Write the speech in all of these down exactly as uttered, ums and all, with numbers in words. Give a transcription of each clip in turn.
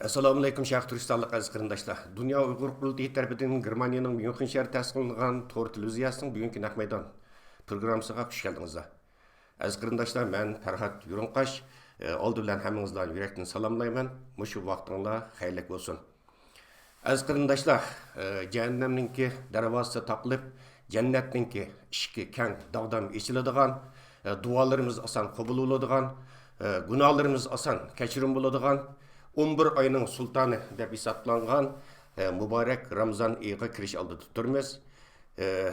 ئەسسالامۇئەلەيكۇم، شەرقىي تۈركىستانلىق ئەزىز قېرىنداشلار! دۇنيا ئۇيغۇر قۇرۇلتىيى تەرىپىدىن گېرمانىيەنىڭ ميۇنخېن شەھىرىدە تەسىس قىلىنغان تور تېلېۋىزىيەسىنىڭ بۈگۈنكى نەق مەيدان پروگراممىسىغا خۇش كەلدىڭىزلەر. ئەزىز قېرىنداشلار، مەن پەرھات يۇرۇڭقاش. ئالدى بىلەن ھەممىڭىزلارنى يۈرەكتىن سالاملايمەن. مۇشۇ ۋاقتىڭلار خەيرلىك بولسۇن. ئەزىز قېرىنداشلار، ئە، جەھەننەمنىڭكى دەرۋازىسى تاقىلىپ، جەننەتنىڭكى ئىشىكى كەڭ داغدام ئېچىلىدىغان، ئە، دۇئالىرىمىز ئاسان قوبۇل بولىدىغان، ئە، گۇناھلىرىمىز ئاسان كەچۈرۈم بولىدىغان، ئون بىر ئاينىڭ سۇلتانى دەپ ھېسابلانغان، ئە، مۇبارەك رامىزان ئېيىغا كىرىش ئالدىدا تۇرىمىز. ئە،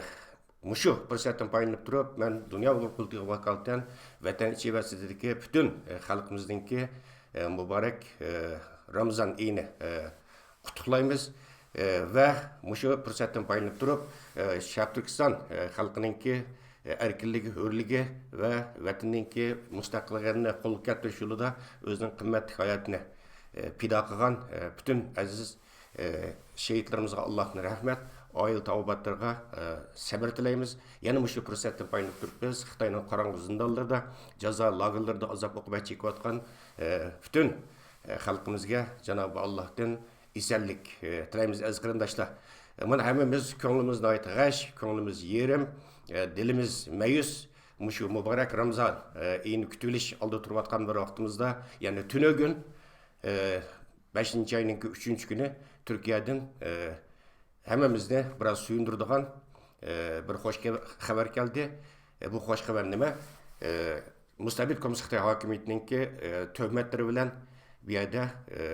مۇشۇ پۇرسەتتىن پايدىلىنىپ تۇرۇپ، مەن دۇنيا ئۇيغۇر قۇرۇلتىيىغا ۋاكالىتەن ۋەتەن ئىچى ۋە سىرتىدىكى پۈتۈن، ئە، خەلقىمىزنىڭكى، ئە، مۇبارەك، ئە، رامىزان ئېيىنى، ئە، قۇتلۇقلايمىز. ئە، ۋە مۇشۇ پۇرسەتتىن پايدىلىنىپ تۇرۇپ، ئە، شەرقىي تۈركىستان، ئە، خەلقىنىڭكى، ئە، ئەركىنلىكى، ھۆرلۈكى ۋە ۋەتىنىنىڭكى مۇستەقىللىقىنى قولغا كەلتۈرۈش يولىدا ئۆزىنىڭ قىممەتلىك ھاياتىنى، ئە، پىدا قىلغان، ئە، پۈتۈن ئەزىز ئە، شېھىتلىرىمىزغا ئاللاھتىن رەھمەت، ئائىلە تاۋابىئاتلىرىغا، ئە، سەبىر تىلەيمىز. يەنە مۇشۇ پۇرسەتتىن پايدىلىنىپ تۇرۇپ، بىز خىتاينىڭ قاراڭغۇ زىندانلىرىدا، جازا لاگېرلىرىدا ئازاب-ئوقۇبەت چېكىۋاتقان، ئە، پۈتۈن، ئە، خەلقىمىزگە جانابى ئاللاھتىن ئېسەنلىك، ئە، تىلەيمىز، ئەزىز قېرىنداشلار. ئە، مانا ھەممىمىز كۆڭلىمىز ناھايىتى غەش، كۆڭلىمىز يېرىم، ئە، دىلىمىز مەيۈس. مۇشۇ مۇبارەك رامىزان، ئە، ئېيىنى كۈتۈۋېلىش ئالدىدا تۇرۇۋاتقان بىر ۋاقتىمىزدا، يەنى تۈنۈگۈن، ئە، بەشىنچى ئاينىڭكى ئۈچىنچى كۈنى تۈركىيەدىن، ئە، ھەممىمىزنى بىراز سۆيۈندۈرىدىغان، ئە، بىر خوش خەۋەر كەلدى. ئە، بۇ خوش خەۋەر نېمە؟ ئە، مۇستەبىت كوممۇنىست خىتاي ھاكىمىيىتىنىڭكى، ئە، تۆھمەتلىرى بىلەن بۇ يەردە، ئە،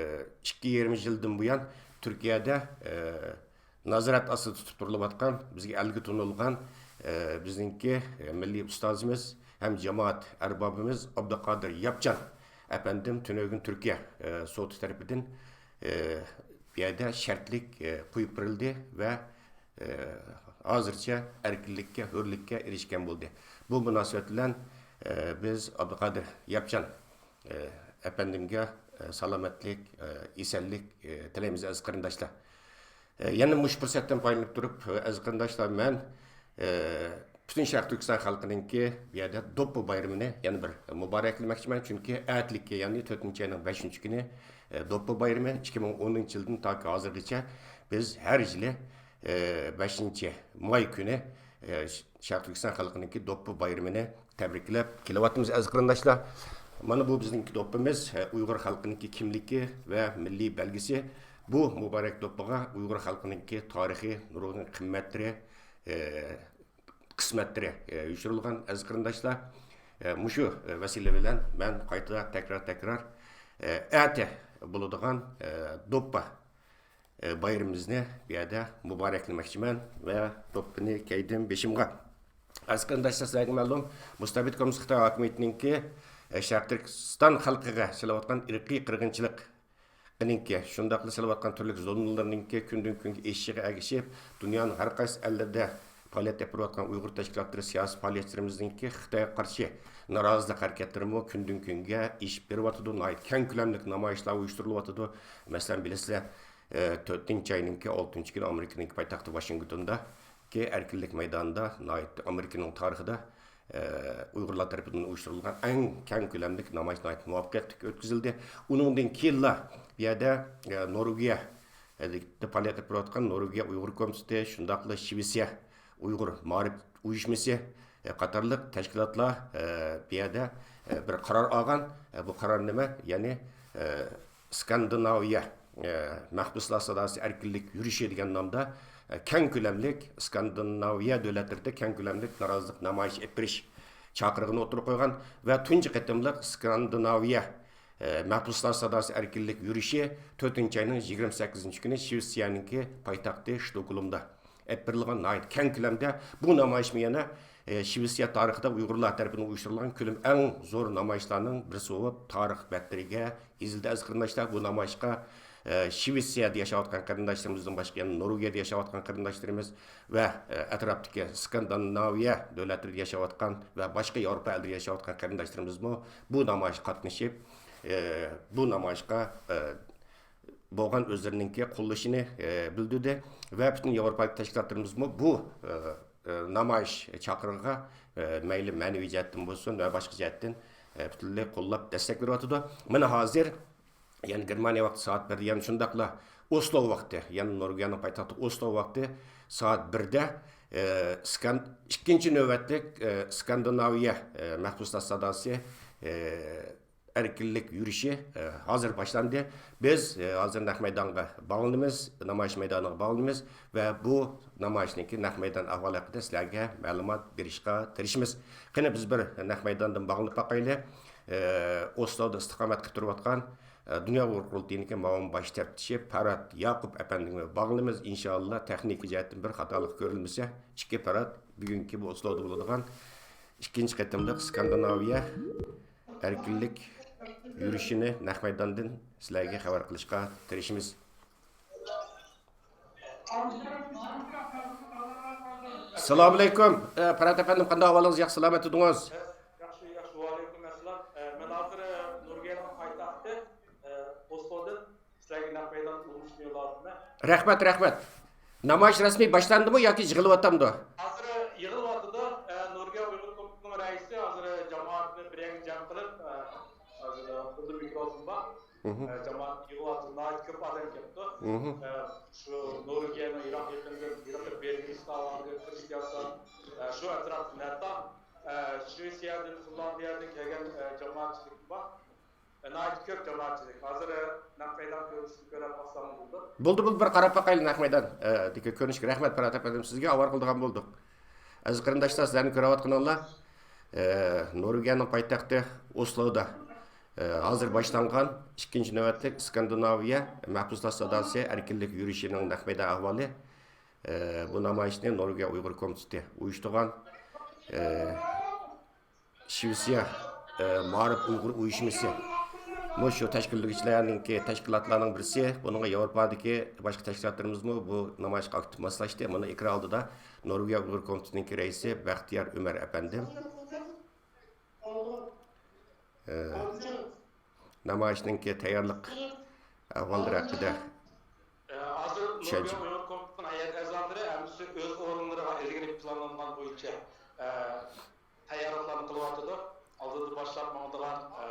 ئىككى يېرىم يىلدىن بۇيان تۈركىيەدە، ئە، نازارەت ئاستىدا تۇتۇپ تۇرۇلۇۋاتقان، بىزگە ئەلگە تونۇلغان، ئە، بىزنىڭكى، ئە، مىللىي ئۇستازىمىز ھەم جامائەت ئەربابىمىز ئابدۇقادىر ياپچان ئەپەندىم تۈنۈگۈن تۈركىيە، ئە، سوتى تەرىپىدىن، ئە، بۇ يەردە شەرتلىك، ئە، قويۇپ بېرىلدى ۋە، ئە، ھازىرچە ئەركىنلىككە، ھۆرلۈككە ئېرىشكەن بولدى. بۇ مۇناسىۋەت بىلەن، ئە، بىز ئابدۇقادىر ياپچان ئەپەندىمگە سالامەتلىك، ئېسەنلىك تىلەيمىز، ئەزىز قېرىنداشلار. يەنە مۇشۇ پۇرسەتتىن پايدىلىنىپ تۇرۇپ، ئەزىز قېرىنداشلار، مەن پۈتۈن شەرقىي تۈركىستان خەلقىنىڭكى بۇ يەردە دوپپا بايرىمىنى يەنە بىر مۇبارەكلىمەكچىمەن. چۈنكى ئەتىلىككە، يەنى تۆتىنچى ئاينىڭ بەشىنچى كۈنى دوپپا بايرىمى. ئىككى مىڭ ئونىنچى يىلدىن تاكى ھازىرغىچە بىز ھەر يىلى بەشىنچى ماي كۈنى شەرقىي تۈركىستان خەلقىنىڭكى دوپپا بايرىمىنى تەبرىكلەپ كېلىۋاتىمىز، ئەزىز قېرىنداشلار. مانا بۇ بىزنىڭكى دوپپىمىز، ئۇيغۇر خەلقىنىڭكى كىملىكى ۋە مىللىي بەلگىسى. بۇ مۇبارەك دوپپىغا ئۇيغۇر خەلقىنىڭكى تارىخى، نۇرغۇن قىممەتلىرى، قىسمەتلىرى يوشۇرۇلغان، ئەزىز قېرىنداشلار. مۇشۇ ۋەسىلە بىلەن مەن قايتا تەكرار، تەكرار، ئەتە بولىدىغان دوپپا بايرىمىمىزنى بۇ يەردە مۇبارەكلىمەكچىمەن ۋە دوپپىنى كىيدىم بېشىمغا. ئەزىز قېرىنداشلار، سىلەرگە مەلۇم، مۇستەبىت كوممۇنىست خىتاي ھاكىمىيىتىنىڭكى، ئە، شەرقىي تۈركىستان خەلقىگە سېلىۋاتقان ئىرقىي قىرغىنچىلىقىنىڭكى، شۇنداقلا سېلىۋاتقان تۈرلۈك زۇلۇملىرىنىڭكى كۈندىن-كۈنگە ئېشىشىغا ئەگىشىپ، دۇنيانىڭ ھەر قايسى ئەللىرىدە پائالىيەت ئېلىپ بېرىۋاتقان ئۇيغۇر تەشكىلاتلىرى، سىياسىي پائالىيەتچىلىرىمىزنىڭكى خىتايغا قارشى نارازىلىق ھەرىكەتلىرىمۇ كۈندىن-كۈنگە ئېشىپ بېرىۋاتىدۇ. ناھايىتى كەڭ كۆلەملىك نامايىشلار ئۇيۇشتۇرۇلۇۋاتىدۇ. مەسىلەن، بىلىسىلەر، ئە، تۆتىنچى ئاينىڭكى ئالتىنچى كۈنى ئامېرىكىنىڭكى پايتەختى ۋاشىنگتوندىكى ئەركىنلىك مەيدانىدا ناھايىتى ئامېرىكىنىڭ تارىخىدا، ئە، ئۇيغۇرلار تەرىپىدىن ئۇيۇشتۇرۇلغان ئەڭ كەڭ كۆلەملىك نامايىش ناھايىتى مۇۋەپپەقىيەتلىك ئۆتكۈزۈلدى. ئۇنىڭدىن كېيىنلا بۇ يەردە، ئە، نورۋېگىيە، ئە، پائالىيەت ئېلىپ بېرىۋاتقان نورۋېگىيە ئۇيغۇر كومىتېتى، شۇنداقلا شىۋېتسىيە ئۇيغۇر مائارىپ ئۇيۇشمىسى، ئە، قاتارلىق تەشكىلاتلار، ئە، بۇ يەردە، ئە، بىر قارار ئالغان. ئە، بۇ قارار نېمە؟ يەنى، ئە، ئىسكاندىناۋىيە، ئە، مەھبۇسلار ساداسى ئەركىنلىك يۈرۈشى دېگەن نامدا، ئە، كەڭ كۆلەملىك ئىسكاندىناۋىيە دۆلەتلىرىدە كەڭ كۆلەملىك نارازىلىق نامايىشى ئېلىپ بېرىش چاقىرىقىنى ئوتتۇرىغا قويغان ۋە تۇنجى قېتىملىق ئىسكاندىناۋىيە، ئە، مەھبۇسلار ساداسى ئەركىنلىك يۈرۈشى تۆتىنچى ئاينىڭ يىگىرمە سەككىزىنچى كۈنى شىۋېتسىيەنىڭكى پايتەختى شتوكھولمدا ئېلىپ بېرىلغان ناھايىتى كەڭ كۆلەمدە. بۇ نامايىشمۇ يەنە، ئە، شىۋېتسىيە تارىخىدا ئۇيغۇرلار تەرىپىدىن ئۇيۇشتۇرۇلغان كۆلىمى ئەڭ زور نامايىشلارنىڭ بىرسى بولۇپ، تارىخ بەتلىرىگە يېزىلدى، ئەزىز قېرىنداشلار. بۇ نامايىشقا، ئە، شىۋېتسىيەدە ياشاۋاتقان قېرىنداشلىرىمىزدىن باشقا، يەنە نورۋېگىيەدە ياشاۋاتقان قېرىنداشلىرىمىز ۋە، ئە، ئەتراپتىكى ئىسكاندىناۋىيە دۆلەتلىرىدە ياشاۋاتقان ۋە باشقا ياۋروپا ئەللىرىدە ياشاۋاتقان قېرىنداشلىرىمىزمۇ بۇ نامايىشقا قاتنىشىپ، ئە، بۇ نامايىشقا، ئە، بولغان ئۆزلىرىنىڭكى قوللىشىنى، ئە، بىلدۈردى ۋە پۈتۈن ياۋروپا تەشكىلاتلىرىمىزمۇ بۇ، ئە، ئە، نامايىش چاقىرىقىغا، ئە، مەيلى مەنىۋى جەھەتتىن بولسۇن ۋە باشقا جەھەتتىن، ئە، پۈتۈنلەي قوللاپ دەستەك بېرىۋاتىدۇ. مانا ھازىر يەنى گېرمانىيە ۋاقتى سائەت بىردە، يەنى شۇنداقلا ئوسلو ۋاقتى، يەنى نورۋېگىيەنىڭ پايتەختى ئوسلو ۋاقتى سائەت بىردە، ئە، ئىسكان-، ئىككىنچى نۆۋەتلىك، ئە، ئىسكاندىناۋىيە، ئە، مەھبۇسلار ساداسى، ئە، ئەركىنلىك يۈرۈشى، ئە، ھازىر باشلاندى. بىز، ئە، ھازىر نەق مەيدانغا باغلىنىمىز، نامايىش مەيدانىغا باغلىنىمىز ۋە بۇ نامايىشنىڭكى نەق مەيدان ئەھۋالى ھەققىدە سىلەرگە مەلۇمات بېرىشقا تىرىشىمىز. قېنى، بىز بىر نەق مەيداندىن باغلىنىپ باقايلى. ئە، ئوسلودا ئىستىقامەت قىلىپ تۇرۇۋاتقان، ئە، دۇنيا ئۇيغۇر قۇرۇلتىيىنىڭكى مۇئاۋىن باش تەپتىشى پەرھات ياقۇپ ئەپەندىگە باغلىنىمىز. ئىنشاللا، تېخنىكا جەھەتتىن بىر خاتالىق كۆرۈلمىسە، ئىككى پەرھات بۈگۈنكى بۇ ئوسلودا بولىدىغان ئىككىنچى قېتىملىق ئىسكاندىناۋىيە ئەركىنلىك يۈرۈشىنى نەق مەيداندىن سىلەرگە خەۋەر قىلىشقا تىرىشىمىز. ئەسسالامۇئەلەيكۇم. ئە، پەرھات ئەپەندىم، قانداق ئەھۋالىڭىز؟ ياخشى، سالامەت تۇردىڭىز؟ ياخشى، ياخشى. ۋەئەلەيكۇم ئەسسالام. ئە، مەن ھازىر، ئە، نورۋېگىيەنىڭ پايتەختى، ئە، ئوسلودىن سىلەرگە نەق مەيدان بولۇشنى يوللاۋاتىمەن. رەھمەت، رەھمەت. نامايىش رەسمىي باشلاندىمۇ ياكى يىغىلىۋاتامدۇ؟ ھازىر يىغىلىۋاتىدۇ. ئە، نورۋېگىيە ئۇيغۇر كومىتېتىنىڭ رەئىسى ھازىر جامائەتنى بىر يەرگە جەم قىلىپ، ئە، ھازىر خۇددى مىكروفون بار. مھم. ئە، جامائەت يىغىلىۋاتىدۇ. ناھايىتى كۆپ ئادەم كەپتۇ. مھم. ئە، شۇ نورۋېگىيەنىڭ يىراق يېقىندىن، يىراق بېلگىيىستان، كرېستىانىستان، ئە، شۇ ئەتراپتىن ھەتتا، ئە، شىۋېتسىيەدىن، فىنلاندىيەدىن كەلگەن، ئە، جامائەتچىلىكمۇ بار. ناھايىتى كۆپ جامائەتچىلىك. ھازىر نەق مەيدان كۆرۈنۈشىنى كۆرۈپ باقساڭ بولىدۇ. بولدى، بولدى، بىر قاراپ باقايلى نەق مەيدان، ئە، دىكى كۆرۈنۈشكە. رەھمەت پەرھات ئەپەندىم، سىزگە ئاۋارە قىلىدىغان بولدۇق. ئەزىز قېرىنداشلار، سىلەرنى كۆرۈۋاتقىنىڭلار، ئە، نورۋېگىيەنىڭ پايتەختى ئوسلودا، ئە، ھازىر باشلانغان ئىككىنچى نۆۋەتلىك ئىسكاندىناۋىيە مەھبۇسلار ساداسى ئەركىنلىك يۈرۈشىنىڭ نەق مەيدان ئەھۋالى. ئە، بۇ نامايىشنى نورۋېگىيە ئۇيغۇر كومىتېتى ئۇيۇشتۇرغان. ئە، شىۋېتسىيە، ئە، مائارىپ ئۇيغۇر ئۇيۇشمىسى مۇشۇ تەشكىللىگۈچىلەرنىڭكى، تەشكىلاتلارنىڭ بىرسى. بۇنىڭغا ياۋروپادىكى باشقا تەشكىلاتلىرىمىزمۇ بۇ نامايىشقا ئاكتىپ ماسلاشتى. مانا ئېكران ئالدىدا نورۋېگىيە ئۇيغۇر كومىتېتىنىڭكى رەئىسى بەختىيار ئۆمەر ئەپەندىم. ئە، نامايىشنىڭكى تەييارلىق ئەھۋاللىرى ھەققىدە ئە، ھازىر چۈشەنچە. نورۋېگىيە ئۇيغۇر كومىتېتىنىڭ ھەيئەت ئەزالىرى ھەممىسى ئۆز ئورۇنلىرىغا ئىلگىرى پىلانلانغان بويىچە، ئە، تەييارلىقلارنى قىلىۋاتىدۇ. ئالدىدا باشلاپ ماڭىدىغان، ئە،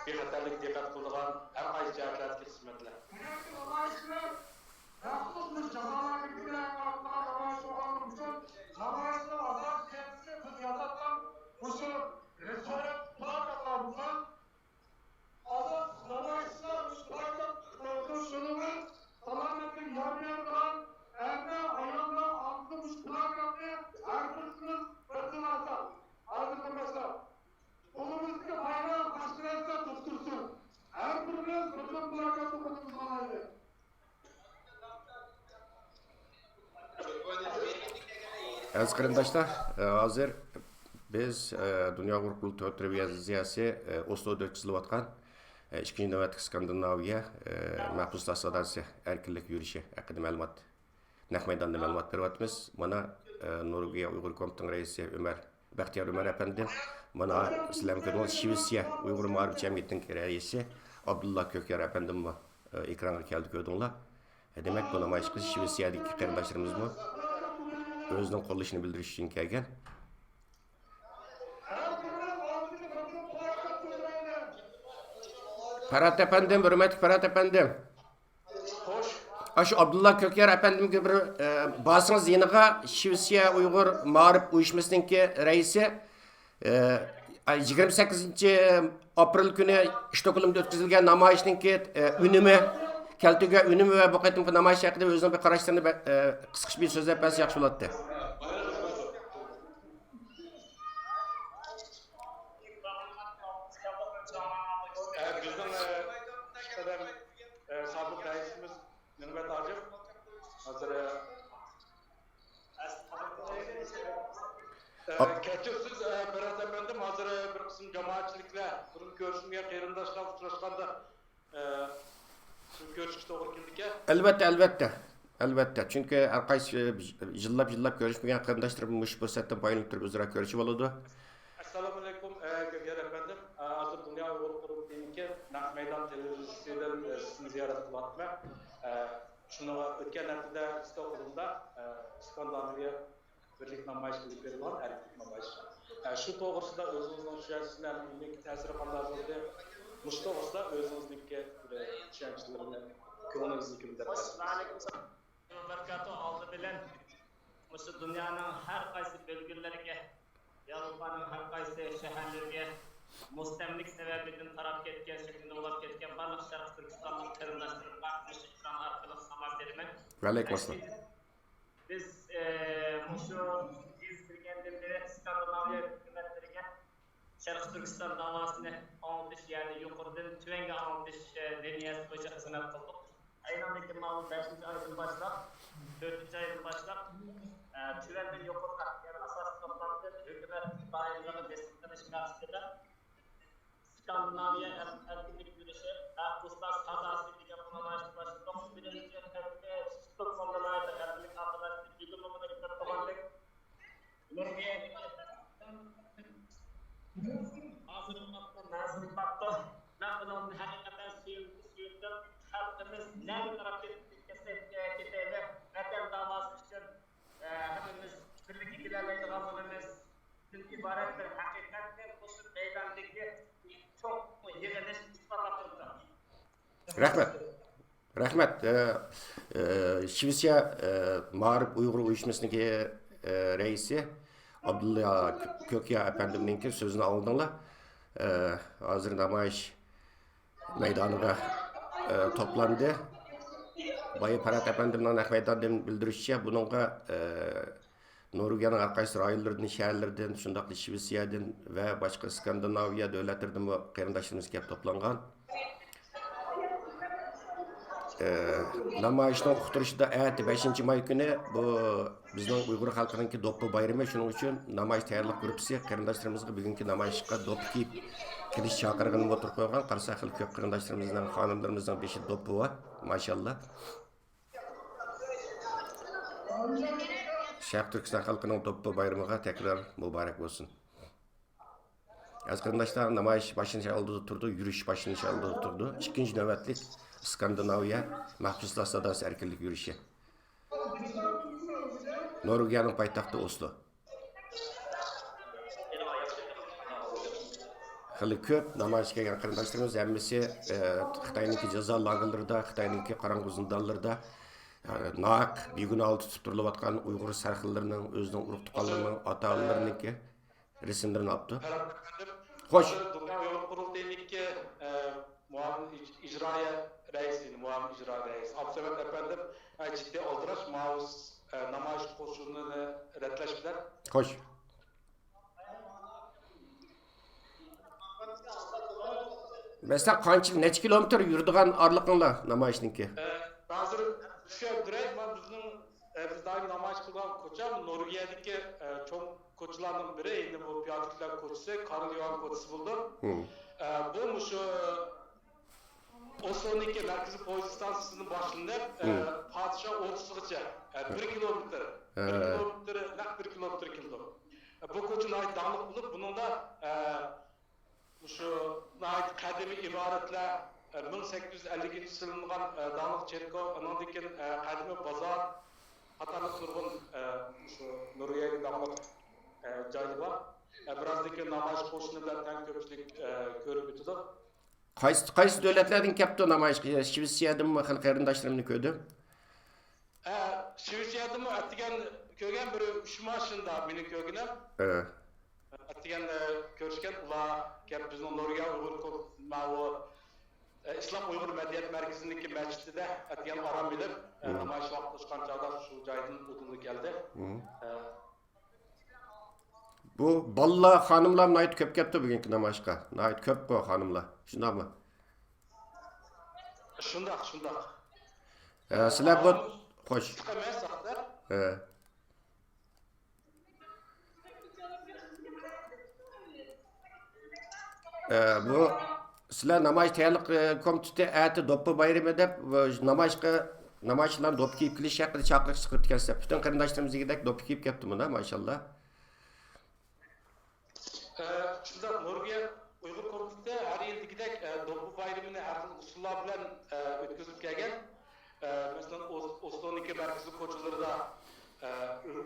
بىخەتەرلىككە دىققەت قىلىدىغان ھەر قايسى جەھەتلەردىكى خىزمەتلەر. بۈگۈنكى نامايىشنى مەخسۇس بىر جازالارنىڭكى بىلەن ئاڭلاتقان نامايىش بولغانلىقى ئۈچۈن، نامايىشنىڭ ئاساسىي جەھەتچىسى بىز ياساتقان مۇشۇ رەسمىيەت پلاكاتلار بولسا، ئاساس نامايىشچىلار مۇشۇ پلاكات كۆرگۈزۈشىنىڭ سالامەتلىك يار بېرىدىغان ئەرلەر، ئاياللار ئالدىدا مۇشۇ پلاكاتنى ھەر بىرسىمىز بىردىن ئالساق، ھازىردىن باشلاپ قولىمىزدىكى بايراق قايسى تەرەپتە تۇتۇپ تۇرسۇن، ھەر بىرىمىز بىردىن پلاكاتنى قولىمىزغا ئالايلى. ئەزىز قېرىنداشلار، ھازىر بىز دۇنيا ئۇيغۇر قۇرۇلتىيى تەۋەلىكىيەسى ئوسلودا ئۆتكۈزۈلۈۋاتقان ئىككىنچى نۆۋەتلىك ئىسكاندىناۋىيە مەھبۇسلار ساداسى ئەركىنلىك يۈرۈشى ھەققىدە مەلۇمات، نەق مەيداندا مەلۇمات بېرىۋاتىمىز. مانا، نورۋېگىيە ئۇيغۇر كومىتېتىنىڭ رەئىسى ئۆمەر، بەختىيار ئۆمەر ئەپەندىم، مانا سىلەرمۇ كۆردۈڭلار، شىۋېتسىيە ئۇيغۇر مائارىپ جەمئىيىتىنىڭ رەئىسى ئابدۇللا كۆكيار ئەپەندىممۇ ئېكرانغا كەلدى، كۆردۈڭلار. دېمەك، بۇ نامايىشقا شىۋېتسىيەدىكى قېرىنداشلىرىمىزمۇ ئۆزىنىڭ قوللىشىنى بىلدۈرۈش ئۈچۈن كەلگەن. پەرھات ئەپەندىم، ھۆرمەتلىك پەرھات ئەپەندىم. خوش. ئاشۇ ئابدۇللا كۆكيار ئەپەندىمگە بىر، ئە، بارسىڭىز يېنىغا، شىۋېتسىيە ئۇيغۇر مائارىپ ئۇيۇشمىسىنىڭكى رەئىسى، ئە، يىگىرمە سەككىزىنچى ئاپرېل كۈنى ئىستوكھولمدا ئۆتكۈزۈلگەن نامايىشنىڭكى، ئە، ئۈنۈمى، كەلتۈرگەن ئۈنۈمى ۋە بۇ قېتىمقى نامايىش ھەققىدە ئۆزىنىڭ بىر قاراشلىرىنى بە-، ئە، قىسقىچە بىر سۆزلەپ بەرسە ياخشى بولاتتى. ئە، بىزنىڭ، ئە، ئىككى قەدەم، ئە، سابىق رەئىسىمىز نېمەت ھاجىم ھازىر، ئە، ئە، ئاپ- كەچۈرسىز، ئە، پەرھات ئەپەندىم، ھازىر، ئە، بىر قىسىم جامائەتچىلىكلەر، بۇرۇن كۆرۈشمىگەن قېرىنداشلار ئۇچراشقاندا، ئە، شۇ كۆرۈشۈشكە توغرا كېلىدىكەن. ئەلۋەتتە، ئەلۋەتتە. ئەلۋەتتە. چۈنكى ھەر قايسى يىللاپ، يىللاپ كۆرۈشمىگەن قېرىنداشلىرىمىز مۇشۇ پۇرسەتتىن پايدىلىنىپ تۇرۇپ ئۆزئارا كۆرۈشۈپ بولىدۇ. ئەسسالامۇئەلەيكۇم، ئە، گۆھەر ئەپەندىم. ئە، ھازىر دۇنيا ئۇيغۇر قۇرۇلتىيىنىڭكى نەق مەيدان تېلېۋىزىيىسىدىن، ئە، سىزنى زىيارەت قىلىۋاتىمەن. ئە، شۇنىڭغا ئۆتكەن ھەپتىدە ئىستوكھولمدا، ئە، ئىسكاندىناۋىيە بىرلىك نامايىشى ئېلىپ بېرىلغان، ئەركىنلىك نامايىشى. ئە، شۇ توغرىسىدا ئۆزىڭىزنىڭ چۈشەنچىسىنى ھەم ئۇنىڭ تەسىرى قانداق بولدى؟ مۇشۇ توغرىسىدا ئۆزىڭىزنىڭكى بىر چۈشەنچىلىرىنى، كۆڭلىڭىزدىكىنى دەپ بەرسىڭىز. ۋەبەرىكاتۇھ. ئالدى بىلەن مۇشۇ دۇنيانىڭ ھەر قايسى بۆلگۈنلىرىگە، ياۋروپانىڭ ھەر قايسى شەھەرلىرىگە مۇستەملىكە سەۋەبىدىن تاراپ كەتكەن، شەكىلدە بولۇپ كەتكەن بارلىق شەرقىي تۈركىستانلىق قېرىنداشلىرىمغا مۇشۇ ئېكران ئارقىلىق سالام بېرىمەن. ۋەئەلەيكۇم ئەسسالام. بىز، ئە، مۇشۇ يۈز كىرگەندىن بېرى ئىسكاندىناۋىيە ھۆكۈمەتلىرىگە شەرقىي تۈركىستان داۋاسىنى ئاڭلىتىش، يەنى يۇقىرىدىن تۆۋەنگە ئاڭلىتىش، ئە، لىنىيەسى بويىچە خىزمەت قىلدۇق. ئەينىڭدىكى ماۋۇ بەشىنچى ئايدىن باشلاپ، تۆتىنچى ئايدىن باشلاپ، ئە، تۆۋەندىن يۇقىرىغا، يەنى ئاساسىي توپلامدىن ھۆكۈمەت دائىرىلىرىنى بېسىم قىلىش مەقسىتىدە ئىسكاندىناۋىيە ئەر-، ئەركىنلىك يۈرۈشى، ئە، ئۇستاز قازاسى دېگەن بۇ نامايىشنى باشلىدۇق. بىرىنچى ھەپتە ستوكھولمدا ناھايىتى غەلىبىلىك ئاخىرلاشتى. بۈگۈنمۇ بۇنى كۆرۈپ تۇرغاندەك، نورۋېگىيەدىكى ھازىرلىماپتۇ، نازىرلىماپتۇ. مەن بۇنىڭدىن ھەقىقەتەن سۆيۈندۈم، سۆيۈندۈم. خەلقىمىز نەگە قاراپ كېتىپ كەتسە كېتەيلى، ۋەتەن داۋاسى ئۈچۈن، ئە، ھەممىمىز بىرلىككە كېلەلەيدىغانلىقىمىزدىن ئىبارەت بىر ھەقىقەتنى مۇشۇ مەيداندىكى چوڭ يىغىلىش ئىسپاتلاپ تۇرۇپتۇ. رەھمەت. رەھمەت. ئە، ئە، شىۋېتسىيە، ئە، مائارىپ ئۇيغۇر ئۇيۇشمىسىنىڭكى، ئە، رەئىسى ئابدۇللا كۆكيا ئەپەندىمنىڭكى سۆزىنى ئاڭلىدىڭلار. ئە، ھازىر نامايىش مەيدانىغا، ئە، توپلاندى. بايا پەرھات ئەپەندىمنىڭ نەق مەيداندىن بىلدۈرۈشىچە، بۇنىڭغا، ئە، نورۋېگىيەنىڭ ھەر قايسى رايونلىرىدىن، شەھەرلىرىدىن، شۇنداقلا شىۋېتسىيەدىن ۋە باشقا ئىسكاندىناۋىيە دۆلەتلىرىدىنمۇ قېرىنداشلىرىمىز كېلىپ توپلانغان. ئى، نامايىشنىڭ ئۇقتۇرۇشىدا ئەتە بەشىنچى ماي كۈنى بۇ بىزنىڭ ئۇيغۇر خەلقىنىڭكى دوپپا بايرىمى، شۇنىڭ ئۈچۈن نامايىش تەييارلىق گۇرۇپپىسى قېرىنداشلىرىمىزغا بۈگۈنكى نامايىشقا دوپپا كىيىپ كېلىش چاقىرىقىنى ئوتتۇرىغا قويغان. قارىساق خېلى كۆپ قېرىنداشلىرىمىزنىڭ، خانىملىرىمىزنىڭ بېشىدا دوپپا بار، ماشاللا. شەرقىي تۈركىستان خەلقىنىڭ دوپپا بايرىمىغا تەكرار مۇبارەك بولسۇن. ئەزىز قېرىنداشلار، نامايىش باشلىنىش ئالدىدا تۇرىدۇ، يۈرۈش باشلىنىش ئالدىدا تۇرىدۇ. ئىككىنچى نۆۋەتلىك ئىسكاندىناۋىيە مەھبۇسلار ساداسى ئەركىنلىك يۈرۈشى. نورۋېگىيەنىڭ پايتەختى ئوسلو. خېلى كۆپ نامايىشقا كەلگەن قېرىنداشلىرىمىز ھەممىسى، ئە، خىتاينىڭكى جازا لاگېرلىرىدا، خىتاينىڭكى قاراڭغۇ زىندانلىرىدا، ئە، ناھەق بىگۇناھ ھالدا تۇتۇپ تۇرۇلۇۋاتقان ئۇيغۇر سەرخىللىرىنىڭ، ئۆزىنىڭ ئۇرۇق تۇغقانلىرىنىڭ، ئاتا ئانىلىرىنىڭكى رەسىملىرىنى ئاپتۇ. خوش. ھازىر دۇنيا ئۇيغۇر قۇرۇلتىيىنىڭكى، ئە، مۇئاۋىن ئىج-، ئىجرائىيە رەئىسى، مۇئاۋىن ئىجرائىيە رەئىسى ئابدۇسەمەت ئەپەندىم، ئە، جىددىي ئالدىراش ماۋۇ، ئە، نامايىش قوشۇنىنى رەتلەش بىلەن. خوش. مەسىلەن، قانچە، نەچچە كىلومېتىر يۈرىدىغان ئارىلىقىڭلار نامايىشنىڭكى؟ ئە، ھازىر چۈشەندۈرەي، مانا بىزنىڭ، ئە، بىز دائىم نامايىش قىلغان كوچا، بۇ نورۋېگىيەدىكى، ئە، چوڭ كوچىلارنىڭ بىرى، يەنى بۇ پىيادىلەر كوچىسى، كارل يوھان كوچىسى بولىدۇ. ئە، بۇ مۇشۇ ئوسلونىڭكى مەركىزىي پويىز ئىستانسىسىدىن باشلىنىپ، ئە، پادىشاھ ئوردىسىغىچە، ئە، بىر كىلومېتىر، بىر كىلومېتىر، نەق بىر كىلومېتىر كېلىدۇ. ئە، بۇ كوچا ناھايىتى داڭلىق بولۇپ، بۇنىڭدا، ئە، مۇشۇ ناھايىتى قەدىمىي ئىمارەتلەر، ئە، مىڭ سەككىز يۈز ئەللىكىنچى يىلى سېلىنغان، ئە، داڭلىق چېركاۋ، ئانىڭدىن كېيىن، ئە، قەدىمىي بازار قاتارلىق نۇرغۇن، ئە، مۇشۇ نورۋېگىيەدىكى داڭلىق، ئە، جايلار بار. ئە، بىرازدىن كېيىن نامايىش قوشۇنى بىلەن تەڭ كۆپچىلىك، ئە، كۆرۈپ ئۆتىدۇ. قايسى، قايسى دۆلەتلەردىن كەپتۇ نامايىشقا؟ شىۋېتسىيەدىنمۇ خېلى قېرىنداشلىرىمنى كۆردۈم. ئە، شىۋېتسىيەدىمۇ ئەتىگەن كۆرگەن بىر ئۈچ ماشىنىدا مېنى كۆرگىنىم. ئە. ئەتىگەن، ئە، كۆرۈشكەن ئۇلار گەپ بىزنىڭ نورۋېگىيە ئۇيغۇر كوم-، ماۋۇ، ئە، ئىسلام ئۇيغۇر مەدەنىيەت مەركىزىنىڭكى مەسچىتىدە ئەتىگەن ئارام ئېلىپ، ئە، نامايىش ۋاقتى توشقان چاغدا شۇ جايدىن ئۇدۇللا كەلدى. ئە. بۇ بالىلار، خانىملار ناھايىتى كۆپ كەپتۇ بۈگۈنكى نامايىشقا. ناھايىتى كۆپقۇ خانىملار. شۇنداقمۇ؟ شۇنداق، شۇنداق. ئە، سىلەر بۇ، خوش. ئە. ئە، بۇ سىلەر نامايىش تەييارلىق، ئە، كومىتېتى ئەتە دوپپا بايرىمى دەپ، ئە، نامايىشقا، نامايىشچىلارنى دوپپا كىيىپ كېلىش ھەققىدە چاقىرىق چىقىرىپتىكەنسىلەر. پۈتۈن قېرىنداشلىرىمىز دېگۈدەك دوپپا كىيىپ كەپتۇ مانا، ماشاللا. ئە، شۇنداق، نورۋېگىيە ئۇيغۇر كومىتېتى ھەر يىلدىكىدەك، ئە، دوپپا بايرىمىنى ھەر خىل ئۇسۇللار بىلەن، ئە، ئۆتكۈزۈپ كەلگەن. ئە، مەسىلەن، ئوس-، ئوسلونىڭكى مەركىزىي كوچىلىرىدا، ئە،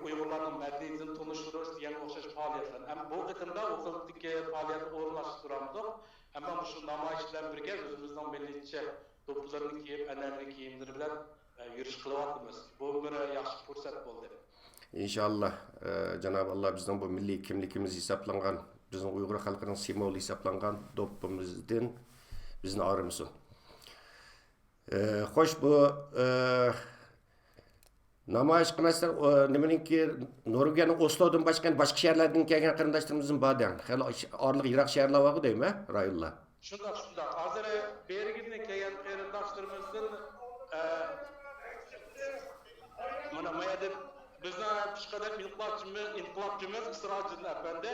ئۇيغۇرلارنىڭ مەدەنىيىتىنى تونۇشتۇرۇش دېگەنگە ئوخشاش پائالىيەتلەر. ئەمما بۇ قېتىمدا ئۇ خىلدىكى پائالىيەتنى ئورۇنلاشتۇرالمىدۇق. ئەمما مۇشۇ نامايىش بىلەن بىرگە ئۆزىمىزنىڭ مىللىيچە دوپپىلىرىنى كىيىپ، ئەنئەنىۋى كىيىملىرى بىلەن، ئە، يۈرۈش قىلىۋاتىمىز. بۇ بىر ياخشى پۇرسەت بولدى. ئىنشاللا، ئە، جانابى ئاللا بىزنىڭ بۇ مىللىي كىملىكىمىز ھېسابلانغان، بىزنىڭ ئۇيغۇر خەلقىنىڭ سىمۋولى ھېسابلانغان دوپپىمىزدىن بىزنى ئايرىمىسۇن. ئە، خوش، بۇ، ئە، نامايىشقا، مەسىلەن، ئۇ، نېمىنىڭكى، نورۋېگىيەنىڭ ئوسلودىن باشقا، يەنە باشقا شەھەرلەردىن كەلگەن قېرىنداشلىرىمىزمۇ بار دەڭ. خېلى ئارىلىق يىراق شەھەرلەر بارغۇ دەيمەن، رايونلار. شۇنداق، شۇنداق. ھازىر بېرگېندىن كەلگەن قېرىنداشلىرىمىزدىن، ئە، مانا، ما يەردە بىزنىڭ پېشقەدەم ئىنقىلابچىمىز، ئىنقىلابچىمىز سىراجىدىن ئەپەندى،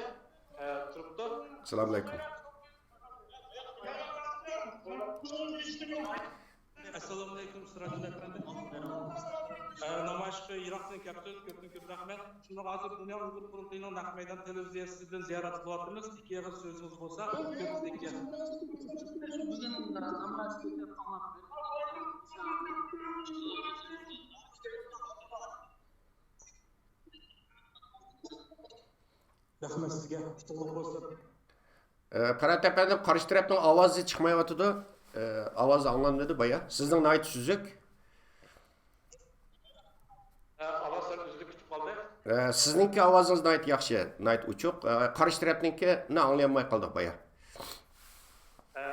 ئە، تۇرۇپتۇ. ئەسسالامۇ ئەلەيكۇم. ئەسسالامۇئەلەيكۇم، سىراجىدىن ئەپەندى. ئە، نامايىشقا يىراقتىن كەپتۇ، كۆپتىن كۆپ رەھمەت. شۇنداق، ھازىر دۇنيا ئۇيغۇر قۇرۇلتىيىنىڭ نەق مەيدان تېلېۋىزىيەسىدىن زىيارەت قىلىۋاتىمىز. ئىككى ئېغىز سۆزىڭىز بولسا، كۆپ ئىكەن. بۈگۈن نامايىشقا كەپ قالماقتا. رەھمەت سىزگە، ئۇتۇقلۇق بولسۇن. ئە، پەرھات ئەپەندىم، قارشى تەرەپنىڭ ئاۋازى چىقمايۋاتىدۇ. ئە، ئاۋازى ئاڭلانمىدى بايا. سىزنىڭ ناھايىتى سۈزۈك. ئە، ئاۋاز سەل ئۈزۈلۈپ كېتىپ قالدى. ئە، سىزنىڭكى ئاۋازىڭىز ناھايىتى ياخشى، ناھايىتى ئوچۇق. ئە، قارشى تەرەپنىڭكىنى ئاڭلىيالماي قالدۇق بايا. ئە،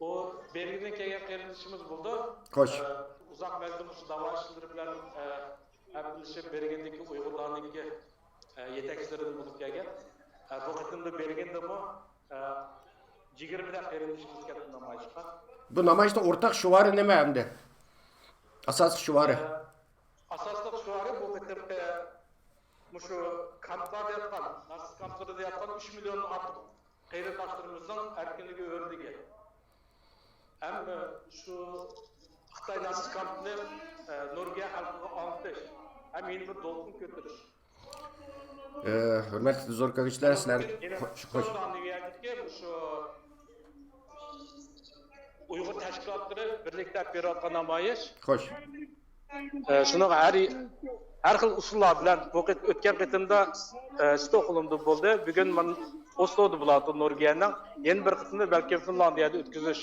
ئۇ بېرگېندىن كەلگەن قېرىندىشىمىز بولىدۇ. خوش. ئە، ئۇزاق مەزگىل مۇشۇ داۋا ئىشلىرى بىلەن، ئە، ھەپىلىشىپ بېرگېندىكى ئۇيغۇرلارنىڭكى، ئە، يېتەكچىلىرىدىن بولۇپ كەلگەن. ئە، بۇ قېتىمدا بېرگېندىمۇ، ئە، يىگىرمە قېرىندىشىمىز كەپتۇ نامايىشقا. بۇ نامايىشنىڭ ئورتاق شوئارى نېمە ئەمدى؟ ئاساسلىق شوئارى؟ ئە، ئاساسلىق شوئارى بۇ قېتىمقى مۇشۇ كامپلاردا ياتقان، ناتسىست كامپلىرىدا ياتقان ئۈچ مىليوندىن ئارتۇق قېرىنداشلىرىمىزنىڭ ئەركىنلىكى ئۆرلىگى ھەم شۇ خىتاي ناتسىست كامپىنى، ئە، نورۋېگىيە خەلقىگە ئاڭلىتىش ھەم يەنە بىر دولقۇن كۆتۈرۈش. ئە، ھۆرمەتلىك زور كۆرگۈچىلەر، سىلەر، يەنە خوش، خوش. ئىسكاندىناۋىيەدىكى مۇشۇ ئۇيغۇر تەشكىلاتلىرى بىرلىكتە ئېلىپ بېرىۋاتقان نامايىش. خوش. ئە، شۇنىڭغا ھەر، ھەر خىل ئۇسۇللار بىلەن بۇ قېت-، ئۆتكەن قېتىمدا، ئە، ستوكھولمدا بولدى. بۈگۈن مانا ئوسلودا بولاتتى، نورۋېگىيەنىڭ. يەنە بىر قېتىمدا بەلكىم فىنلاندىيەدە ئۆتكۈزۈش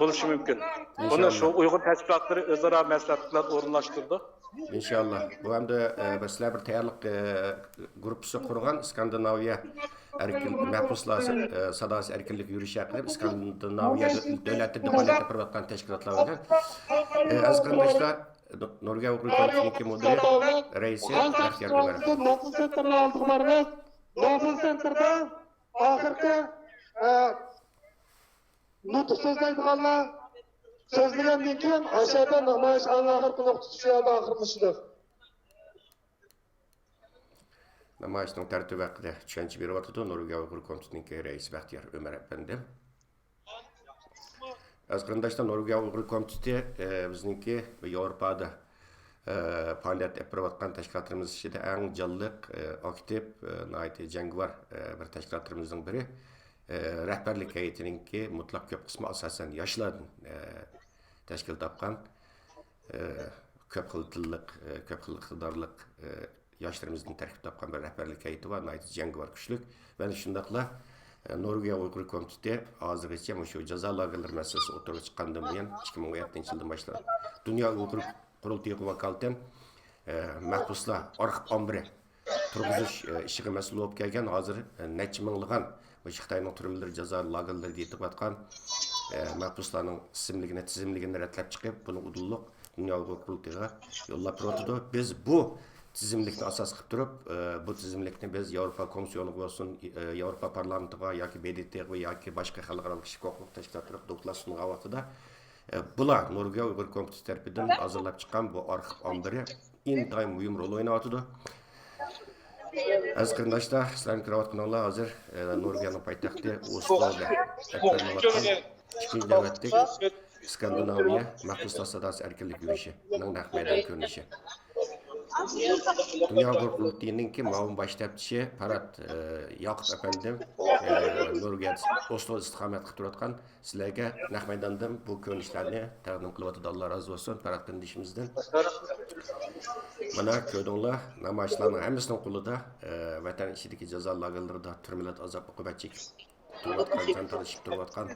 بولۇشى مۇمكىن. بۇنى شۇ ئۇيغۇر تەشكىلاتلىرى ئۆزئارا مەسلىھەت بىلەن ئورۇنلاشتۇرىدۇ. ئىنشاللا. بۇ ھەمدە، ئە، بىر سىلەر بىر تەييارلىق، ئە، گۇرۇپپىسى قۇرغان ئىسكاندىناۋىيە ئەركىن-، مەھبۇسلار، ئە، ساداسى ئەركىنلىك يۈرۈشى ھەققىدە ئىسكاندىناۋىيە دۆلەتلىرىدە پائالىيەت ئېلىپ بېرىۋاتقان تەشكىلاتلار بىلەن، ئە، ئەزىز قېرىنداشلار، نورۋېگىيە ئۇيغۇر كومىتېتىنىڭكى مۇدىرى، رەئىسى بەختىيار ئۆمەر. نوبېل سېنتىرىنىڭ ئالدىغا بارىمىز. نوبېل سېنتىردا ئاخىرقى، ئە، نۇتۇق سۆزلەيدىغانلار سۆزلىگەندىن كېيىن، ئاشۇ يەردە نامايىش ئەڭ ئاخىرقى نۇقتىسى شۇ يەردە ئاخىرلىشىدۇ. نامايىشنىڭ تەرتىپى ھەققىدە چۈشەنچە بېرىۋاتىدۇ نورۋېگىيە ئۇيغۇر كومىتېتىنىڭكى رەئىسى بەختىيار ئۆمەر ئەپەندى. ئەزىز قېرىنداشلار، نورۋېگىيە ئۇيغۇر كومىتېتى، ئە، بىزنىڭكى ياۋروپادا، ئە، پائالىيەت ئېلىپ بېرىۋاتقان تەشكىلاتلىرىمىز ئىچىدە ئەڭ جانلىق، ئە، ئاكتىپ، ئە، ناھايىتى جەڭگىۋار، ئە، بىر تەشكىلاتلىرىمىزنىڭ بىرى. ئە، رەھبەرلىك ھەيئىتىنىڭكى مۇتلەق كۆپ قىسمى ئاساسەن ياشلاردىن، ئە، تەشكىل تاپقان، ئە، كۆپ خىل تىللىق، ئە، كۆپ خىل ئىقتىدارلىق، ئە، ياشلىرىمىزدىن تەركىب تاپقان بىر رەھبەرلىك ھەيئىتى بار، ناھايىتى جەڭگىۋار، كۈچلۈك. ۋە شۇنداقلا، ئە، نورۋېگىيە ئۇيغۇر كومىتېتى ھازىرغىچە مۇشۇ جازا لاگېرلىرى مەسىلىسى ئوتتۇرىغا چىققاندىن بۇيان، ئىككى مىڭ ئون يەتتىنچى يىلدىن باشلاپ، دۇنيا ئۇيغۇر قۇرۇلتىيىغا ۋاكالىتەن، ئە، مەھبۇسلار ئارخىپ ئامبىرى تۇرغۇزۇش، ئە، ئىشىغا مەسئۇل بولۇپ كەلگەن، ھازىر، ئە، نەچچە مىڭلىغان مۇشۇ خىتاينىڭ تۈرمىلىرى، جازا لاگېرلىرىدا يېتىۋاتقان، ئە، مەھبۇسلارنىڭ ئىسىملىكىنى، تىزىملىكىنى رەتلەپ چىقىپ، بۇنى ئۇدۇللۇق دۇنيا ئۇيغۇر قۇرۇلتىيىغا يوللاپ بېرىۋاتىدۇ. بىز بۇ تىزىملىكنى ئاساس قىلىپ تۇرۇپ، ئە، بۇ تىزىملىكنى بىز ياۋروپا كومىسسىيونىغا بولسۇن، ئە، ياۋروپا پارلامېنتىغا ياكى ب د ت غا ياكى باشقا خەلقئارالىق كىشىلىك ھوقۇق تەشكىلاتلىرىغا دوكلات سۇنغان ۋاقتىدا، ئە، بۇلار نورۋېگىيە ئۇيغۇر كومىتېتى تەرىپىدىن ھازىرلاپ چىققان بۇ ئارخىپ ئامبىرى ئىنتايىن مۇھىم رول ئويناۋاتىدۇ. ئەزىز قېرىنداشلار، سىلەرنىڭ كۆرۈۋاتقىنىڭلار ھازىر، ئە، نورۋېگىيەنىڭ پايتەختى ئوسلودا ئېلىپ بېرىلىۋاتقان ئىككىنچى نۆۋەتلىك ئىسكاندىناۋىيە مەھبۇسلار ساداسى ئەركىنلىك يۈرۈشىنىڭ نەق مەيدان كۆرۈنۈشى. دۇنيا ئۇيغۇر قۇرۇلتىيىنىڭكى مۇئاۋىن باش تەپتىشى پارات، ئە، ياقۇپ ئەپەندىم، ئە، نورۋېگىيە ئوسلو ئىستىقامەت قىلىپ تۇرۇۋاتقان سىلەرگە نەق مەيداندىن بۇ كۆرۈنۈشلەرنى تەقدىم قىلىۋاتىدۇ. ئاللا رازى بولسۇن پارات قېرىندىشىمىزدىن. مانا كۆردۈڭلار، نامايىشلارنىڭ ھەممىسىنىڭ قولىدا، ئە، ۋەتەن ئىچىدىكى جازا لاگېرلىرىدا، تۈرمىلەردە ئازاب ئوقۇبەت چېكىپ تۇرۇۋاتقان، جان تالىشىپ تۇرۇۋاتقان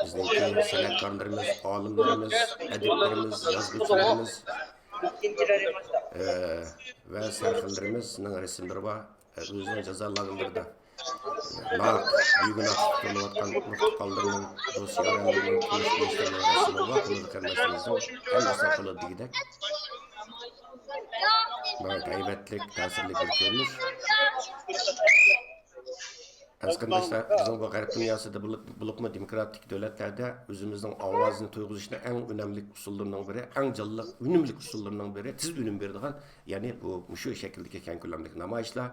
بىزنىڭكى سەنئەتكارلىرىمىز، ئالىملىرىمىز، ئەدىبلىرىمىز، يازغۇچىلىرىمىز، ئە، ۋە سەرخىللىرىمىزنىڭ رەسىملىرى بار. ئە، ئۆزىنىڭ جازا لاگېرلىرىدا ناھەق، بىگۇناھ تۇتۇلۇۋاتقان تۇغقانلىرىنىڭ، دوست-يارەنلىرىنىڭ، تونۇش-بىلىشلىرىنىڭ رەسىمى بار. قۇلىدى قېرىنداشلىرىمىزنىڭ ھەممىسى قولىدا دېگۈدەك. ناھايىتى ھەيۋەتلىك، تەسىرلىك بىر كۆرۈنۈش. ئەزىز قېرىنداشلار، بىزنىڭ بۇ غەرب دۇنياسىدا بولۇپ، بولۇپمۇ دېموكراتىك دۆلەتلەردە ئۆزىمىزنىڭ ئاۋازىنى تويغۇزۇشنىڭ ئەڭ ئۈنۈملۈك ئۇسۇللىرىنىڭ بىرى، ئەڭ جانلىق، ئۈنۈملۈك ئۇسۇللىرىنىڭ بىرى، تېز ئۈنۈم بېرىدىغان، يەنى بۇ، مۇشۇ شەكىلدىكى كەڭ كۆلەملىك نامايىشلار.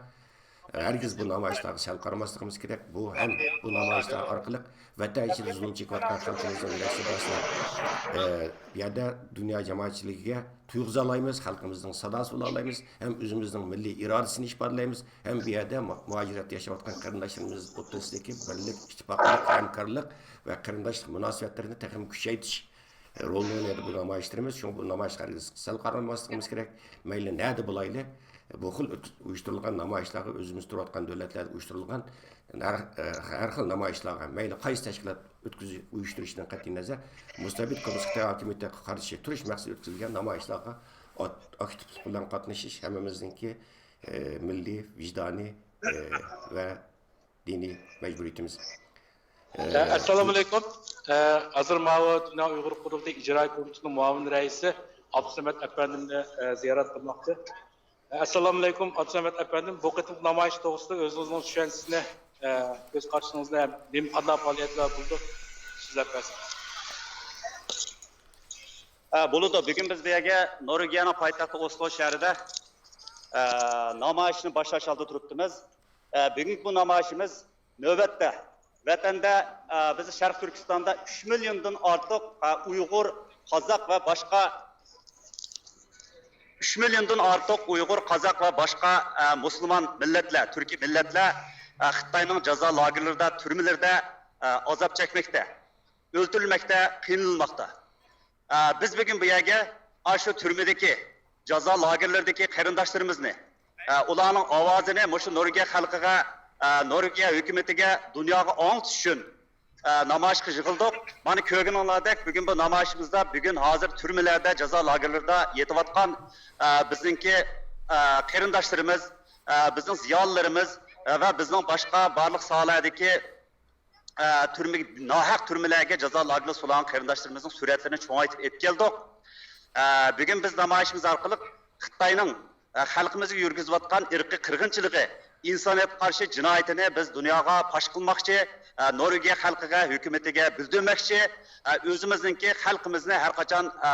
ھەرگىز بۇ نامايىشلارغا سەل قارىماسلىقىمىز كېرەك. بۇ ھەم بۇ نامايىشلار ئارقىلىق ۋەتەن ئىچىدە زۇلۇم چېكىۋاتقان خەلقىمىزنىڭ يۈرەك ساداسىنى، ئە، بۇ يەردە دۇنيا جامائەتچىلىكىگە تۇيغۇزالايمىز، خەلقىمىزنىڭ ساداسى بولالايمىز، ھەم ئۆزىمىزنىڭ مىللىي ئىرادىسىنى ئىپادىلەيمىز، ھەم بۇ يەردە مۇ-، مۇھاجىرەتتە ياشاۋاتقان قېرىنداشلىرىمىز ئوتتۇرىسىدىكى بىرلىك، ئىتتىپاقلىق، ھەمكارلىق ۋە قېرىنداشلىق مۇناسىۋەتلىرىنى تېخىمۇ كۈچەيتىش رولىنى ئوينايدۇ بۇ نامايىشلىرىمىز. شۇڭا بۇ نامايىشقا ھەرگىز سەل قارىماسلىقىمىز كېرەك. مەيلى نەدە بولايلى، بۇ خىل ئۆت-، ئۇيۇشتۇرۇلغان نامايىشلارغا، ئۆزىمىز تۇرۇۋاتقان دۆلەتلەردە ئۇيۇشتۇرۇلغان ھەر، ھەر خىل نامايىشلارغا، مەيلى قايسى تەشكىلات ئۆتكۈزۈ-، ئۇيۇشتۇرۇشىدىن قەتئىينەزەر، مۇستەبىت كوممۇنىستىك ھاكىمىيەتكە قارشى تۇرۇش مەقسىتى ئۆتكۈزۈلگەن نامايىشلارغا ئات-، ئاكتىپلىق بىلەن قاتنىشىش ھەممىمىزنىڭكى، ئە، مىللىي، ۋىجدانىي، ئە، ۋە دىنىي مەجبۇرىيىتىمىز. ئە، ئەسسالامۇئەلەيكۇم. ئە، ھازىر ماۋۇ دۇنيا ئۇيغۇر قۇرۇلتىيى ئىجرائىي كومىتېتىنىڭ مۇئاۋىن رەئىسى ئابدۇسەمەت ئەپەندىمنى، ئە، زىيارەت قىلماقچى. ئەسسالامۇئەلەيكۇم، ئابدۇسەمەت ئەپەندىم. بۇ قېتىمقى نامايىش توغرىسىدا ئۆزىڭىزنىڭ چۈشەنچىسىنى، ئە، كۆز قارىشىڭىزنى ھەم نېمە قانداق پائالىيەتلەر بولىدۇ؟ سۆزلەپ بەرسىڭىز. ئە، بولىدۇ. بۈگۈن بىز بۇ يەرگە نورۋېگىيەنىڭ پايتەختى ئوسلو شەھىرىدە، ئە، نامايىشنى باشلاش ئالدىدا تۇرۇپتىمىز. ئە، بۈگۈنكى بۇ نامايىشىمىز نۆۋەتتە ۋەتەندە، ئە، بىز شەرقىي تۈركىستاندا ئۈچ مىليوندىن ئارتۇق، ئە، ئۇيغۇر، قازاق ۋە باشقا، ئۈچ مىليوندىن ئارتۇق ئۇيغۇر، قازاق ۋە باشقا، ئە، مۇسۇلمان مىللەتلەر، تۈركىي مىللەتلەر، ئە، خىتاينىڭ جازا لاگېرلىرىدا، تۈرمىلىرىدە، ئە، ئازاب چەكمەكتە، ئۆلتۈرۈلمەكتە، قىينىلماقتا. ئە، بىز بۈگۈن بۇ يەرگە ئاشۇ تۈرمىدىكى، جازا لاگېرلىرىدىكى قېرىنداشلىرىمىزنى، ئە، ئۇلارنىڭ ئاۋازىنى مۇشۇ نورۋېگىيە خەلقىگە، ئە، نورۋېگىيە ھۆكۈمىتىگە، دۇنياغا ئاڭلىتىش ئۈچۈن، ئە، نامايىشقا يىغىلدۇق. مانا كۆرگىنىڭلاردەك، بۈگۈن بۇ نامايىشىمىزدا بۈگۈن ھازىر تۈرمىلەردە، جازا لاگېرلىرىدا يېتىۋاتقان، ئە، بىزنىڭكى، ئە، قېرىنداشلىرىمىز، ئە، بىزنىڭ زىيالىيلىرىمىز، ئە، ۋە بىزنىڭ باشقا بارلىق ساھەلەردىكى ئە، تۈرمە، ناھەق تۈرمىلەرگە جازا لاگېرىدا سولانغان قېرىنداشلىرىمىزنىڭ سۈرەتلىرىنى چوڭايتىپ ئېلىپ كەلدۇق. ئە، بۈگۈن بىز نامايىشىمىز ئارقىلىق خىتاينىڭ، ئە، خەلقىمىزگە يۈرگۈزۈۋاتقان ئىرقىي قىرغىنچىلىقى، ئىنسانىيەتكە قارشى جىنايىتىنى بىز دۇنياغا پاش قىلماقچى، ئە، نورۋېگىيە خەلقىگە، ھۆكۈمىتىگە بىلدۈرمەكچى، ئە، ئۆزىمىزنىڭكى خەلقىمىزنى ھەر قاچان، ئە،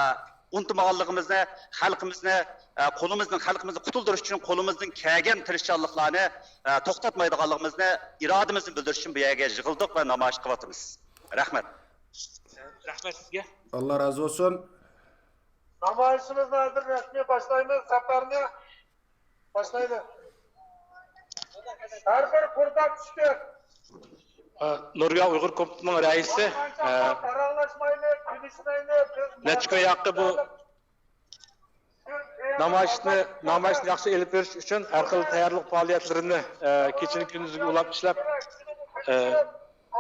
ئۇنتۇمىغانلىقىمىزنى، خەلقىمىزنى، ئە، قولىمىزنىڭ، خەلقىمىزنى قۇتۇلدۇرۇش ئۈچۈن قولىمىزدىن كەلگەن تىرىشچانلىقلارنى، ئە، توختاتمايدىغانلىقىمىزنى، ئىرادىمىزنى بىلدۈرۈش ئۈچۈن بۇ يەرگە يىغىلدۇق ۋە نامايىش قىلىۋاتىمىز. رەھمەت. رەھمەت سىزگە. ئاللا رازى بولسۇن. نامايىشىمىزنى ھازىر رەسمىي باشلايمىز. سەپەرنى باشلايلى. ھەر بىر قۇردا چۈشتى. ئە، نورۋېگىيە ئۇيغۇر كومىتېتىنىڭ رەئىسى، ئە، نەچچە كۈن ياقى بۇ نامايىشنى، نامايىشنى ياخشى ئېلىپ بېرىش ئۈچۈن ھەر خىل تەييارلىق پائالىيەتلىرىنى، ئە، كېچىنى كۈندۈزگە ئۇلاپ ئىشلەپ، ئە،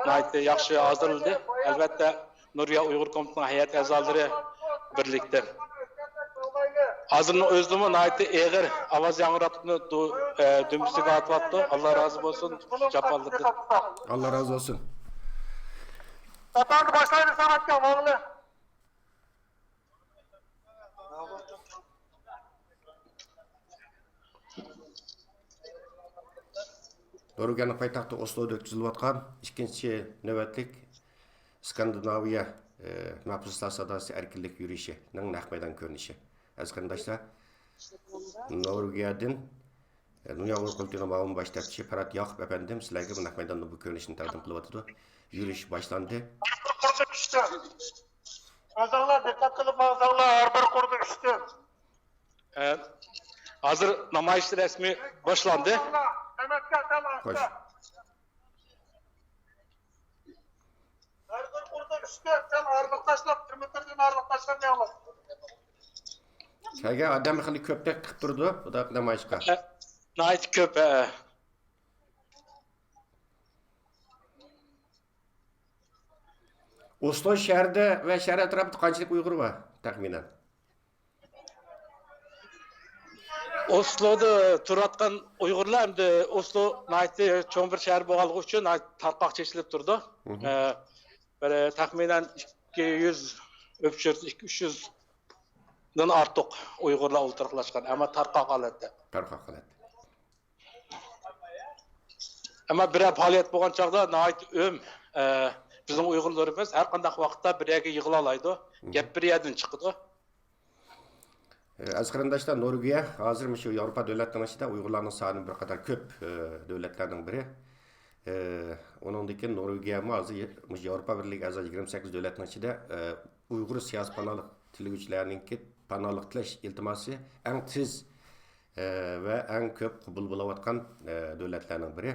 ناھايىتى ياخشى ھازىرلىدى. ئەلۋەتتە، نورۋېگىيە ئۇيغۇر كومىتېتىنىڭ ھەيئەت ئەزالىرى بىرلىكتە. ھازىرنىڭ ئۆزىدىمۇ ناھايىتى ئېغىر ئاۋاز ياڭراتقۇنى دۇ-، ئە، دۈمبىسىگە ئارتىۋاتىدۇ. ئاللا رازى بولسۇن جاپالاردىن. ئاللا رازى بولسۇن. ئاپاڭنى باشلايلى ساڭاتكا ماڭلى. نورۋېگىيەنىڭ پايتەختى ئوسلودا ئۆتكۈزۈلۈۋاتقان ئىككىنچى نۆۋەتلىك ئىسكاندىناۋىيە، ئى، مەھبۇسلار ساداسى ئەركىنلىك يۈرۈشىنىڭ نەق مەيدان كۆرۈنۈشى. ئەزىز قېرىنداشلار، نورۋېگىيەدىن، ئى، دۇنيا ئۇيغۇر قۇرۇلتىيىنىڭ مۇئاۋىن باش تەپتىشى پارات ياقۇپ ئەپەندىم سىلەرگە بۇ نەق مەيداندا بۇ كۆرۈنۈشنى تەقدىم قىلىۋاتىدۇ. يۈرۈش باشلاندى. ئۆزۈڭلار دىققەت قىلىپ ماڭساڭلار، ھەر بىر قۇردا ئۈچتىن. ئە، ھازىر نامايىش رەسمىي باشلاندى. خوش. ھەر بىر قۇردا ئۈچ تۆت سەل ئارىلىق تاشلاپ، بىر مېتىردىن ئارىلىق تاشلاپ ياڭلار. كەلگەن ئادەم خېلى كۆپتەك چىقىپ تۇرىدۇ بۇنداق نامايىشقا. ھە، ناھايىتى كۆپ، ھە. ئوسلو شەھىرىدە ۋە شەھەر ئەتراپىدا قانچىلىك ئۇيغۇر بار تەخمىنەن؟ ئوسلودا تۇرۇۋاتقان ئۇيغۇرلار ئەمدى ئوسلو ناھايىتى چوڭ بىر شەھەر بولغانلىقى ئۈچۈن ناھايىتى تارقاق چېچىلىپ تۇرىدۇ. مھم. ئە، بىر تەخمىنەن ئىككى يۈز، ئۈچ يۈز، ئۈچ يۈزدىن ئارتۇق ئۇيغۇرلار ئولتۇراقلاشقان، ئەمما تارقاق ھالەتتە. تارقاق ھالەتتە. ئەمما بىرەر پائالىيەت بولغان چاغدا ناھايىتى ئۆم، ئە، بىزنىڭ ئۇيغۇرلىرىمىز ھەر قانداق ۋاقىتتا بىر يەرگە يىغىلالايدۇ. مھم. گەپ بىر يەردىن چىقىدۇ. ئەزىز قېرىنداشلار، نورۋېگىيە ھازىر مۇشۇ ياۋروپا دۆلەتلىرىنىڭ ئىچىدە ئۇيغۇرلارنىڭ سانى بىر قەدەر كۆپ، ئە، دۆلەتلەرنىڭ بىرى. ئە، ئۇنىڭدىن كېيىن نورۋېگىيەمۇ ھازىر مۇشۇ ياۋروپا بىرلىكىگە ئەزا يىگىرمە سەككىز دۆلەتنىڭ ئىچىدە، ئە، ئۇيغۇر سىياسىي پاناھلىق تىلىگۈچىلەرنىڭكى پاناھلىق تىلەش ئىلتىماسى ئەڭ تېز، ئە، ۋە ئەڭ كۆپ قوبۇل بولۇۋاتقان، ئە، دۆلەتلەرنىڭ بىرى.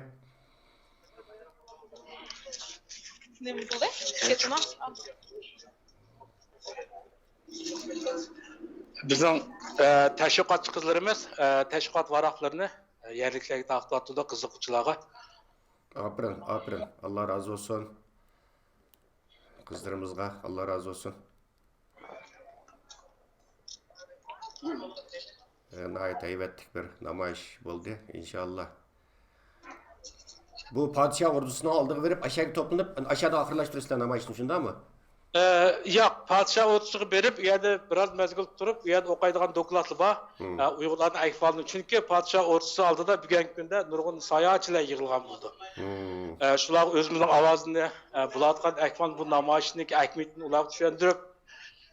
نېمە بولدى؟ بىزنىڭ، ئە، تەشۋىقاتچى قىزلىرىمىز، ئە، تەشۋىقات ۋاراقلىرىنى، ئە، يەرلىكلەرگە تارقىتىۋاتىدۇ، قىزىققۇچىلارغا. ئاپىرىن، ئاپىرىن. ئاللا رازى بولسۇن. قىزلىرىمىزغا ئاللا رازى بولسۇن. ئە، ناھايىتى ھەيۋەتلىك بىر نامايىش بولدى، ئىنشاللا. بۇ پادىشاھ ئوردىسىنىڭ ئالدىغا بېرىپ، ئاشەگە توپلىنىپ، ئاشەدە ئاخىرلاشتۇرىسىلەر نامايىشنى، شۇنداقمۇ؟ ئە، ياق، پادىشاھ ئوردىسىغا بېرىپ، ئۇ يەردە بىراز مەزگىل تۇرۇپ، ئۇ يەردە ئوقۇيدىغان دوكلاتلار بار. مم. ئە، ئۇيغۇرلارنىڭ ئەھۋالىنى، چۈنكى پادىشاھ ئوردىسى ئالدىدا بۈگۈنكى كۈندە نۇرغۇن ساياھەتچىلەر يىغىلغان بولىدۇ. مم. ئە، شۇلارغا ئۆزىمىزنىڭ ئاۋازىنى، ئە، بولۇۋاتقان ئەھۋال، بۇ نامايىشنىڭ ئەھمىيىتىنى ئۇلارغا چۈشەندۈرۈپ،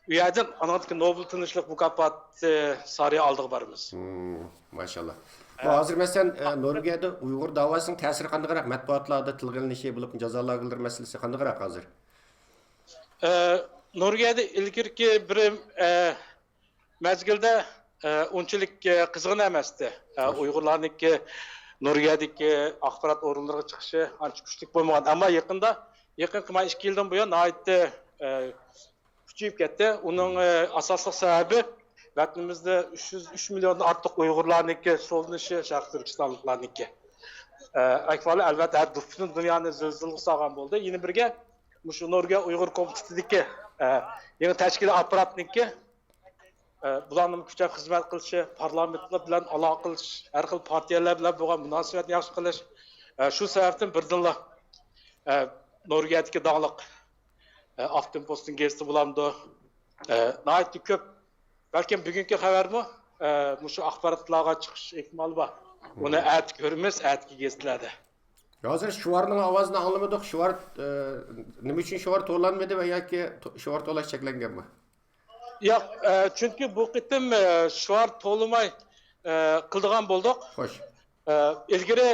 ئۇ يەردىن ئانىڭدىكى نوبېل تىنچلىق مۇكاپاتى سارى ئالدىغا بارىمىز. مم، ماشاللا. بۇ ھە. ھازىر مەسىلەن، ئە، نورۋېگىيەدە ئۇيغۇر داۋاسىنىڭ تەسىرى قانداقراق؟ مەتبۇئاتلاردا تىلغا ئېلىنىشى بولۇپ، جازا لاگېرلىرى مەسىلىسى قانداقراق ھازىر؟ ئە، نورۋېگىيەدە ئىلگىرىكى بىر، ئە، مەزگىلدە، ئە، ئۇنچىلىك، ئە، قىزغىن ئەمەستى. ئە، خوش. ئۇيغۇرلارنىڭكى نورۋېگىيەدىكى ئاخبارات ئورۇنلىرىغا چىقىشى ئانچە كۈچلۈك بولمىغان. ئەمما يېقىندا، يېقىنقى مانا ئىككى يىلدىن بۇيان ناھايىتى، ئە، كۈچىيىپ كەتتى. ئۇنىڭ، ئە، ئاساسلىق سەۋەبى ۋەتىنىمىزدە ئۈچ يۈز ئۈچ مىليوندىن ئارتۇق ئۇيغۇرلارنىڭكى سولىنىشى، شەرقىي تۈركىستانلىقلارنىڭكى. ئە، ئەھۋالى ئەلۋەتتە ھەر پۈتۈن دۇنيانى زىلزىلىگە سالغان بولدى. يەنە بىرگە مۇشۇ نورۋېگىيە ئۇيغۇر كومىتېتىدىكى، ئە، يېڭى تەشكىلىي ئاپپاراتنىڭكى، ئە، بۇلارنىڭ كۈچەپ خىزمەت قىلىشى، پارلامېنتلار بىلەن ئالاقە قىلىش، ھەر خىل پارتىيەلەر بىلەن بولغان مۇناسىۋەتنى ياخشى قىلىش، ئە، شۇ سەۋەبتىن بىردىنلا، ئە، نورۋېگىيەدىكى داڭلىق، ئە، ئافتېنپوستېن گېزىتى بولامدۇ، ئە، ناھايىتى كۆپ. بەلكىم بۈگۈنكى خەۋەرمۇ، ئە، مۇشۇ ئاخباراتلارغا چىقىش ئېھتىمالى بار. ئۇنى ئەتە كۆرىمىز، ئەتىكى گېزىتلەردە. ھازىر شوئارنىڭ ئاۋازىنى ئاڭلىمىدۇق. شوئار، ئە، نېمە ئۈچۈن شوئار تولانمىدى ۋە ياكى تو-، شوئار تولاش چەكلەنگەنمۇ؟ ياق، ئە، چۈنكى بۇ قېتىم، ئە، شوئار تولىماي، ئە، قىلىدىغان بولدۇق. خوش. ئە، ئىلگىرى،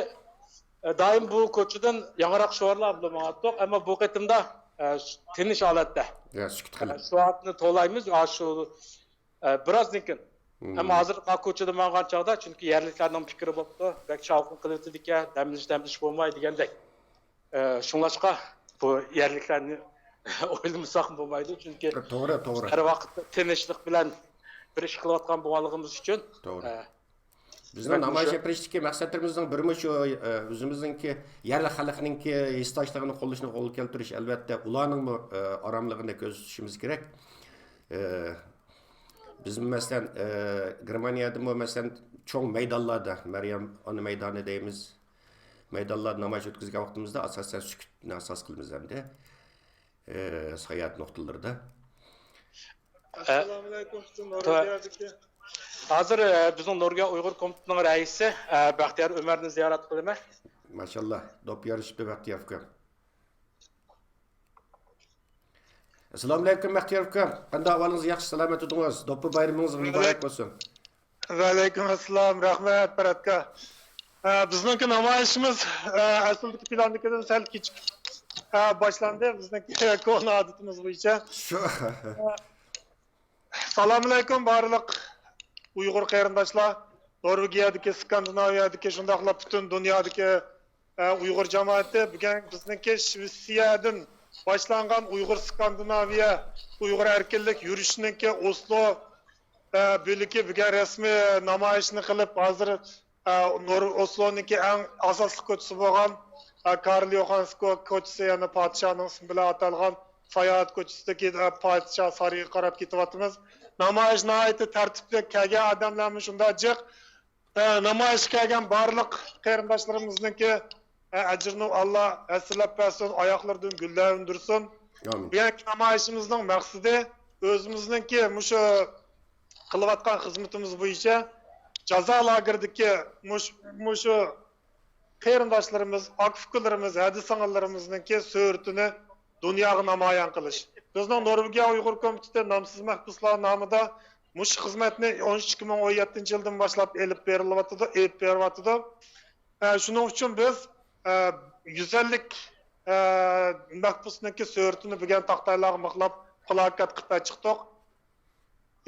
ئە، دائىم بۇ كوچىدىن ياڭراق شوئارلار بىلەن ماڭاتتۇق، ئەمما بۇ قېتىمدا، ئە، ش-، تىنچ ھالەتتە. يا، سۈكۈت قىلىپ. ئە، شوئارنى تولايمىز، ئاشۇ، ئە، بىرازدىن كېيىن. مم. ئەمما ھازىر ما كوچىدا ماڭغان چاغدا، چۈنكى يەرلىكلەرنىڭ پىكرى بوپتۇ، بەك شاۋقۇن قىلىۋېتىدىكەن، دەم ئېلىش، دەم ئېلىش بولماي دېگەندەك. ئە، شۇڭلاشقا بۇ يەرلىكلەرنى ئويلىمىساق بولمايدۇ، چۈنكى توغرا، توغرا. ھەر ۋاقىت تىنچلىق بىلەن بىر ئىش قىلىۋاتقان بولغانلىقىمىز ئۈچۈن. توغرا. ئە، بىزنىڭ دېمەك، نامايىش مۇشۇ يەپ بېرىشتىكى مەقسەتلىرىمىزنىڭ بىرىمۇ شۇ، ئە، ئۆزىمىزنىڭكى يەرلىك خەلقنىڭكى ھېسداشلىقىنى قوللىشىنى قولغا كەلتۈرۈش، ئەلۋەتتە، ئۇلارنىڭمۇ، ئە، ئاراملىقىنى كۆزدە تۇتۇشىمىز كېرەك. ئە، بىزمۇ، مەسىلەن، ئە، گېرمانىيەدىمۇ، مەسىلەن، چوڭ مەيدانلاردا، مەريەم ئانا مەيدانى دەيمىز، مەيدانلاردا نامايىش ئۆتكۈزگەن ۋاقتىمىزدا، ئاساسەن، سۈكۈتنى ئاساس قىلىمىز ئەمدى، ئە، ساياھەت نۇقتىلىرىدا. ئەسسالامۇئەلەيكۇم، پۈتۈن نورۋېگىيەدىكى. ھازىر، ئە، بىزنىڭ نورۋېگىيە ئۇيغۇر كومىتېتىنىڭ رەئىسى، ئە، بەختىيار ئۆمەرنى زىيارەت قىلىمەن. ماشاللا، دوپپا يارىشىپتۇ بەختىيار ئۇكام. ئەسسالامۇئەلەيكۇم، بەختىيار ئۇكام. قانداق ئەھۋالىڭىز؟ ياخشى، سالامەت تۇردىڭىز؟ دوپپا بايرىمىڭىز مۇبارەك بولسۇن. ۋەئەلەيكۇم ئەسسالام، رەھمەت، پەرھات ئاكا. ئە، بىزنىڭكى نامايىشىمىز، ئە، ئەسلىدىكى پىلاندىكىدىن سەل كېچىكىپ، ئە، باشلاندى. بىزنىڭكى كونا ئادىتىمىز بويىچە. شۇ. ئە، سالامۇئەلەيكۇم، بارلىق ئۇيغۇر قېرىنداشلار. نورۋېگىيەدىكى، سكاندىناۋىيەدىكى، شۇنداقلا پۈتۈن دۇنيادىكى، ئە، ئۇيغۇر جامائىتى بۈگۈن بىزنىڭكى شىۋېتسىيەدىن باشلانغان ئۇيغۇر سكاندىناۋىيە، ئۇيغۇر ئەركىنلىك يۈرۈشىنىڭكى ئوسلو، ئە، بۆلىكى بۈگۈن رەسمىي نامايىشنى قىلىپ، ھازىر، ئە، نور-، ئوسلونىڭكى ئەڭ ئاساسلىق كوچىسى بولغان، ئە، كارل يوھانس كو-، كوچىسى، يەنى پادىشاھنىڭ ئىسمى بىلەن ئاتالغان ساياھەت كوچىسىدىكى، ئە، پادىشاھ سارىيىغا قاراپ كېتىۋاتىمىز. نامايىش ناھايىتى تەرتىپلىك، كەلگەن ئادەملەرمۇ شۇنداق جىق. ئە، نامايىشقا كەلگەن بارلىق قېرىنداشلىرىمىزنىڭكى، ئە، ئەجرىنى ئاللا ھەسسىلەپ بەرسۇن، ئاياقلىرىدىن گۈللەر ئۈندۈرسۇن. ئامىن. بۇ يەركى نامايىشىمىزنىڭ مەقسىتى ئۆزىمىزنىڭكى مۇشۇ قىلىۋاتقان خىزمىتىمىز بويىچە جازا لاگېرىدىكى مۇش-، مۇشۇ قېرىنداشلىرىمىز، ئاكا-ئۇكىلىرىمىز، ھەدە-سىڭىللىرىمىزنىڭكى سۈرىتىنى دۇنياغا نامايان قىلىش. بىزنىڭ نورۋېگىيە ئۇيغۇر كومىتېتى نامسىز مەھبۇسلار نامىدا مۇشۇ خىزمەتنى ئون ئۈچ، ئىككى مىڭ ئون يەتتىنچى يىلدىن باشلاپ ئېلىپ بېرىلىۋاتىدۇ، ئېلىپ بېرىۋاتىدۇ. ئە، شۇنىڭ ئۈچۈن بىز، ئە، يۈز ئەللىك، ئە، مەھبۇسنىڭكى سۈرىتىنى بۈگۈن تاختايلارغا مىخلاپ، پىلاكات قىلىپ چىقتۇق.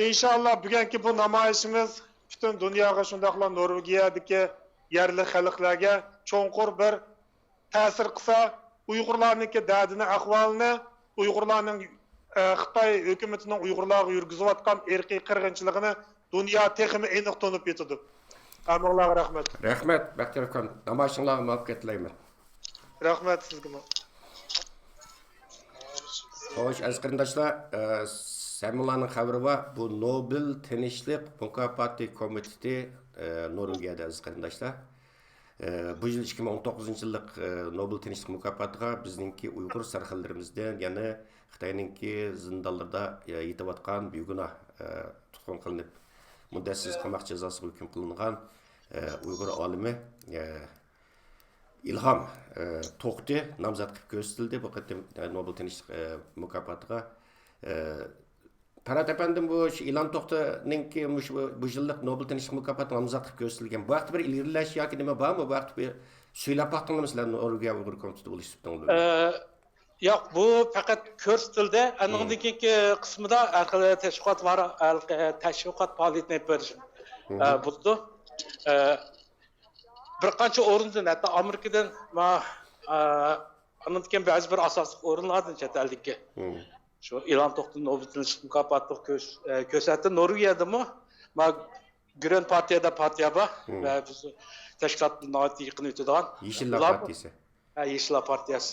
ئىنشاللا بۈگۈنكى بۇ نامايىشىمىز پۈتۈن دۇنياغا، شۇنداقلا نورۋېگىيەدىكى يەرلىك خەلقلەرگە چوڭقۇر بىر تەسىر قىلسا، ئۇيغۇرلارنىڭكى دەردىنى، ئەھۋالىنى، ئۇيغۇرلارنىڭ، ئە، خىتاي ھۆكۈمىتىنىڭ ئۇيغۇرلارغا يۈرگۈزۈۋاتقان ئىرقىي قىرغىنچىلىقىنى دۇنيا تېخىمۇ ئېنىق تونۇپ يېتىدۇ. ھەممىڭلارغا رەھمەت. رەھمەت، بەختىيار ئۇكام. نامايىشىڭلارغا مۇۋەپپەقىيەت تىلەيمەن. رەھمەت سىزگىمۇ. خوش، ئەزىز قېرىنداشلار، ئە، ھەممىڭلارنىڭ خەۋىرى بار. بۇ نوبېل تىنچلىق مۇكاپاتى كومىتېتى، ئە، نورۋېگىيەدە، ئەزىز قېرىنداشلار. ئە، بۇ يىل ئىككى مىڭ ئون توققۇزىنچى يىللىق، ئە، نوبېل تىنچلىق مۇكاپاتىغا بىزنىڭكى ئۇيغۇر سەرخىللىرىمىزدىن، يەنى خىتاينىڭكى زىندانلىرىدا، ئە، يېتىۋاتقان بىگۇناھ، ئە، تۇتقۇن قىلىنىپ، مۇددەتسىز قاماق جازاسىغا ھۆكۈم قىلىنغان، ئە، ئۇيغۇر ئالىمى، ئە، ئىلھام، ئە، توختى نامزات قىلىپ كۆرسىتىلدى بۇ قېتىم، ئە، نوبېل تىنچلىق، ئە، مۇكاپاتىغا. ئە، پەرھات ئەپەندىم، بۇ شۇ ئىلھام توختىنىڭكى مۇشۇ بۇ، بۇ يىللىق نوبېل تىنچلىق مۇكاپاتىغا نامزاتلىق كۆرسىتىلگەن. بۇ ھەقتە بىر ئىلگىرىلەش ياكى نېمە بارمۇ؟ بۇ ھەقتە بىر سۆيلەپ باقتىڭلارمۇ سىلەر نورۋېگىيە ئۇيغۇر كومىتېتى بولۇش سۈپىتىڭلار بىلەن؟ ئە، ياق، بۇ پەقەت كۆرسىتىلدى. ئاندىن كېيىنكى قىسمىدا ھەر خىل تەشۋىقات بار، ھەر خىل تەشۋىقات پائالىيىتىنى ئېلىپ بېرىش، ئە، بولىدۇ. ئە، بىر قانچە ئورۇندىن، ھەتتا ئامېرىكىدىن، ما-، ئە، ئاندىن كېيىن بەزى بىر ئاساسلىق ئورۇنلاردىن، چەت ئەلدىكى شۇ ئىلھام توختى نوبېل تىنچلىق مۇكاپاتىغا كۆرس-، ئە، كۆرسەتتى. نورۋېگىيەدىمۇ ما گرۆن پارتىيە دەپ پارتىيە بار ۋە بىز تەشكىلات بىلەن ناھايىتى يېقىن ئۆتىدىغان. يېشىللار ئۇلار پارتىيىسى. ھە، يېشىللار پارتىيەسى.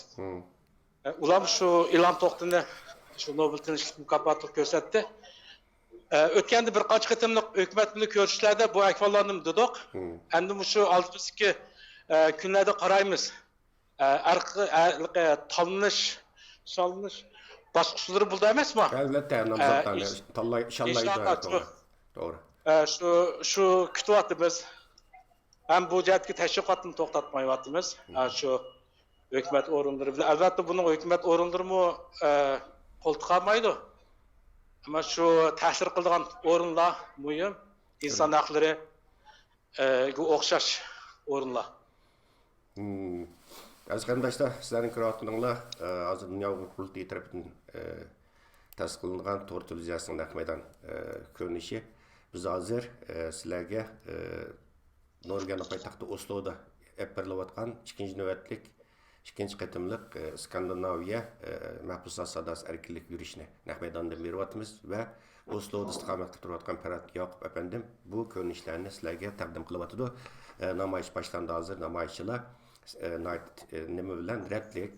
ئە، ئۇلار شۇ ئىلھام توختىنى شۇ نوبېل تىنچلىق مۇكاپاتىغا كۆرسەتتى. ئە، ئۆتكەندە بىر قانچە قېتىملىق ھۆكۈمەت بىلەن كۆرۈشۈشلەردە بۇ ئەھۋاللارنى دېدۇق. ئەمدى مۇشۇ ئالدىمىزدىكى، ئە، كۈنلەردە قارايمىز. ئە، ئەرقى-، ئە، تاللىنىش، سانلىنىش باسقۇچلىرى بولدى ئەمەسمۇ؟ ئەلۋەتتە، ئە، نامزاتلارنى ئىش-، تاللاي-، شاللايدۇ، ئىنشاللا، توغرا. شۇ، توغرا. ئە، شۇ، شۇ كۈتۈۋاتىمىز. ھەم بۇ جەھەتتىكى تەشۋىقاتنى توختاتمايۋاتىمىز. ھە، شۇ ھۆكۈمەت ئورۇنلىرى بىلەن. ئەلۋەتتە، بۇنىڭ ھۆكۈمەت ئورۇنلىرىمۇ، ئە، قول تىقالمايدۇ. ئەمما شۇ تەسىر قىلىدىغان ئورۇنلار مۇھىم. ئىنسان ھەقلىرى، ئە، گە ئوخشاش ئورۇنلار. مم. ئەزىز قېرىنداشلار، سىلەرنىڭ كۆرۈۋاتقىنىڭلار، ئە، ھازىر دۇنيا ئۇيغۇر قۇرۇلتىيى تەرىپىدىن، ئە، تەسىسلىنىدىغان تور تېلېۋىزىيەسىنىڭ نەق مەيدان، ئە، كۆرۈنۈشى. بىز ھازىر، ئە، سىلەرگە، ئە، نورۋېگىيەنىڭ پايتەختى ئوسلودا ئېلىپ بېرىلىۋاتقان ئىككىنچى نۆۋەتلىك، ئىككىنچى قېتىملىق، ئە، ئىسكاندىناۋىيە، ئە، مەھبۇسلار ساداسى ئەركىنلىك يۈرۈشىنى نەق مەيداندىن بېرىۋاتىمىز ۋە ئوسلودا ئىستىقامەت قىلىپ تۇرۇۋاتقان پەرھات ياقۇپ ئەپەندىم بۇ كۆرۈنۈشلەرنى سىلەرگە تەقدىم قىلىۋاتىدۇ. ئە، نامايىش باشلاندى ھازىر، نامايىشچىلار، ئە، ناھايىتى، ئە، نېمە بىلەن، رەتلىك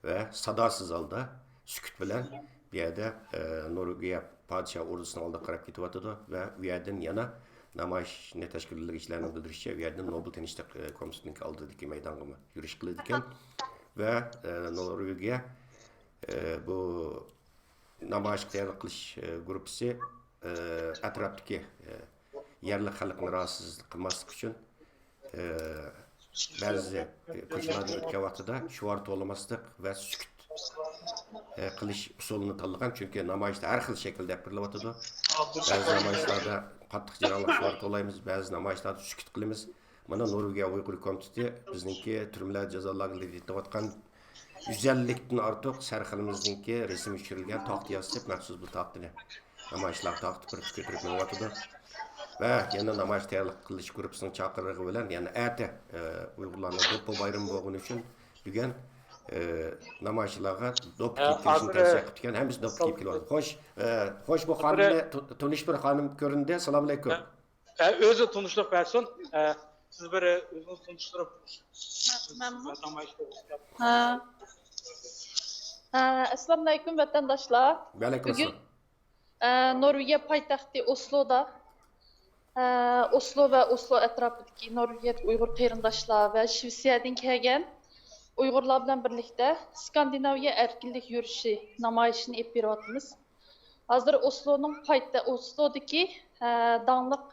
ۋە ساداسىز ھالدا، سۈكۈت بىلەن بۇ يەردە، ئە، نورۋېگىيە پادىشاھ ئوردىسىنىڭ ئالدىغا قاراپ كېتىۋاتىدۇ ۋە ئۇ يەردىن يەنە نامايىشنى تەشكىللىگۈچىلەرنىڭ بىلدۈرۈشىچە، ئۇ يەردىن نوبېل تىنچلىق، ئە، كومىتېتىنىڭكى ئالدىدىكى مەيدانغىمۇ يۈرۈش قىلىدىكەن ۋە، ئە، نورۋېگىيە، ئە، بۇ نامايىشقا تەييارلىق قىلىش، ئە، گۇرۇپپىسى، ئە، ئەتراپتىكى، ئە، يەرلىك خەلقنى راھەتسىز قىلماسلىق ئۈچۈن، ئە، بەزى كوچىلاردىن ئۆتكەن ۋاقتىدا شوئار توۋلىماسلىق ۋە سۈكۈت، ئە، قىلىش ئۇسۇلىنى تاللىغان. چۈنكى نامايىشتا ھەر خىل شەكىلدە ئېلىپ بېرىلىۋاتىدۇ. بەزى نامايىشلاردا قاتتىق جاراڭلاپ شوئار توۋلايمىز، بەزى نامايىشلاردا سۈكۈت قىلىمىز. مانا نورۋېگىيە ئۇيغۇر كومىتېتى بىزنىڭكى تۈرمىلەر، جازا لاگېرلىرىدا يېتىۋاتقان يۈز ئەللىكتىن ئارتۇق سەرخىلىمىزنىڭكى رەسىمى چۈشۈرۈلگەن تاختا ياسىتىپ، مەخسۇس بۇ تاختىنى نامايىشلارغا تارقىتىپ بىر كۆتۈرۈپ مېڭىۋاتىدۇ. ۋە يەنە نامايىش تەييارلىق قىلىش گۇرۇپپىسىنىڭ چاقىرىقى بىلەن يەنە ئەتە، ئە، ئۇيغۇرلارنىڭ دوپپا بايرىمى بولغىنى ئۈچۈن بۈگۈن، ئە، نامايىشچىلارغا دوپپا كىيىپ كېلىشنى تەۋسىيە قىلىپ كەلگەن، ھەممىسى دوپپا كىيىپ كېلىۋاتىدۇ. خوش، ئە، خوش، بۇ خانىمنى تونۇش بىر خانىم كۆرۈندى. ئەسسالامۇ ئەلەيكۇم. ئە، ئۆزى تونۇشلۇق بەرسۇن. ئە، سىز بىر ئۆزىڭىز تونۇشتۇرۇپ، مەنمۇ؟ ھە. ئە، ئەسسالامۇ ئەلەيكۇم، ۋەتەنداشلار. ۋەئەلەيكۇم ئەسسالام. ئە، نورۋېگىيە پايتەختى ئوسلودا، ئە، ئوسلو ۋە ئوسلو ئەتراپىدىكى نورۋېگىيەدىكى ئۇيغۇر قېرىنداشلار ۋە شىۋېتسىيەدىن كەلگەن ئۇيغۇرلار بىلەن بىرلىكتە ئىسكاندىناۋىيە ئەركىنلىك يۈرۈشى نامايىشىنى ئېلىپ بېرىۋاتىمىز. ھازىر ئوسلونىڭ پايتە-، ئوسلودىكى، ئە، داڭلىق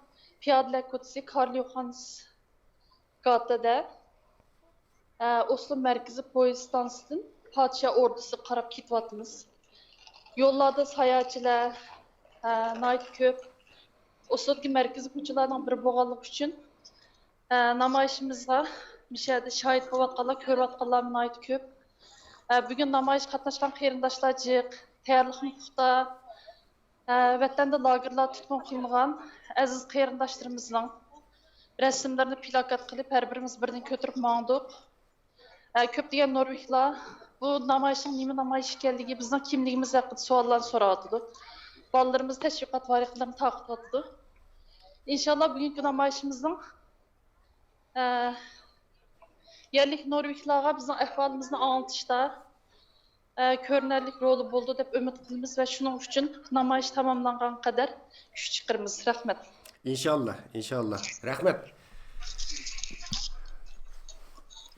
پىيادىلەر كوچىسى كارل يوخانس گاتىدە، ئە، ئوسلو مەركىزىي پويىز ئىستانسىسىدىن پادىشاھ ئوردىسىغا قاراپ كېتىۋاتىمىز. يوللاردا ساياھەتچىلەر، ئە، ناھايىتى كۆپ. ئوسلودىكى مەركىزىي كوچىلارنىڭ بىرى بولغانلىقى ئۈچۈن، ئە، نامايىشىمىزغا مۇشۇ يەردە شاھىت بولۇۋاتقانلار، كۆرۈۋاتقانلارمۇ ناھايىتى كۆپ. ئە، بۈگۈن نامايىشقا قاتناشقان قېرىنداشلار جىق، تەييارلىقمۇ پۇختا. ئە، ۋەتەندە لاگېرلار تۇتقۇن قىلىنغان ئەزىز قېرىنداشلىرىمىزنىڭ رەسىملىرىنى پىلاكات قىلىپ، ھەر بىرىمىز بىردىن كۆتۈرۈپ ماڭدۇق. ئە، كۆپلىگەن نورۋېگلار بۇ نامايىشنىڭ نېمە نامايىش ئىكەنلىكى، بىزنىڭ كىملىكىمىز ھەققىدە سوئاللارنى سوراۋاتىدۇ. بالىلىرىمىز تەشۋىقات ۋارىقلىرىنى تارقىتىۋاتىدۇ. ئىنشاللا بۈگۈنكى نامايىشىمىزنىڭ، ئە، يەرلىك نورۋېگلارغا بىزنىڭ ئەھۋالىمىزنى ئاڭلىتىشتا، ئە، كۆرۈنەرلىك رولى بولىدۇ دەپ ئۈمىد قىلىمىز ۋە شۇنىڭ ئۈچۈن نامايىش تاماملانغانغا قەدەر كۈچ چىقىرىمىز. رەھمەت. ئىنشاللا، ئىنشاللا. رەھمەت.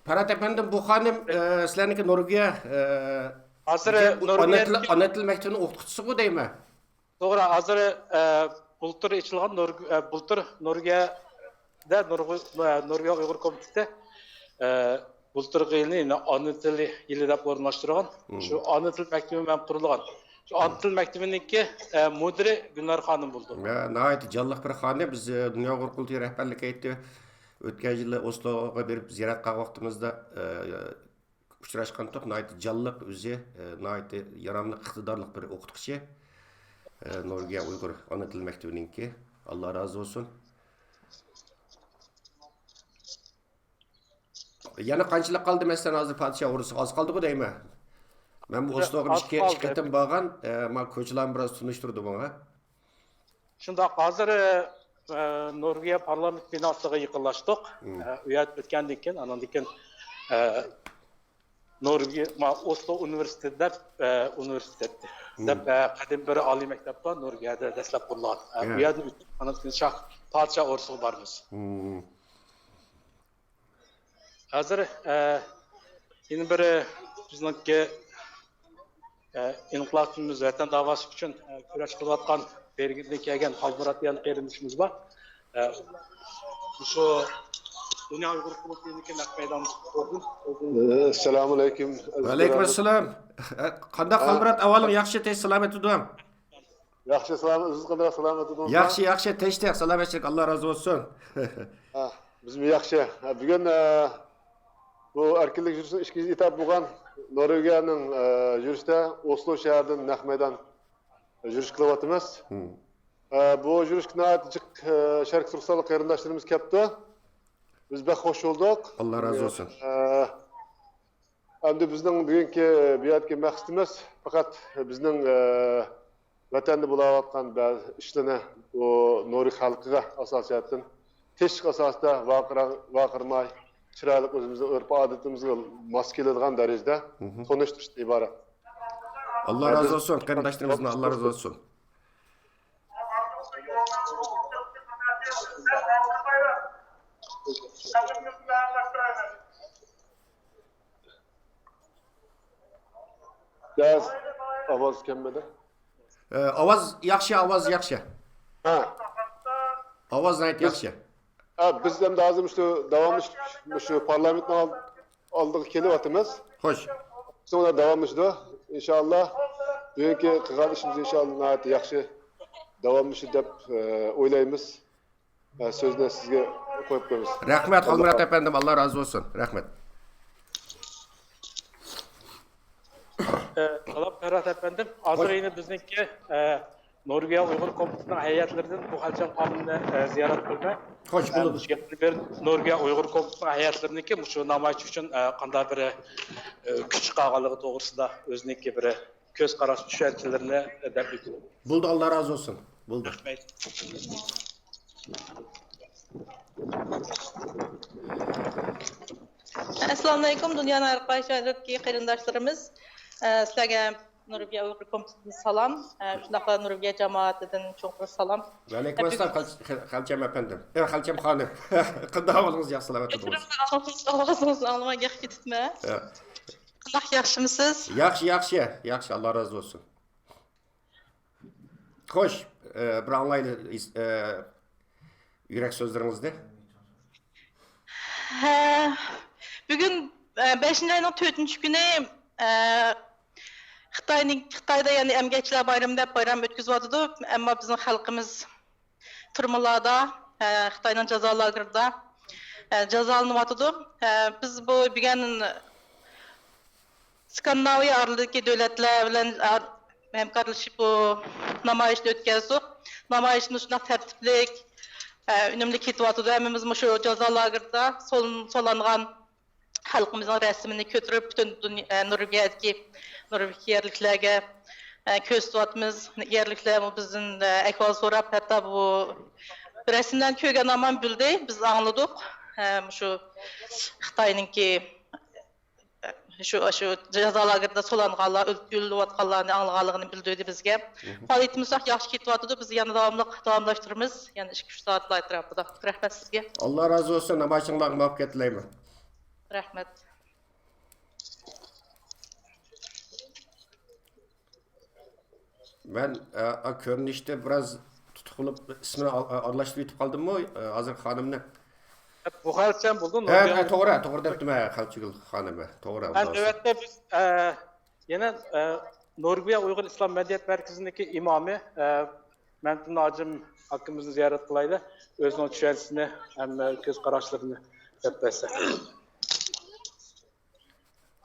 پەرھات ئەپەندىم، بۇ خانىم، ئە، سىلەرنىڭكى نورۋېگىيە، ئە، ھازىر ئانا تىل، نورۋېگىيە ئانا تىل مەكتىپىنىڭ ئوقۇتقۇچىسىغۇ دەيمەن؟ توغرا، ھازىر، ئە، بۇلتۇر ئېچىلغان نور-، ئە، بۇلتۇر نورۋېگىيەدە نورغۇ-، ئە، نورۋېگىيە ئۇيغۇر كومىتېتى، ئە، بۇلتۇرقى يىلنى يەنە ئانا تىل يىلى دەپ ئورۇنلاشتۇرغان. مم. شۇ ئانا تىل مەكتىپى مەن قۇرۇلغان. شۇ ئانا تىل مەكتىپىنىڭكى، ئە، مۇدىرى گۈلنار خانىم بولدى. ھە، ناھايىتى جانلىق بىر خانىم. بىز، ئە، دۇنيا ئۇيغۇر قۇرۇلتىيى رەھبەرلىكى ئېيتتى. ئۆتكەن يىلى ئوسلوغا بېرىپ زىيارەت قىلغان ۋاقتىمىزدا، ئە، ئۇچراشقانتۇق. ناھايىتى جانلىق ئۆزى، ئە، ناھايىتى ياراملىق، ئىقتىدارلىق بىر ئوقۇتقۇچى. ئە، نورۋېگىيە ئۇيغۇر ئانا تىل مەكتىۋىنىڭكى. ئاللا رازى بولسۇن. يەنە قانچىلىك قالدى، مەسىلەن، ھازىر پادىشاھ ئوردىسىغا ئاز قالدىغۇ دەيمەن. مەن بۇ ئوسلوغا ئىككى، ئىككى قېتىم بارغان، ئە، ما كوچىلارنى بىراز تونۇشتۇردى ماڭا. شۇنداق، ھازىر، ئە، نورۋېگىيە پارلامېنت بىناسىغا يېقىنلاشتۇق. مم. ئە، ئۇ يەردە ئۆتكەندىن كېيىن، ئانىڭدىن كېيىن، ئە، نورۋېگىيە، ما، ئوسلو ئۇنىۋېرسىتېتى دەپ، ئە، ئۇنىۋېرسىتېت دەپ، ئە، قەدىم بىر ئالىي مەكتەپ بار، نورۋېگىيەدە دەسلەپ قۇرۇلغان. ئە، ئۇ يەردىن ئۆتۈپ، ئانىڭدىن كېيىن شاھ پادىشاھ ئوردىسىغا بارىمىز. مم. ھازىر، ئە، يەنە بىر، ئە، بىزنىڭكى، ئە، ئىنقىلابچىمىز ۋەتەن داۋاسى ئۈچۈن، ئە، كۈرەش قىلىۋاتقان بېرگېندىن كەلگەن خالمۇرات دېگەن قېرىندىشىمىز بار. ئە، شۇ دۇنيا ئۇيغۇر قۇرۇلتىيىنىڭكى نەق مەيدان ئورگىن. ئەسسالامۇ ئەلەيكۇم. ۋەئەلەيكۇم ئەسسالام. قانداق خالمۇرات، ئەھۋالىڭ ياخشى، تېز سالامەت تۇردۇڭ؟ ياخشى، سالامەت، ئۆزىڭىز قانداق، سالامەت تۇردىڭىزمۇ؟ ياخشى، ياخشى، تىنچلىق، سالامەتچىلىك، ئاللا رازى بولسۇن. ھە، بىزمۇ ياخشى. ھە، بۈگۈن، ئە، بۇ ئەركىنلىك يۈرۈشىنىڭ ئىككىنچى ئېتاپى بولغان نورۋېگىيەنىڭ، ئە، يۈرۈشىدە ئوسلو شەھىرىدىن نەق مەيدان يۈرۈش قىلىۋاتىمىز. مم. ئە، بۇ يۈرۈشكە ناھايىتى جىق، ئە، شەرقىي تۈركىستانلىق قېرىنداشلىرىمىز كەپتۇ. بىز بەك خوش بولدۇق. ئاللا رازى بولسۇن. ئە، ئەمدى بىزنىڭ بۈگۈنكى بۇ يەردىكى مەقسىتىمىز پەقەت بىزنىڭ، ئە، ۋەتەندە بولاۋاتقان بەزى ئىشلارنى بۇ نورۋېگ خەلقىگە ئاساسىي جەھەتتىن تىنچلىق ئاساسىدا ۋارقىرا-، ۋارقىرىماي، چىرايلىق ئۆزىمىزنىڭ ئۆرپ-ئادىتىمىزگە ماس كېلىدىغان دەرىجىدە تونۇشتۇرۇشتىن ئىبارەت. ئاللا رازى بولسۇن، قېرىنداشلىرىمىزدىن ئاللا رازى بولسۇن. بىراز ئاۋاز كەلمىدى. ئاۋاز ياخشى، ئاۋاز ياخشى. ھە. ئاۋاز ناھايىتى ياخشى. ھە، بىز ئەمدى ھازىر مۇشۇ داۋاملىشىپ مۇشۇ پارلامېنتنىڭ ئالدىغا كېلىۋاتىمىز. خوش. شۇنىڭ بىلەن داۋاملىشىدۇ. ئىنشاللا بۈگۈنكى قىلغان ئىشىمىز ئىنشاللا ناھايىتى ياخشى داۋاملىشىدۇ دەپ، ئە، ئويلايمىز. ئە، سۆزنى سىزگە قويۇپ قويىمىز. رەھمەت، خالمۇرات ئەپەندىم، ئاللا رازى بولسۇن. رەھمەت. ئە، سالام، پەرھات ئەپەندىم. ھازىر يەنە بىزنىڭكى، ئە، نورۋېگىيە ئۇيغۇر كومىتېتىنىڭ ھەيئەتلىرىدىن بۇ خەلچەم خانىمنى، ئە، زىيارەت قىلدى. خوش، ئە، بولدى. مۇشۇ يېقىن بىر نورۋېگىيە ئۇيغۇر كومىتېتىنىڭ ھەيئەتلىرىنىڭكى مۇشۇ نامايىش ئۈچۈن، ئە، قانداق بىر، ئە، كۈچ چىقارغانلىقى توغرىسىدا ئۆزىنىڭكى بىر كۆز قاراش، چۈشەنچىلىرىنى، ئە، دەپ ئۆتتى. بولدى، ئاللا رازى بولسۇن. بولدى. رەھمەت. ئەسسالامۇئەلەيكۇم، دۇنيانىڭ ھەر قايسى جايلىرىدىكى قېرىنداشلىرىمىز. ئە، سىلەرگە نورۋېگىيە ئۇيغۇر كومىتېتىدىن سالام. ئە، شۇنداقلا نورۋېگىيە جامائىتىدىن چوڭقۇر سالام. ۋەئەلەيكۇم ئەسسالام، خەل-، خەلچەم ئەپەندىم. ئە، خەلچەم خانىم. قانداق ئەھۋالىڭىز؟ ياخشى سالامەت تۇردىڭىز؟ ئاۋازىڭىزنى ئاڭلىماي گەپ كېتىپمەن. ئە. قانداق، ياخشىمۇسىز؟ ياخشى، ياخشى، ياخشى، ئاللا رازى بولسۇن. خوش، ئە، بىر ئاڭلايلى، ئىس-، ئە، يۈرەك سۆزلىرىڭىزنى. ھە، بۈگۈن، ئە، بەشىنچى ئاينىڭ تۆتىنچى كۈنى، ئە، خىتاينىڭ، خىتايدا يەنى ئەمگەكچىلەر بايرىمى دەپ بايرام ئۆتكۈزۈۋاتىدۇ. ئەمما بىزنىڭ خەلقىمىز تۈرمىلاردا، ئە، خىتاينىڭ جازا لاگېرىدا، ئە، جازالىنىۋاتىدۇ. ئە، بىز بۇ بۈگۈن ئىسكاندىناۋىيە ئارىلىقىدىكى دۆلەتلەر بىلەن، ئە، ھەمكارلىشىپ بۇ نامايىشنى ئۆتكۈزدۇق. نامايىشىمىز شۇنداق تەرتىپلىك، ئە، ئۈنۈملۈك كېتىۋاتىدۇ. ھەممىمىز مۇشۇ جازا لاگېرىدا سول-، سولانغان خەلقىمىزنىڭ رەسىمىنى كۆتۈرۈپ، پۈتۈن دۇنيا، ئە، نورۋېگىيەدىكى، نورۋېگىيە يەرلىكلەرگە، ئە، كۆرسىتىۋاتىمىز. يەرلىكلەرمۇ بىزدىن، ئە، ئەھۋال سوراپ، ھەتتا بۇ رەسىملەرنى كۆرگەن ھامان بىلدى، بىز ئاڭلىدۇق. ئە، مۇشۇ خىتاينىڭكى، ئە، شۇ، شۇ جازا لاگېرىدا سولانغانلار، ئۆل-، ئۆلۈۋاتقانلارنى ئاڭلىغانلىقىنى بىلدۈردى بىزگە. مھم. پائالىيىتىمىز ياخشى كېتىۋاتىدۇ، بىز يەنە داۋاملىق، داۋاملاشتۇرىمىز. يەنە ئىككى، ئۈچ سائەتلەر ئەتراپىدا. رەھمەت سىزگە. ئاللا رازى بولسۇن، نامايىشىڭلارغا مۇۋەپپەقىيەت تىلەيمەن. رەھمەت. مەن، ئە، ئا، كۆرۈنۈشتە بىراز تۇتۇق بولۇپ، ئىسمىنى ئا-، ئا-، ئارىلاشتۇرۇپ يېتىپ قالدىممۇ، ئە، ھازىر خانىمنى؟ بۇ خەلچەم بولدى، ھە، نورۋېگىيە. ھە، توغرا، توغرا دەپتىمەن، خەلچىگۈل خانىم، ھە، توغرا، ھە، ئاللا رازى بولسۇن. نۆۋەتتە بىز، ئە، يەنە، ئە، نورۋېگىيە ئۇيغۇر ئىسلام مەدەنىيەت مەركىزىنىڭكى ئىمامى، ئە، مەمتىمىن ھاجىم ئاكىمىزنى زىيارەت قىلايلى. ئۆزىنىڭ چۈشەنچىسىنى ھەم كۆز قاراشلىرىنى دەپ بەرسە.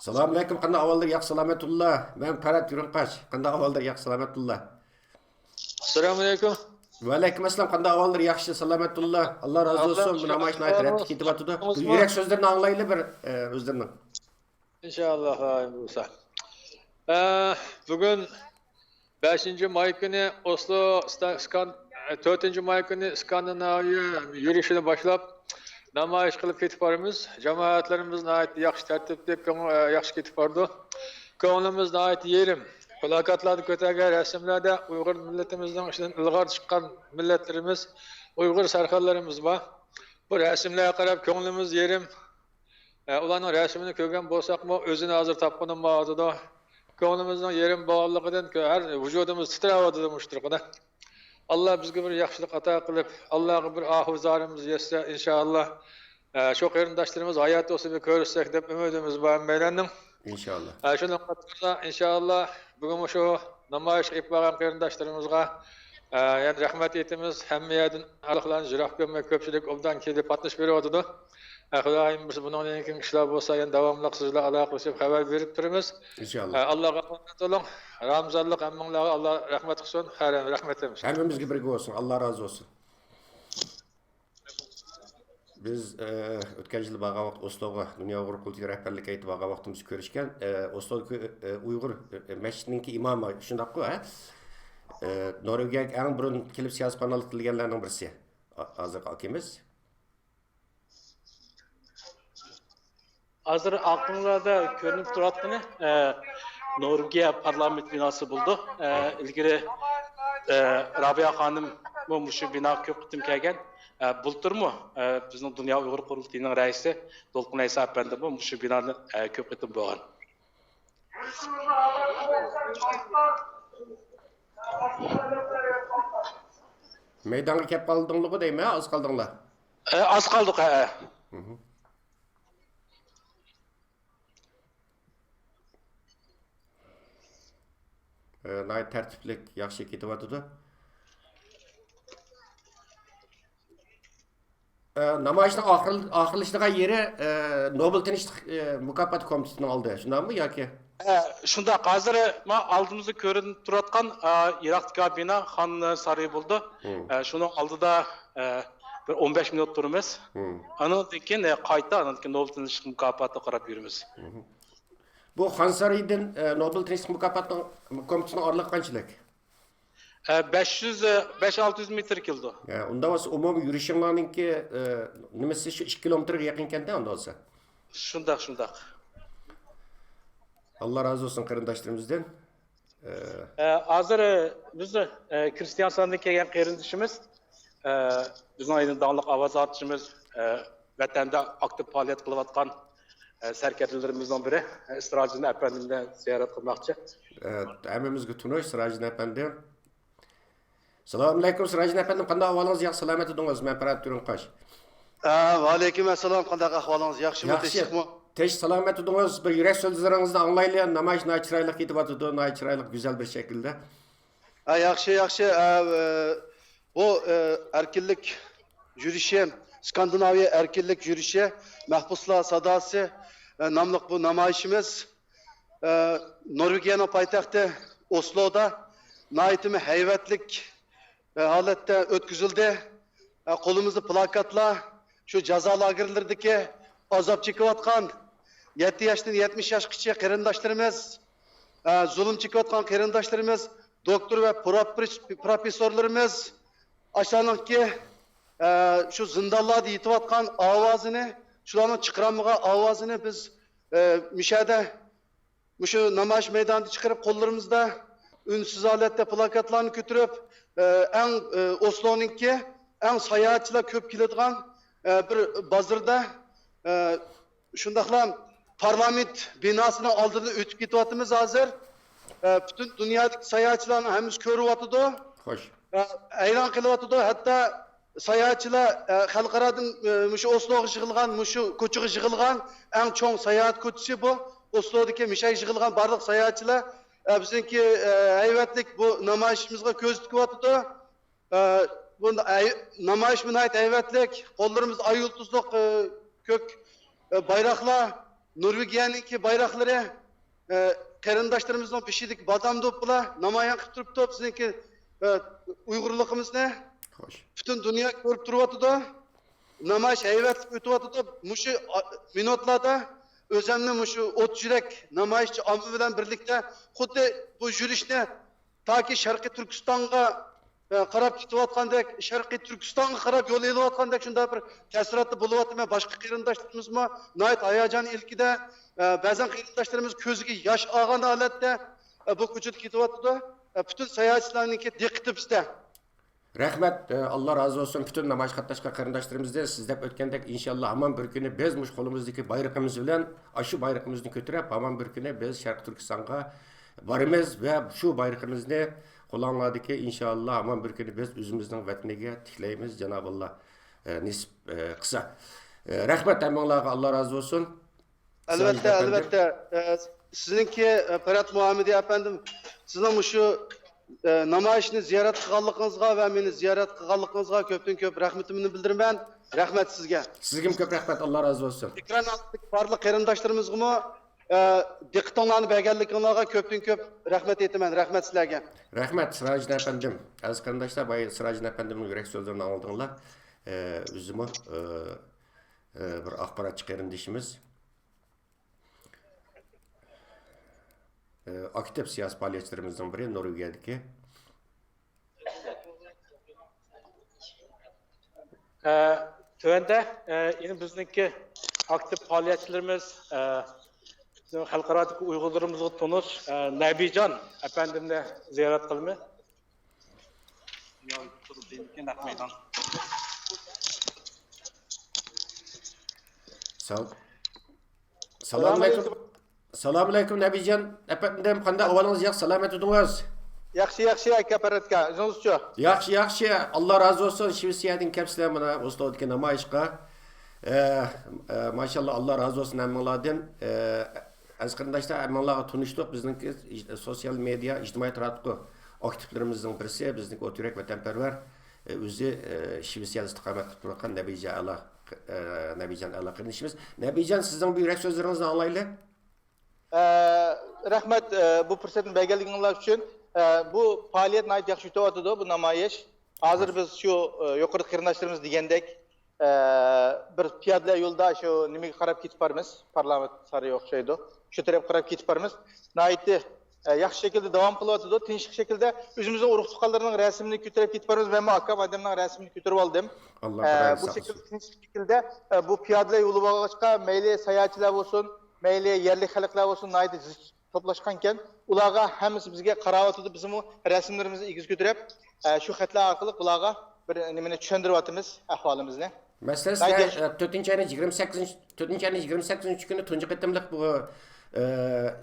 سالام ئەلەيكۇم، قانداق ئەھۋاللار؟ ياخشى سالامەتۇللا. مەن پەرھات يۇرۇنقاش. قانداق ئەھۋاللار؟ ياخشى سالامەتۇللا. ئەسسالامۇ ئەلەيكۇم. ۋەئەلەيكۇم ئەسسالام، قانداق ئەھۋاللار؟ ياخشى سالامەت تۇرلا. ئاللا رازى بولسۇن، بۇ نامايىش ناھايىتى تەرەققىي كېتىۋاتىدۇ. يۈرەك سۆزلىرىنى ئاڭلايلى بىر، ئە، ئۆزلىرىنىڭ. ئىنشائاللا، خۇدايىم بۇيرۇسا. ئە، بۈگۈن بەشىنچى ماي كۈنى ئوسلو ستا-، سكان-، تۆتىنچى ماي كۈنى ئىسكاندىناۋىيە يۈرۈشىنى باشلاپ، نامايىش قىلىپ كېتىپ بارىمىز. جامائەتلىرىمىز ناھايىتى ياخشى تەرتىپلىك، كۆڭ-، ياخشى كېتىپ بارىدۇ. كۆڭلىمىز ناھايىتى يېرىم. پلاكاتلاردا كۆتەرگەن رەسىملەردە ئۇيغۇر مىللىتىمىزنىڭ ئىچىدىن ئىلغار چىققان مىللەتلىرىمىز، ئۇيغۇر سەرخىللىرىمىز بار. بۇ رەسىملەرگە قاراپ كۆڭلىمىز يېرىم. ئە، ئۇلارنىڭ رەسىمىنى كۆرگەن بولساقمۇ، ئۆزىنى ھازىر تاپقىنىم بار دەيدۇ. كۆڭلىمىزنىڭ يېرىم بولغانلىقىدىن ھەر ۋۇجۇدىمىز تىترەۋاتىدۇ مۇشۇ تۇرقىدا. ئاللا بىزگە بىر ياخشىلىق ئاتا قىلىپ، ئاللاغا بىر ئاھۇ زارىمىز يەتسە، ئىنشائاللا، ئە، شۇ قېرىنداشلىرىمىز ھايات بولسا بىر كۆرۈشسەك دەپ ئۈمىدىمىز بار ھەممەيلەننىڭ. ئىنشائاللا. ئە، شۇنىڭغا ئىنشائاللا بۈگۈن مۇشۇ نامايىشقا ئېلىپ بارغان قېرىنداشلىرىمىزغا، ئە، يەنە رەھمەت ئېيتىمىز. ھەممە يەردىن ئارىلىقلارنى يىراق كۆرمەي، كۆپچىلىك ئوبدان كېلىپ قاتنىشىپ بېرىۋاتىدۇ. ئە، خۇدايىم بۇيرۇسا بۇنىڭدىن كېيىن ئىشلار بولسا يەنە داۋاملىق سىز بىلەن ئالاقىلىشىپ خەۋەر بېرىپ تۇرىمىز. ئىنشائاللا. ئە، ئاللاغا ئامانەت بولۇڭ. رامىزانلىق ھەممىڭلارغا ئاللا رەھمەت قىلسۇن. ھە، رەھمەتلىرىمىز. ھەممىمىزگە بىرگە بولسۇن. ئاللا رازى بولسۇن. بىز، ئە، ئۆتكەن يىلى بارغان ۋاقىت ئوسلوغا دۇنيا ئۇيغۇر قۇرۇلتىيى رەھبەرلىكى ھەيئىتى بارغان ۋاقتىمىز كۆرۈشكەن. ئە، ئوسلودىكى، ئە، ئۇيغۇر، ئە، مەسچىتىنىڭكى ئىمامى شۇنداققۇ، ھە؟ ئە، نورۋېگىيەگە ئەڭ بۇرۇن كېلىپ سىياسىي پاناھلىق تىلىگەنلەرنىڭ بىرسى. ھا-، ھازىرقى ئاكىمىز. ھازىر ئالدىڭلاردا كۆرۈنۈپ تۇرۇۋاتقىنى، ئە، نورۋېگىيە پارلامېنت بىناسى بولىدۇ. ئە، ئىلگىرى، ئە، رابىيە خانىممۇ مۇشۇ بىناغا كۆپ قېتىم كەلگەن. ئە، بۇلتۇرمۇ، ئە، بىزنىڭ دۇنيا ئۇيغۇر قۇرۇلتىيىنىڭ رەئىسى دولقۇن ئەيسا ئەپەندىمۇ مۇشۇ بىنادا، ئە، كۆپ قېتىم بولغان. مەيدانغا كەپ قالدىڭلىغۇ دەيمەن، ئاز قالدىڭلار. ئە، ئاز قالدۇق، ھە. مھم. ئە، ناھايىتى تەرتىپلىك، ياخشى كېتىۋاتىدۇ. ئە، نامايىشنىڭ ئاخىر-، ئاخىرلىشىدىغان يېرى، ئە، نوبېل تىنچلىق، ئە، مۇكاپاتى كومىتېتىنىڭ ئالدى، شۇنداقمۇ ياكى؟ ئە، شۇنداق، ھازىر ما ئالدىمىزدا كۆرۈنۈپ تۇرۇۋاتقان، ئە، يىراقتىكى بىنا خان سارىيى بولىدۇ. مم. ئە، شۇنىڭ ئالدىدا، ئە، بىر ئون بەش مىنۇت تۇرىمىز. مم. ئانىڭدىن كېيىن، ئە، قايتا، ئانىڭدىن كېيىن نوبېل تىنچلىق مۇكاپاتىغا قاراپ يۈرىمىز. مم. بۇ خان سارىيىدىن، ئە، نوبېل تىنچلىق مۇكاپاتىنىڭ كومىتېتىنىڭ ئارىلىقى قانچىلىك؟ ئە، بەش يۈز، ئە، بەش ئالتە يۈز مېتىر كېلىدۇ. ئە، ئۇنداق بولسا ئومۇمىي يۈرۈشۈڭلارنىڭكى، ئە، نېمىسى شۇ ئىككى كىلومېتىرغا يېقىنكەن-دە، ئۇنداق بولسا. شۇنداق، شۇنداق. ئاللا رازى بولسۇن قېرىنداشلىرىمىزدىن. ئە، ئە، ھازىر، ئە، بىز، ئە، كىرىستىيانىستاندىن كەلگەن قېرىندىشىمىز، ئە، بىزنىڭ ئەينى داڭلىق ئاۋاز ئارتىشىمىز، ئە، ۋەتەندە ئاكتىپ پائالىيەت قىلىۋاتقان، ئە، سەركەردىلىرىمىزنىڭ بىرى، ئە، سىراجىدىن ئەپەندىمنى زىيارەت قىلماقچى. ئە، ھەممىمىزگە تونۇش سىراجىدىن ئەپەندى. سالام ئەلەيكۇم سىراجىدىن ئەپەندىم، قانداق ئەھۋالىڭىز؟ ياخشى سالامەت تۇردىڭىز؟ مەن پەرھات تۈرۈڭقاش. ئە، ۋەئەلەيكۇم ئەسسالام، قانداق ئەھۋالىڭىز؟ ياخشىمۇ، ياخشى. تىنچلىقمۇ؟ تىنچ، سالامەت تۇردىڭىز؟ بىر يۈرەك سۆزلىرىڭىزنى ئاڭلايلى. نامايىش ناھايىتى چىرايلىق كېتىۋاتىدۇ، ناھايىتى چىرايلىق، گۈزەل بىر شەكىلدە. ھە، ياخشى، ياخشى. ئە، ئە، بۇ، ئە، ئەركىنلىك يۈرۈشى، سكاندىناۋىيە ئەركىنلىك يۈرۈشى، مەھبۇسلار ساداسى، ئە، ناملىق بۇ نامايىشىمىز، ئە، نورۋېگىيەنىڭ پايتەختى ئوسلودا ناھايىتىمۇ ھەيۋەتلىك، ئە، ھالەتتە ئۆتكۈزۈلدى. ئە، قولىمىزدا پلاكاتلار، شۇ جازا لاگېرلىرىدىكى ئازاب چېكىۋاتقان يەتتە ياشتىن يەتمىش ياشقىچە قېرىنداشلىرىمىز، ئە، زۇلۇم چېكىۋاتقان قېرىنداشلىرىمىز، دوكتور ۋە پروپېس-، پروفېسسورلىرىمىز، ئاشۇلارنىڭكى، ئە، شۇ زىندانلاردا يېتىۋاتقان ئاۋازىنى، شۇلارنىڭ چىقىرالمىغان ئاۋازىنى بىز، ئە، مۇشۇ يەردە، مۇشۇ نامايىش مەيدانىدا چىقىرىپ، قوللىرىمىزدا ئۈنسىز ھالەتتە پلاكاتلارنى كۆتۈرۈپ، ئە، ئەڭ، ئە، ئوسلونىڭكى ئەڭ ساياھەتچىلەر كۆپ كېلىدىغان، ئە، بىر بازىردا، ئە، شۇنداقلا پارلامېنت بىناسىنىڭ ئالدىدىن ئۆتۈپ كېتىۋاتىمىز ھازىر. ئە، پۈتۈن دۇنيادىكى ساياھەتچىلەرنىڭ ھەممىسى كۆرۈۋاتىدۇ. خوش. ئە، ھەيران قېلىۋاتىدۇ. ھەتتا ساياھەتچىلەر، ئە، خەلقئارادىن، ئە، مۇشۇ ئوسلوغا يىغىلغان، مۇشۇ كوچىغا يىغىلغان ئەڭ چوڭ ساياھەت كوچىسى بۇ. ئوسلودىكى مۇشۇ يىغىلغان بارلىق ساياھەتچىلەر، ئە، بىزنىڭكى، ئە، ھەيۋەتلىك بۇ نامايىشىمىزغا كۆز تىكىۋاتىدۇ. ئە، بۇ ھەي-، نامايىشمۇ ناھايىتى ھەيۋەتلىك. قوللىرىمىزدا ئاي يۇلتۇزلۇق، ئە، كۆك، ئە، بايراقلار، نورۋېگىيەنىڭكى بايراقلىرى، ئە، قېرىنداشلىرىمىزنىڭ بېشىدىكى بادام دوپپىلار نامايان قىلىپ تۇرۇپتۇ بىزنىڭكى، ئە، ئۇيغۇرلۇقىمىزنى. خوش. پۈتۈن دۇنيا كۆرۈپ تۇرۇۋاتىدۇ. نامايىش ھەيۋەتلىك ئۆتۈۋاتىدۇ. مۇشۇ، ئا، مىنۇتلاردا ئۆزەمنى مۇشۇ ئوت يۈرەك نامايىشچى ئامما بىلەن بىرلىكتە خۇددى بۇ يۈرۈشنى تاكى شەرقىي تۈركىستانغا، ئە، قاراپ كېتىۋاتقاندەك، شەرقىي تۈركىستانغا قاراپ يول ئېلىۋاتقاندەك شۇنداق بىر تەسىراتتا بولۇۋاتىمەن. باشقا قېرىنداشلىرىمىزمۇ ناھايىتى ھاياجان ئىلكىدە، ئە، بەزەن قېرىنداشلىرىمىز كۆزىگە ياش ئالغان ھالەتتە، ئە، بۇ كوچىدا كېتىۋاتىدۇ. ئە، پۈتۈن ساياھەتچىلەرنىڭكى دىققىتى بىزدە. رەھمەت، ئە، ئاللا رازى بولسۇن پۈتۈن نامايىش قاتناشقان قېرىنداشلىرىمىزدىن. سىز دەپ ئۆتكەندەك، ئىنشاللا ھامان بىر كۈنى بىز مۇشۇ قولىمىزدىكى بايرىقىمىز بىلەن ئاشۇ بايرىقىمىزنى كۆتۈرۈپ، ھامان بىر كۈنى بىز شەرقىي تۈركىستانغا بارىمىز ۋە شۇ بايرىقىمىزنى قولۇڭلاردىكى ئىنشاللا ھامان بىر كۈنى بىز ئۆزىمىزنىڭ ۋەتىنىگە تىكلەيمىز، جانابى ئاللا، ئە، نېسىپ، ئە، قىلسا. ئە، رەھمەت ھەممىڭلارغا، ئاللا رازى بولسۇن. ئەلۋەتتە، سىراجىدىن ئەپەندى. ئەلۋەتتە. ئە، سىزنىڭكى، ئە، پەرھات مۇھەممىدى ئەپەندىم، سىزنىڭ مۇشۇ، ئە، نامايىشنى زىيارەت قىلغانلىقىڭىزغا ۋە مېنى زىيارەت قىلغانلىقىڭىزغا كۆپتىن كۆپ رەھمىتىمنى بىلدۈرىمەن. رەھمەت سىزگە. سىزگىمۇ كۆپ رەھمەت، ئاللا رازى بولسۇن. ئېكران ئالدىدىكى بارلىق قېرىنداشلىرىمىزغىمۇ، ئە، دىققىتىڭلارنى بەرگەنلىكىڭلارغا كۆپتىن كۆپ رەھمەت ئېيتىمەن. رەھمەت سىلەرگە. رەھمەت، سىراجىدىن ئەپەندىم. ئەزىز قېرىنداشلار، بايا سىراجىدىن ئەپەندىمنىڭ يۈرەك سۆزلىرىنى ئاڭلىدىڭلار. ئە، ئۆزىمۇ، ئە، ئە، بىر ئاخباراتچى قېرىندىشىمىز. ئاكتىپ سىياسىي پائالىيەتچىلىرىمىزنىڭ بىرى نورۋېگىيەدىكى. ئە، تۆۋەندە، ئە، يەنە بىزنىڭكى ئاكتىپ پائالىيەتچىلىرىمىز، ئە، بىزنىڭ خەلقئارادىكى ئۇيغۇرلىرىمىزغا تونۇش، ئە، نەبىجان ئەپەندىمنى زىيارەت قىلىمىز. سال-، سالام ئەلەيكۇم. سالام ئەلەيكۇم نەبىجان ئەپەندىم، قانداق ئەھۋالىڭىز؟ ياخشى، سالامەت تۇردىڭىز؟ ياخشى، ياخشى، ئاكا پەرھاتكا، ئۆزىڭىزچۇ؟ ياخشى، ياخشى. ئاللا رازى بولسۇن، شىۋېتسىيەدىن كەپسىلەر مانا ئوسلودىكى نامايىشقا. ئە، ئە، ماشاللا، ئاللا رازى بولسۇن ھەممىڭلاردىن. ئە، ئەزىز قېرىنداشلار، ھەممىڭلارغا تونۇشلۇق، بىزنىڭكى ئىج-، سوتسىيال مېدىيا، ئىجتىمائىي تاراتقۇ ئاكتىپلىرىمىزنىڭ بىرسى، بىزنىڭكى ئوت يۈرەك ۋەتەنپەرۋەر، ئە، ئۆزى، ئە، شىۋېتسىيەدە ئىستىقامەت قىلىپ تۇرۇۋاتقان نەبىجان ئەلا، ئە، نەبىجان ئەلا قېرىندىشىمىز. نەبىجان، سىزنىڭ بۇ يۈرەك سۆزلىرىڭىزنى ئاڭلايلى. ئە، رەھمەت، ئە، بۇ پۇرسەتنى بەرگەنلىكىڭلار ئۈچۈن. ئە، بۇ پائالىيەت ناھايىتى ياخشى ئۆتۈۋاتىدۇ، بۇ نامايىش. ھازىر بىز شۇ، ئە، يۇقىرىدا قېرىنداشلىرىمىز دېگەندەك، ئە، بىر پىيادىلەر يولىدا شۇ نېمىگە قاراپ كېتىپ بارىمىز، پارلامېنت سارىيى ئوخشايدۇ. شۇ تەرەپكە قاراپ كېتىپ بارىمىز. ناھايىتى، ئە، ياخشى شەكىلدە داۋام قىلىۋاتىدۇ، تىنچلىق شەكىلدە. ئۆزىمىزنىڭ ئۇرۇق تۇغقانلىرىنىڭ رەسىمىنى كۆتۈرۈپ كېتىپ بارىمىز. مەنمۇ ئاكام ئادەمنىڭ رەسىمىنى كۆتۈرۈپ ئالدىم. ئاللا ئە، بۇ شەكىلدە، تىنچ شەكىلدە، ئە، بۇ پىيادىلەر يولى بولغاچقا، مەيلى ساياھەتچىلەر بولسۇن، مەيلى يەرلىك خەلقلەر بولسۇن، ناھايىتى زىچ توپلاشقانكەن. ئۇلارغا ھەممىسى بىزگە قاراۋاتىدۇ، بىزمۇ رەسىملىرىمىزنى ئېگىز كۆتۈرۈپ، ئە، شۇ خەتلەر ئارقىلىق بۇلارغا بىر نېمىنى چۈشەندۈرۈۋاتىمىز، ئەھۋالىمىزنى. مەسىلەن، سىلەر، ئە، تۆتىنچى ئاينىڭ يىگىرمە سەككىزىنچى، تۆتىنچى ئاينىڭ يىگىرمە سەككىزىنچى كۈنى تۇنجى قېتىملىق بۇ، ئە،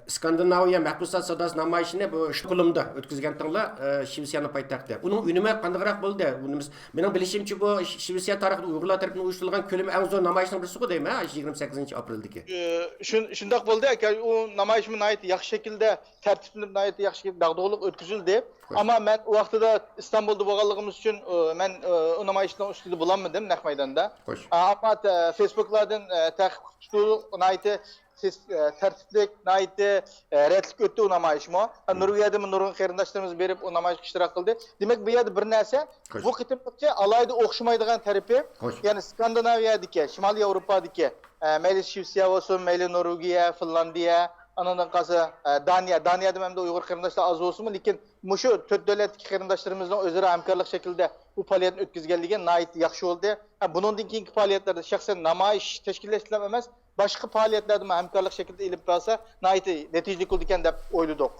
ئىسكاندىناۋىيە مەھبۇسلار ساداسى نامايىشىنى بۇ ئىشتوكھولمدا ئۆتكۈزگەنتىڭلار، ئە، شىۋېتسىيەنىڭ پايتەختى. ئۇنىڭ ئۈنۈمى قانداقراق بولدى؟ ئۇنىمىز-، مېنىڭ بىلىشىمچە، بۇ شىۋېتسىيە تارىخىدا ئۇيغۇرلار تەرىپىدىن ئۇيۇشتۇرۇلغان كۆلىمى ئەڭ زور نامايىشنىڭ بىرسىغۇ دەيمەن، ھە، يىگىرمە سەككىزىنچى ئاپرېلدىكى. ئە، شۇن-، شۇنداق بولدى، ئاكا. ئۇ نامايىشمۇ ناھايىتى ياخشى شەكىلدە تەرتىپلىنىپ، ناھايىتى ياخشى، داغدۇغىلىق ئۆتكۈزۈلدى. خوش. ئەمما مەن ئۇ ۋاقتىدا ئىستانبۇلدا بولغانلىقىمىز ئۈچۈن، ئۇ، مەن، ئۇ، ئۇ نامايىشنىڭ ئۈستىدە بولالمىدىم، نەق مەيداندا. خوش. ئەمما، ئە، فېيسبۇكلاردىن، ئە، تەقىپ قىلىپ تۇتۇپ، ناھايىتى تېز، ئە، تەرتىپلىك، ناھايىتى، ئە، رەتلىك ئۆتتى ئۇ نامايىشمۇ. ھە، نورۋېگىيەدىنمۇ نۇرغۇن قېرىنداشلىرىمىز بېرىپ، ئۇ نامايىشقا ئىشتىراك قىلدى. دېمەك، بۇ يەردە بىر نەرسە، خوش. بۇ قېتىمقىچە ئالاھىدە ئوخشىمايدىغان تەرىپى، خوش. يەنى سكاندىناۋىيەدىكى، شىمالىي ياۋروپادىكى، ئە، مەيلى شىۋېتسىيە بولسۇن، مەيلى نورۋېگىيە، فىنلاندىيە، ئاندىن قالسا، ئە، دانىيە. دانىيەدىمۇ ئەمدى ئۇيغۇر قېرىنداشلار ئاز بولسىمۇ، لېكىن مۇشۇ تۆت دۆلەتتىكى قېرىنداشلىرىمىزنىڭ ئۆزئارا ھەمكارلىق شەكلىدە بۇ پائالىيەتنى ئۆتكۈزگەنلىكى ناھايىتى ياخشى بولدى. ھە، بۇنىڭدىن كېيىنكى پائالىيەتلەردە شەخسەن نامايىش تەشكىللەشلەرلا ئەمەس، باشقا پائالىيەتلەردىمۇ ھەمكارلىق شەكلىدە ئېلىپ بارسا، ناھايىتى نەتىجىلىك بولىدىكەن دەپ ئويلىدۇق.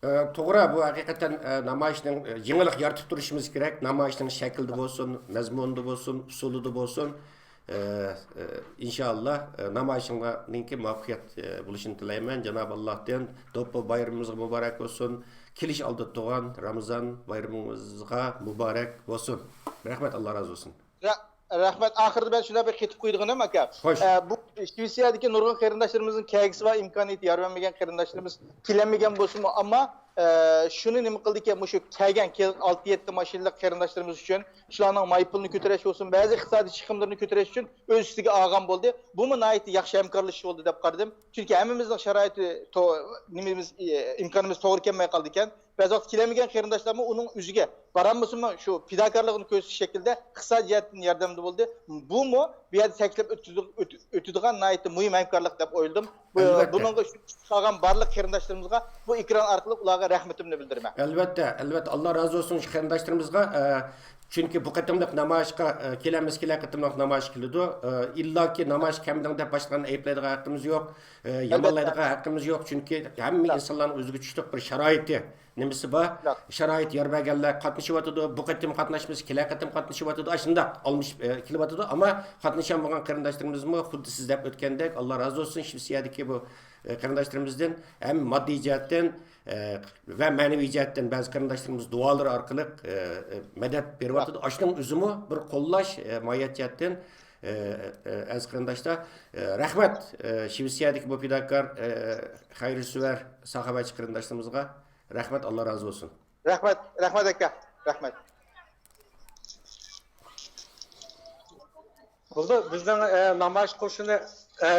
ئە، توغرا، بۇ ھەقىقەتەن، ئە، نامايىشنىڭ، ئە، يېڭىلىق يارىتىپ تۇرۇشىمىز كېرەك. نامايىشنىڭ شەكلىدە بولسۇن، مەزمۇنىدا بولسۇن، ئۇسۇلىدا بولسۇن. ئە، ئە، ئىنشائاللا، ئە، نامايىشىڭلارنىڭكى مۇۋەپپەقىيەت، ئە، بولۇشىنى تىلەيمەن. جانابى ئاللاھتىن دوپپا بايرىمىمىزغا مۇبارەك بولسۇن. كېلىش ئالدىدا تۇرغان رامىزان بايرىمىمىزغا مۇبارەك بولسۇن. رەھمەت، ئاللا رازى بولسۇن. رە-، رەھمەت. ئاخىرىدا مەن شۇنداق بىر قېتىپ قويىدىغىنىم، ئاكا. خوش. ئە، بۇ شىۋېتسىيەدىكى نۇرغۇن قېرىنداشلىرىمىزنىڭ كەلگۈسى بار، ئىمكانىيىتى يار بەرمىگەن قېرىنداشلىرىمىز كېلەلمىگەن بولسىمۇ، ئەمما، ئە، شۇنى نېمە قىلدىكى، مۇشۇ كەلگەن، كېلىن ئالتە يەتتە ماشىنىلىق قېرىنداشلىرىمىز ئۈچۈن شۇلارنىڭ ماي پۇلىنى كۆتۈرۈش بولسۇن، بەزى ئىقتىسادىي چىقىملىرىنى كۆتۈرۈش ئۈچۈن ئۆز ئۈستىگە ئالغان بولدى. بۇمۇ ناھايىتى ياخشى ھەمكارلىشىش بولدى دەپ قارىدىم. چۈنكى ھەممىمىزنىڭ شارائىتى تو-، نېمىمىز، ئى، ئىمكانىمىز توغرا كەلمەي قالىدىكەن. بەزى ۋاقىت كېلەلمىگەن قېرىنداشلارمۇ ئۇنىڭ ئۆزىگە بارالمىسىمۇ شۇ پىداكارلىقىنى كۆرسىتىش شەكلىدە ئىقتىسادىي جەھەتتىن ياردەمدە بولدى. بۇمۇ بۇ يەردە تەكىتلەپ ئۆتكۈزۈ-، ئۆت-، ئۆتىدىغان ناھايىتى مۇھىم ھەمكارلىق دەپ ئويلىدىم. بۇ، ئەلۋەتتە. بۇنىڭغا ئىشتىراك قىلغان بارلىق قېرىنداشلىرىمىزغا بۇ ئېكران ئارقىلىق ئۇلارغا رەھمىتىمنى بىلدۈرىمەن. ئەلۋەتتە، ئەلۋەتتە. ئاللا رازى بولسۇن شۇ قېرىنداشلىرىمىزغا. ئە، چۈنكى بۇ قېتىملىق نامايىشقا، ئە، كېلەلمىسە كېلەر قېتىملىق نامايىش كېلىدۇ. ئە، ئىللاكى نامايىش كەلمىدىڭ دەپ باشقىلارنى ئەيىبلەيدىغان ھەققىمىز يوق. ئە، ئەلۋەتتە. يامانلايدىغان ھەققىمىز يوق. چۈنكى ھەممە ئىنسانلارنىڭ ئۆزىگە چۈشلۈك بىر شارائىتى، نېمىسى بار؟ شارائىت يار بەرگەنلەر قاتنىشىۋاتىدۇ. بۇ قېتىم قاتناشمىسا، كېلەر قېتىم قاتنىشىۋاتىدۇ. ئاشۇنداق ئالمىشىپ، ئە، كېلىۋاتىدۇ. ئەمما قاتنىشالمىغان قېرىنداشلىرىمىزمۇ خۇددى سىز دەپ ئۆتكەندەك، ئاللا رازى بولسۇن، شىۋېتسىيەدىكى بۇ، ئە، قېرىنداشلىرىمىزدىن ھەم ماددىي جەھەتتىن، ئە، ۋە مەنىۋى جەھەتتىن بەزى قېرىنداشلىرىمىز دۇئالىرى ئارقىلىق، ئە، ئە، مەدەت بېرىۋاتىدۇ. ئاشۇنىڭ ئۆزىمۇ بىر قوللاش، ئە، ماھىيەت جەھەتتىن، ئە، ئە، ئەزىز قېرىنداشلار، ئە، رەھمەت، ئە، شىۋېتسىيەدىكى بۇ پىداكار، ئە، خەيرسېۋەر، ساخاۋەتچى قېرىنداشلىرىمىزغا رەھمەت، ئاللا رازى بولسۇن. رەھمەت، رەھمەت ئاكا، رەھمەت. بولدى، بىزنىڭ، ئە، نامايىش قوشۇنى، ئە،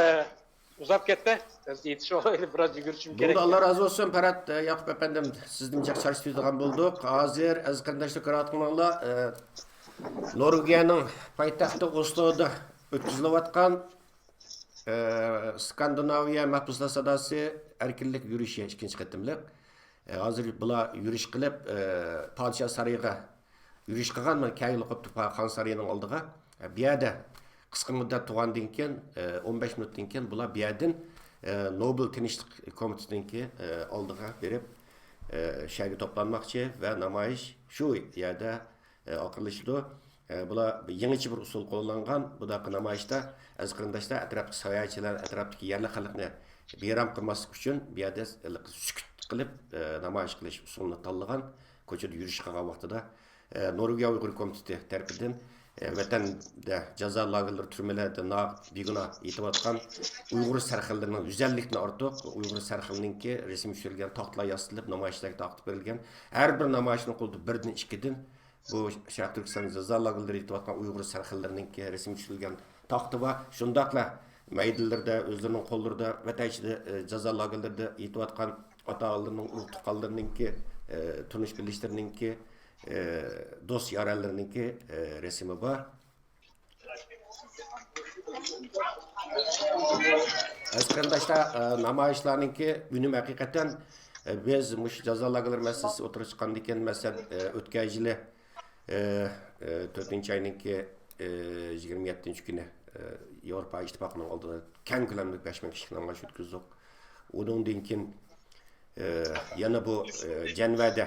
ئۇزاپ كەتتى. بىز يېتىشىۋالايلى، بىراز يۈگۈرۈشۈم كېرەك. بولدى، ئاللا رازى بولسۇن، پەرھات، ئە، ياقۇپ ئەپەندىم، سىزدىن جىق چارچىتىۋېتىدىغان بولدۇق. ھازىر ئەزىز قېرىنداشلار كۆرۈۋاتقىنىڭلار، ئە، نورۋېگىيەنىڭ پايتەختى ئوسلودا ئۆتكۈزۈلۈۋاتقان، ئە، ئىسكاندىناۋىيە مەھبۇسلار ساداسى ئەركىنلىك يۈرۈشى ئىككىنچى قېتىملىق. ئە، ھازىر بۇلار يۈرۈش قىلىپ، ئە، پادىشاھ سارىيىغا يۈرۈش قىلغان، مانا كەلگىلى قوپتۇ پا-، خان سارىيىنىڭ ئالدىغا. ئە، بۇ يەردە قىسقا مۇددەت تۇرغاندىن كېيىن، ئە، ئون بەش مىنۇتتىن كېيىن بۇلار بۇ يەردىن، ئە، نوبېل تىنچلىق كومىتېتىنىڭكى، ئە، ئالدىغا بېرىپ، ئە، شۇ يەرگە توپلانماقچى ۋە نامايىش شۇ يەردە، ئە، ئاخىرلىشىدۇ. ئە، بۇلار يېڭىچە بىر ئۇسۇل قوللانغان. بۇنداق نامايىشتا ئەزىز قېرىنداشلار ئەتراپتىكى ساياھەتچىلەر، ئەتراپتىكى يەرلىك خەلقنى بىئارام قىلماسلىق ئۈچۈن بۇ يەردە سۈكۈت قىلىپ، ئە، نامايىش قىلىش ئۇسۇلىنى تاللىغان. كوچىدا يۈرۈش قىلغان ۋاقتىدا، ئە، نورۋېگىيە ئۇيغۇر كومىتېتى تەرىپىدىن، ئە، ۋەتەندە جازا لاگېرلىرى، تۈرمىلەردە نا-، بىگۇناھ يېتىۋاتقان ئۇيغۇر سەرخىللىرىنىڭ يۈز ئەللىكتىن ئارتۇق ئۇيغۇر سەرخىللىنىڭكى رەسىمى چۈشۈرۈلگەن تاختىلار ياسىتىلىپ، نامايىشچىلارغا تارقىتىپ بېرىلگەن. ھەر بىر نامايىشچىنىڭ قولىدا بىردىن، ئىككىدىن بۇ شەرقىي تۈركىستان جازا لاگېرلىرىدا يېتىۋاتقان ئۇيغۇر سەرخىللىرىنىڭكى رەسىمى چۈشۈرۈلگەن تاختا بار. شۇنداقلا مەيدىنلىرىدە، ئۆزلىرىنىڭ قوللىرىدا، ۋەتەن ئىچىدە، ئە، جازا لاگېرلىرىدا يېتىۋاتقان ئاتا-ئانىلىرىنىڭ، ئۇرۇق-تۇغقانلىرىنىڭكى، ئە، تونۇش-بىلىشلىرىنىڭكى، ئە، دوست-يارەنلىرىنىڭكى، ئە، رەسىمى بار. ئەزىز قېرىنداشلار، ئە، نامايىشلارنىڭكى ئۈنۈمى ھەقىقەتەن، ئە، بىز مۇشۇ جازا لاگېرلىرى مەسىلىسى ئوتتۇرىغا چىققاندىن كېيىن، مەسىلەن، ئە، ئۆتكەن يىلى، ئە، ئە، تۆتىنچى ئاينىڭكى، ئە، يىگىرمە يەتتىنچى كۈنى، ئە، ياۋروپا ئىتتىپاقىنىڭ ئالدىدا كەڭ كۆلەملىك بەش مىڭ كىشىلىك نامايىش ئۆتكۈزدۇق. ئۇنىڭدىن كېيىن، ئە، يەنە بۇ، ئە، جەنۋەدە،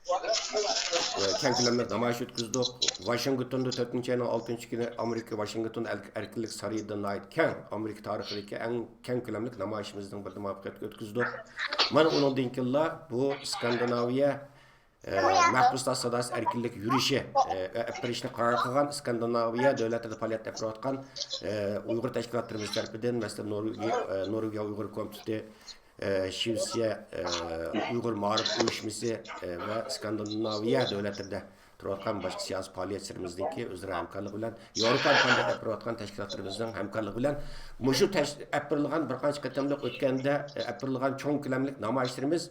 ئە، كەڭ كۆلەملىك نامايىش ئۆتكۈزدۇق. ۋاشىنگتوندا تۆتىنچى ئاينىڭ ئالتىنچى كۈنى ئامېرىكا ۋاشىنگتون ئەل-، ئەركىنلىك سارىيىدا ناھايىتى كەڭ، ئامېرىكا تارىخىدىكى ئەڭ كەڭ كۆلەملىك نامايىشىمىزنىڭ بىرىنى مۇۋەپپەقىيەتلىك ئۆتكۈزدۇق. مانا ئۇنىڭدىن كېيىنلا بۇ ئىسكاندىناۋىيە، ئە، مەھبۇسلار ساداسى ئەركىنلىك يۈرۈشى، ئە، ئەپ بېرىشنى قارار قىلغان ئىسكاندىناۋىيە دۆلەتلىرىدە پائالىيەت ئېلىپ بېرىۋاتقان، ئە، ئۇيغۇر تەشكىلاتلىرىمىز تەرىپىدىن، مەسىلەن، نورۋېگىيە، ئە، نورۋېگىيە ئۇيغۇر كومىتېتى، ئە، شىۋېتسىيە، ئە، ئۇيغۇر مائارىپ ئۇيۇشمىسى، ئە، ۋە ئىسكاندىناۋىيە دۆلەتلىرىدە تۇرۇۋاتقان باشقا سىياسىي پائالىيەتچىلىرىمىزنىڭكى ئۆزئارا ھەمكارلىقى بىلەن، ياۋروپا ئىتتىپاقىدا ئېلىپ بېرىۋاتقان تەشكىلاتلىرىمىزنىڭ ھەمكارلىقى بىلەن مۇشۇ تەش-، ئېلىپ بېرىلغان بىر قانچە قېتىملىق ئۆتكەندە، ئە، ئېلىپ بېرىلغان چوڭ كۆلەملىك نامايىشلىرىمىز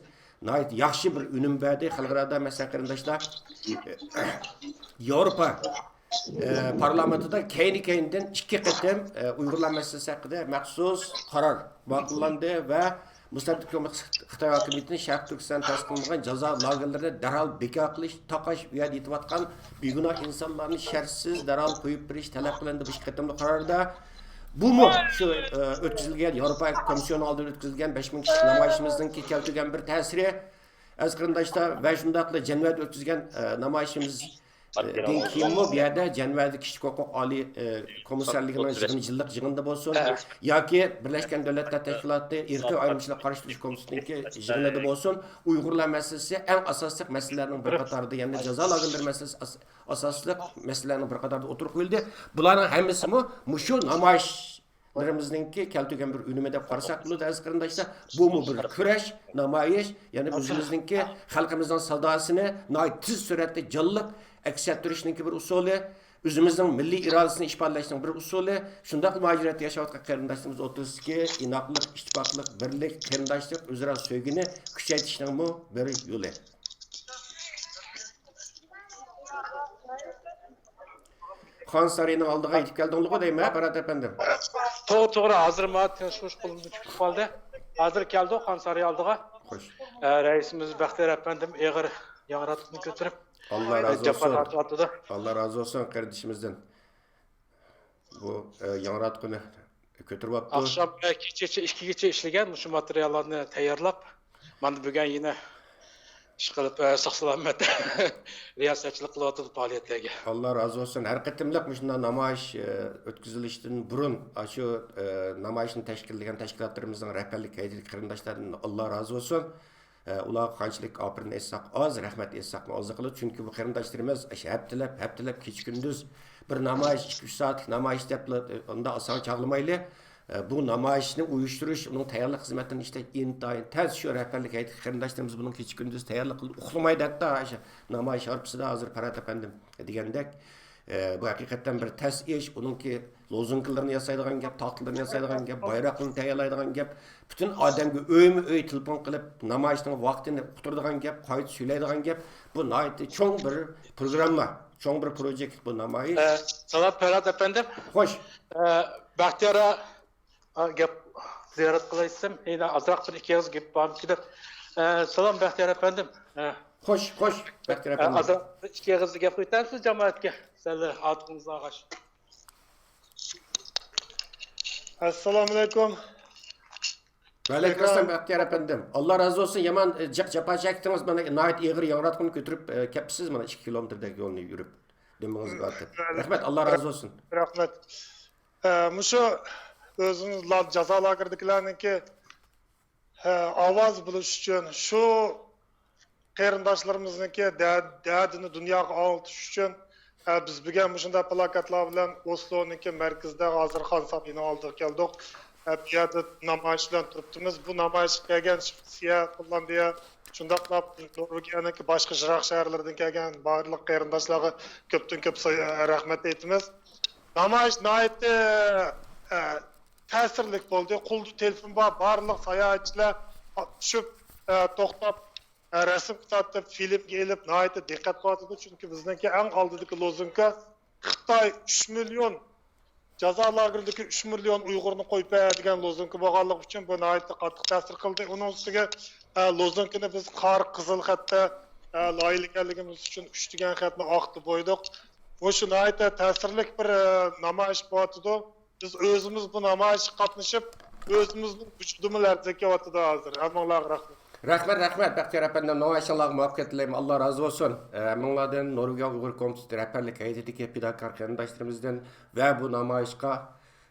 ناھايىتى ياخشى بىر ئۈنۈم بەردى. خەلقئارادا، مەسىلەن، قېرىنداشلار، ياۋروپا، ئە، پارلامېنتىدا كەينى-كەينىدىن ئىككى قېتىم، ئە، ئۇيغۇرلار مەسىلىسى ھەققىدە مەخسۇس قارار ماقۇللاندى ۋە مۇستەبىت ھۆكۈمەت خىتاي ھاكىمىيىتىنى شەرقىي تۈركىستان تەسىس قىلىنغان جازا لاگېرلىرىنى دەرھال بىكار قىلىش، تاقاش، ئۇ يەردە يېتىۋاتقان بىگۇناھ ئىنسانلارنى شەرتسىز دەرھال قويۇپ بېرىش تەلەپ قىلىندى بۇ ئىككى قېتىملىق قاراردا. بۇمۇ شۇ، ئە، ئۆتكۈزۈلگەن، ياۋروپا كومىسسىيونى ئالدىدا ئۆتكۈزۈلگەن بەش مىڭ كىشىلىك نامايىشىمىزنىڭكى كەلتۈرگەن بىر تەسىرى. ئەزىز قېرىنداشلار، ۋە شۇنداقلا جەنۋەدە ئۆتكۈزگەن، ئە، نامايىشىمىز، ئە، دىن كېيىنمۇ بۇ يەردە جەنۋەدە كىشىلىك ھوقۇق ئالىي، ئە، كومىسسارلىقىنىڭ يىغىنى، يىللىق يىغىنىدا بولسۇن، ياكى بىرلەشكەن دۆلەتلەر تەشكىلاتى ئىرقىي ئايرىمچىلىققا قارشى تۇرۇش كومىتېتىنىڭكى يىغىنىدا بولسۇن، ئۇيغۇرلار مەسىلىسى ئەڭ ئاساسلىق مەسىلىلەرنىڭ بىر قاتارىدا، يەنى جازا لاگېرلىرى مەسىلىسى ئاس-، ئاساسلىق مەسىلىلەرنىڭ بىر قاتارىدا ئوتتۇرىغا قويۇلدى. بۇلارنىڭ ھەممىسىمۇ مۇشۇ نامايىشلىرىمىزنىڭكى كەلتۈرگەن بىر ئۈنۈمى دەپ قارىساق بولىدۇ، ئەزىز قېرىنداشلار. بۇمۇ بىر كۈرەش، نامايىش، يەنى ئۆزىمىزنىڭكى خەلقىمىزنىڭ ساداسىنى ناھايىتى تېز سۈرئەتتە جانلىق ئەكس ئەتتۈرۈشنىڭكى بىر ئۇسۇلى، ئۆزىمىزنىڭ مىللىي ئىرادىسىنى ئىپادىلەشنىڭ بىر ئۇسۇلى، شۇنداقلا مۇھاجىرەتتە ياشاۋاتقان قېرىنداشلىرىمىز ئوتتۇرىسىدىكى ئىناقلىق، ئىتتىپاقلىق، بىرلىك، قېرىنداشلىق، ئۆزئارا سۆيگۈنى كۈچەيتىشنىڭمۇ بىر يولى. خان سارىيىنىڭ ئالدىغا يېتىپ كەلدىڭلىغۇ دەيمەن، ھە، پەرھات ئەپەندىم؟ توغرا، توغرا. ھازىر مانا تىنچ قۇلىقىم تۈگۈپ قالدى. ھازىر كەلدۇق خان سارىيى ئالدىغا. خوش. ئە، رەئىسىمىز بەختىيار ئەپەندىم ئېغىر ياڭراتقۇنى كۆتۈرۈپ، ئاللا رازى جاپا بولسۇن. تارتىۋاتىدۇ. ئاللا رازى بولسۇن قېرىندىشىمىزدىن. بۇ، ئە، ياڭراتقۇنى كۆتۈرۈۋاپتۇ. ئاخشام، ئە، كېچىچە، ئىككىگىچە ئىشلىگەن مۇشۇ ماتېرىياللارنى تەييارلاپ، مانا بۈگۈن يەنە ئىشقىلىپ، ئە، ساق-سالامەت رىياسەتچىلىك قىلىۋاتىدۇ پائالىيەتلەرگە. ئاللا رازى بولسۇن. ھەر قېتىملىق مۇشۇنداق نامايىش، ئە، ئۆتكۈزۈلۈشتىن بۇرۇن، ئاشۇ، ئە، نامايىشنى تەشكىللىگەن تەشكىلاتلىرىمىزنىڭ رەھبەرلىك ھەيئىتىدىكى قېرىنداشلاردىن ئاللا رازى بولسۇن. ئە، ئۇلارغا قانچىلىك ئاپىرىن ئېيتساق ئاز، رەھمەت ئېيتساقمۇ ئازلىق قىلىدۇ. چۈنكى بۇ قېرىنداشلىرىمىز ئاشۇ ھەپتىلەپ، ھەپتىلەپ كېچە-كۈندۈز بىر نامايىش، ئىككى-ئۈچ سائەتلىك نامايىش دەپلا، ئە، ئۇنداق ئاسان چاغلىمايلى. ئە، بۇ نامايىشنى ئۇيۇشتۇرۇش، ئۇنىڭ تەييارلىق خىزمەتلىرىنى ئىشلەش ئىنتايىن تەس. شۇ رەھبەرلىك ھەيئىتىدىكى قېرىنداشلىرىمىز بۇنىڭ كېچە-كۈندۈز تەييارلىق قىلىپ ئۇخلىمايدۇ. ھەتتا ئاشۇ نامايىش ھارپىسىدا ھازىر پەرھات ئەپەندىم دېگەندەك، ئە، بۇ ھەقىقەتەن بىر تەس ئىش. ئۇنىڭكى لوزۇنكىلىرىنى ياسايدىغان گەپ، تاختىلىرىنى ياسايدىغان گەپ، بايراقلىرىنى تەييارلايدىغان گەپ، پۈتۈن ئادەمگە ئۆيمۇ ئۆي تېلېفون قىلىپ، نامايىشنىڭ ۋاقتىنى ئۇقتۇرىدىغان گەپ، قايتا سۈيلەيدىغان گەپ. بۇ ناھايىتى چوڭ بىر پروگرامما، چوڭ بىر پروجېكت بۇ نامايىش. ئە، سالام پەرھات ئەپەندىم. خوش. ئە، بەختىيار ئا، گەپ زىيارەت قىلايتسام، يەنە ئازراق بىر ئىككى ئېغىز گەپ بارمىكىن دەپ. ئە، سالام بەختىيار ئەپەندىم. ئە، خوش، خوش، بەختىيار ئە، ئەپەندىم. ئازراق بىر ئىككى ئېغىز گەپ قىلىۋېتەمسىز جامائەتكە؟ سەل ئارتۇقىڭىزنى ئالغاچ. ئەسسالامۇئەلەيكۇم. ۋەئەلەيكۇم ئەسسالام، بەختىيار ئەپەندىم. ئاللا رازى بولسۇن، يامان، ئە، جىق جاپا چەكتىڭىز. مانا ناھايىتى ئېغىر ياڭراتقۇنى كۆتۈرۈپ، ئە، كەپسىز، مانا ئىككى كىلومېتىردەك يولنى يۈرۈپ، دېمىڭىزگە ئارتىپ. رەھمەت، ئاللا رازى بولسۇن. رەھمەت. ئە، مۇشۇ ئۆزىمىز لا-، جازا لاگېرىدىكىلەرنىڭكى، ئە، ئاۋاز بولۇش ئۈچۈن، شۇ قېرىنداشلىرىمىزنىڭكى دە-، دەردىنى دۇنياغا ئاڭلىتىش ئۈچۈن، ئە، بىز بۈگۈن مۇشۇنداق پلاكاتلار بىلەن ئوسلونىڭكى مەركىزىدە ھازىر خان سارىيىنىڭ ئالدىغا كەلدۇق. ئە، بۇ يەردە نامايىش بىلەن تۇرۇپتىمىز. بۇ نامايىشقا كەلگەن شىۋېتسىيە، فىنلاندىيە، شۇنداقلا نورۋېگىيەنىڭكى باشقا يىراق شەھەرلىرىدىن كەلگەن بارلىق قېرىنداشلارغا كۆپتىن كۆپ سا-، رەھمەت ئېيتىمىز. نامايىش ناھايىتى، ئە، تەسىرلىك بولدى. قولدا تېلېفون بار، بارلىق ساياھەتچىلەر چۈشۈپ، ئە، توختاپ، ئە، رەسىمگە تارتىپ، فىلىمگە ئېلىپ، ناھايىتى دىققەت قىلىۋاتىدۇ. چۈنكى بىزنىڭكى ئەڭ ئالدىدىكى لوزۇنكا خىتاي ئۈچ مىليون، جازا لاگېرىدىكى ئۈچ مىليون ئۇيغۇرنى قويۇپ بەر دېگەن لوزۇنكا بولغانلىقى ئۈچۈن بۇ ناھايىتى قاتتىق تەسىر قىلدى. ئۇنىڭ ئۈستىگە، ئە، لوزۇنكىنى بىز قارا قىزىل خەتتە، ئە، لايىھەلىگەنلىكىمىز ئۈچۈن ئۈچ دېگەن خەتنى ئاقتى بويىدۇق. بۇ شۇ ناھايىتى تەسىرلىك بىر، ئە، نامايىش بولۇۋاتىدۇ. بىز ئۆزىمىز بۇ نامايىشقا قاتنىشىپ، ئۆزىمىزنىڭ ۋۇجۇدىمۇ لەرزىگە كېلىۋاتىدۇ ھازىر. ھەممىڭلارغا رەھمەت. رەھمەت، رەھمەت، بەختىيار ئەپەندىم، نامايىشىڭلارغا مۇۋەپپەقىيەت تىلەيمەن. ئاللا رازى بولسۇن. ئە، ھەممىڭلاردىن نورۋېگىيە ئۇيغۇر كومىتېتى رەھبەرلىك ھەيئىتىدىكى پىداكار قېرىنداشلىرىمىزدىن ۋە بۇ نامايىشقا،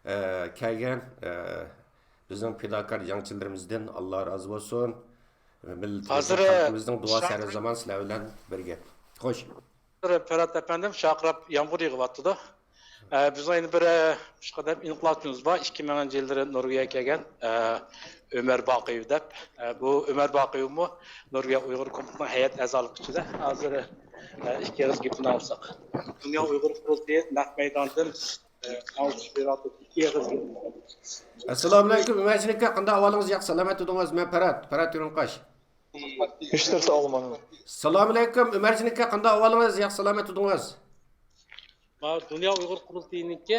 ئە، كەلگەن، ئە، بىزنىڭ پىداكار جەڭچىلىرىمىزدىن ئاللا رازى بولسۇن. مىللىتىمىزنىڭ، ھازىر، خەلقىمىزنىڭ دۇئاسى ھەر زامان سىلەر بىلەن بىرگە. خوش. ھازىر پەرھات ئەپەندىم، شارقىراپ يامغۇر يېغىۋاتىدۇ. ئە، بىزنىڭ يەنە بىر، ئە، شۇ قەدەر ئىنقىلابچىمىز بار. ئىككى مىڭىنچى يىللىرى نورۋېگىيەگە كەلگەن، ئە، ئۆمەر باقىيېۋ دەپ. ئە، بۇ ئۆمەر باقىيېۋمۇ نورۋېگىيە ئۇيغۇر كومىتېتىنىڭ ھەيئەت ئەزالىقى ئىچىدە. ھازىر، ئە، ئىككى ئېغىز گېپىنى ئالساق، دۇنيا ئۇيغۇر قۇرۇلتىيى نەق مەيداندىن، ئە، ئالقىش بېرىۋاتىدۇ. ئىككى ئېغىز گېپىنى ئالساق. ئەسسالامۇئەلەيكۇم، ئۆمەرجان ئاكا، قانداق ئەھۋالىڭىز؟ ياخشى، سالامەت تۇردىڭىز؟ مەن پەرھات، پەرھات ئۆرۈڭقاش. ئىشلىرى ساغلىماڭ. سالامۇئەلەيكۇم، ئۆمەرجان ئاكا، قانداق ئەھۋالىڭىز؟ ياخشى، سالامەت تۇردىڭىز؟ مانا دۇنيا ئۇيغۇر قۇرۇلتىيىنىڭكى،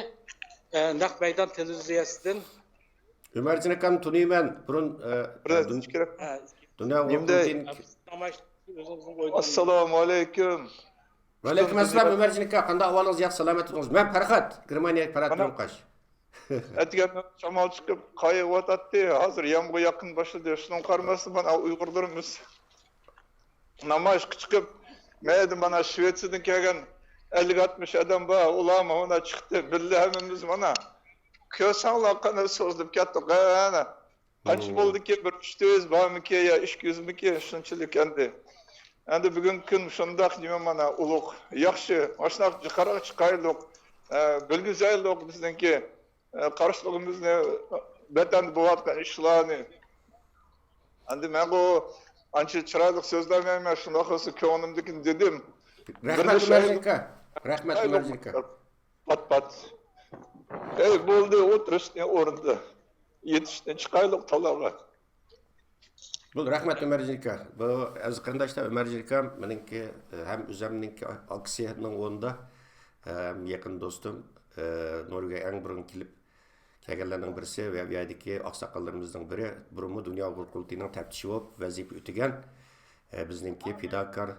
ئە، نەق مەيدان تېلېۋىزىيەسىدىن. ئۆمەرجان ئاكامنى تونۇيمەن. بۇرۇن، ئە، بىر دۇن-، ئىچكىرى. ئە، دۇنيا ئۇيغۇر نېمىدە؟ قۇرۇلتىيىنىڭ ئە، بىز نامايىش ئۆزىمىزنىڭ ئويلىرىمىز. ئەسسالامۇئەلەيكۇم. ۋەئەلەيكۇم ئەسسالام، ئۆمەرجان ئاكا، قانداق ئەھۋالىڭىز؟ ياخشى، سالامەت تۇردىڭىز؟ مەن پەرھات، گېرمانىيەدىكى پەرھات مانا ئۆرۈڭقاش. ئەتىگەندىن شامال چىقىپ، قار يېغىۋاتاتتى. ھازىر يامغۇر يېغىشقا باشلىدى. شۇنىڭغا قارىماستىن، مانا ئۇيغۇرلىرىمىز نامايىشقا چىقىپ، مەيدە مانا شىۋېتسىيەدىن كەلگەن ئەللىك ئاتمىش ئادەم بار. ئۇلارمۇ مانا چىقتى. بىللە ھەممىمىز مانا. كۆرسەڭلار، قېنى سوزۇلۇپ كەتتۇق، ئەنە. قانچە بولدىكى؟ بىر ئۈچ يۈز بارمىكى يا ئىككى يۈزمىكى؟ شۇنچىلىك ئەمدى. ئەمدى بۈگۈنكى كۈن شۇنداق نېمە مانا ئۇلۇغ، ياخشى، مۇشۇنداق جىقراق چىقايلۇق، ئە، بىلگۈزەيلۇق بىزنىڭكى، ئە، قارشىلىقىمىزنى، ۋەتەندە بولۇۋاتقان ئىشلارنى. ئەمدى مەن بۇ ئانچە چىرايلىق سۆزلەلمەيمەن، شۇنداق بولسا كۆڭلۈمدىكىنى دېدىم. رەھمەت، ئۆمەرجان ئاكا. رەھمەت، ئۆمەرجان ئاكا. پات پات. ئەي بولدى، ئولتۇرۇشنى ئورنىدا. يېتىشتىن چىقايلۇق تالاغا. بولدى، رەھمەت ئۆمەرجان ئاكا. بۇ ئەزىز قېرىنداشلار، ئۆمەرجان ئاكام مېنىڭكى، ھەم ئۆزەمنىڭكى ئاكىسىنىڭ ئورنىدا، ھەم يېقىن دوستۇم، نورۋېگىيەگە ئەڭ بۇرۇن كېلىپ كەلگەنلەرنىڭ بىرسى ۋە بۇ يەردىكى ئاقساقاللىرىمىزنىڭ بىرى، بۇرۇنمۇ دۇنيا ئۇيغۇر قۇرۇلتىيىنىڭ تەپتىشى بولۇپ ۋەزىپە ئۆتىگەن، بىزنىڭكى پىداكار،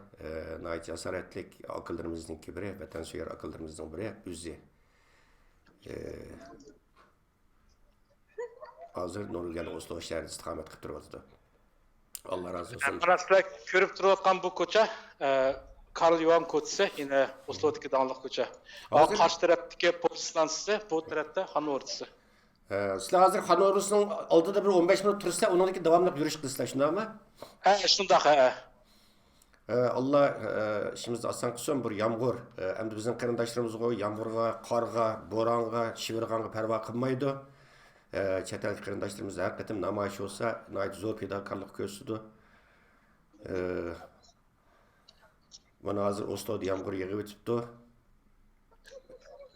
ناھايىتى جاسارەتلىك ئاكىلىرىمىزنىڭكى بىرى، ۋەتەنسۆيەر ئاكىلىرىمىزنىڭ بىرى ئۆزى. ھازىر نورۋېگىيەنىڭ ئوسلو شەھىرىدە ئىستىقامەت قىلىپ تۇرۇۋاتىدۇ. ئاللا رازى بولسۇن. مانا سىلەر كۆرۈپ تۇرۇۋاتقان بۇ كوچا، ئە، كارل يوھان كوچىسى، يەنە ئوسلودىكى داڭلىق كوچا. ھازىر قارشى تەرەپتىكى پوچتا ستانسىسى، بۇ تەرەپتە خان ئوردىسى. ئە، سىلەر ھازىر خان ئوردىسىنىڭ ئالدىدا بىر ئون بەش مىنۇت تۇرىسىلەر، ئۇنىڭدىن كېيىن داۋاملىق يۈرۈش قىلىسىلەر، شۇنداقمۇ؟ ھە، شۇنداق، ھە. ئە، ئاللا، ئە، ئىشىمىزنى ئاسان قىلسۇن. بىر يامغۇر، ئە، ئەمدى بىزنىڭ قېرىنداشلىرىمىزغۇ يامغۇرغا، قارغا، بورانغا، شىۋىرغانغا پەرۋا قىلمايدۇ. ئە، چەت ئەلدىكى قېرىنداشلىرىمىز ھەر قېتىم نامايىش بولسا ناھايىتى زور پىداكارلىق كۆرسىتىدۇ. ئە، مانا ھازىر ئوسلودا يامغۇر يېغىۋېتىپتۇ.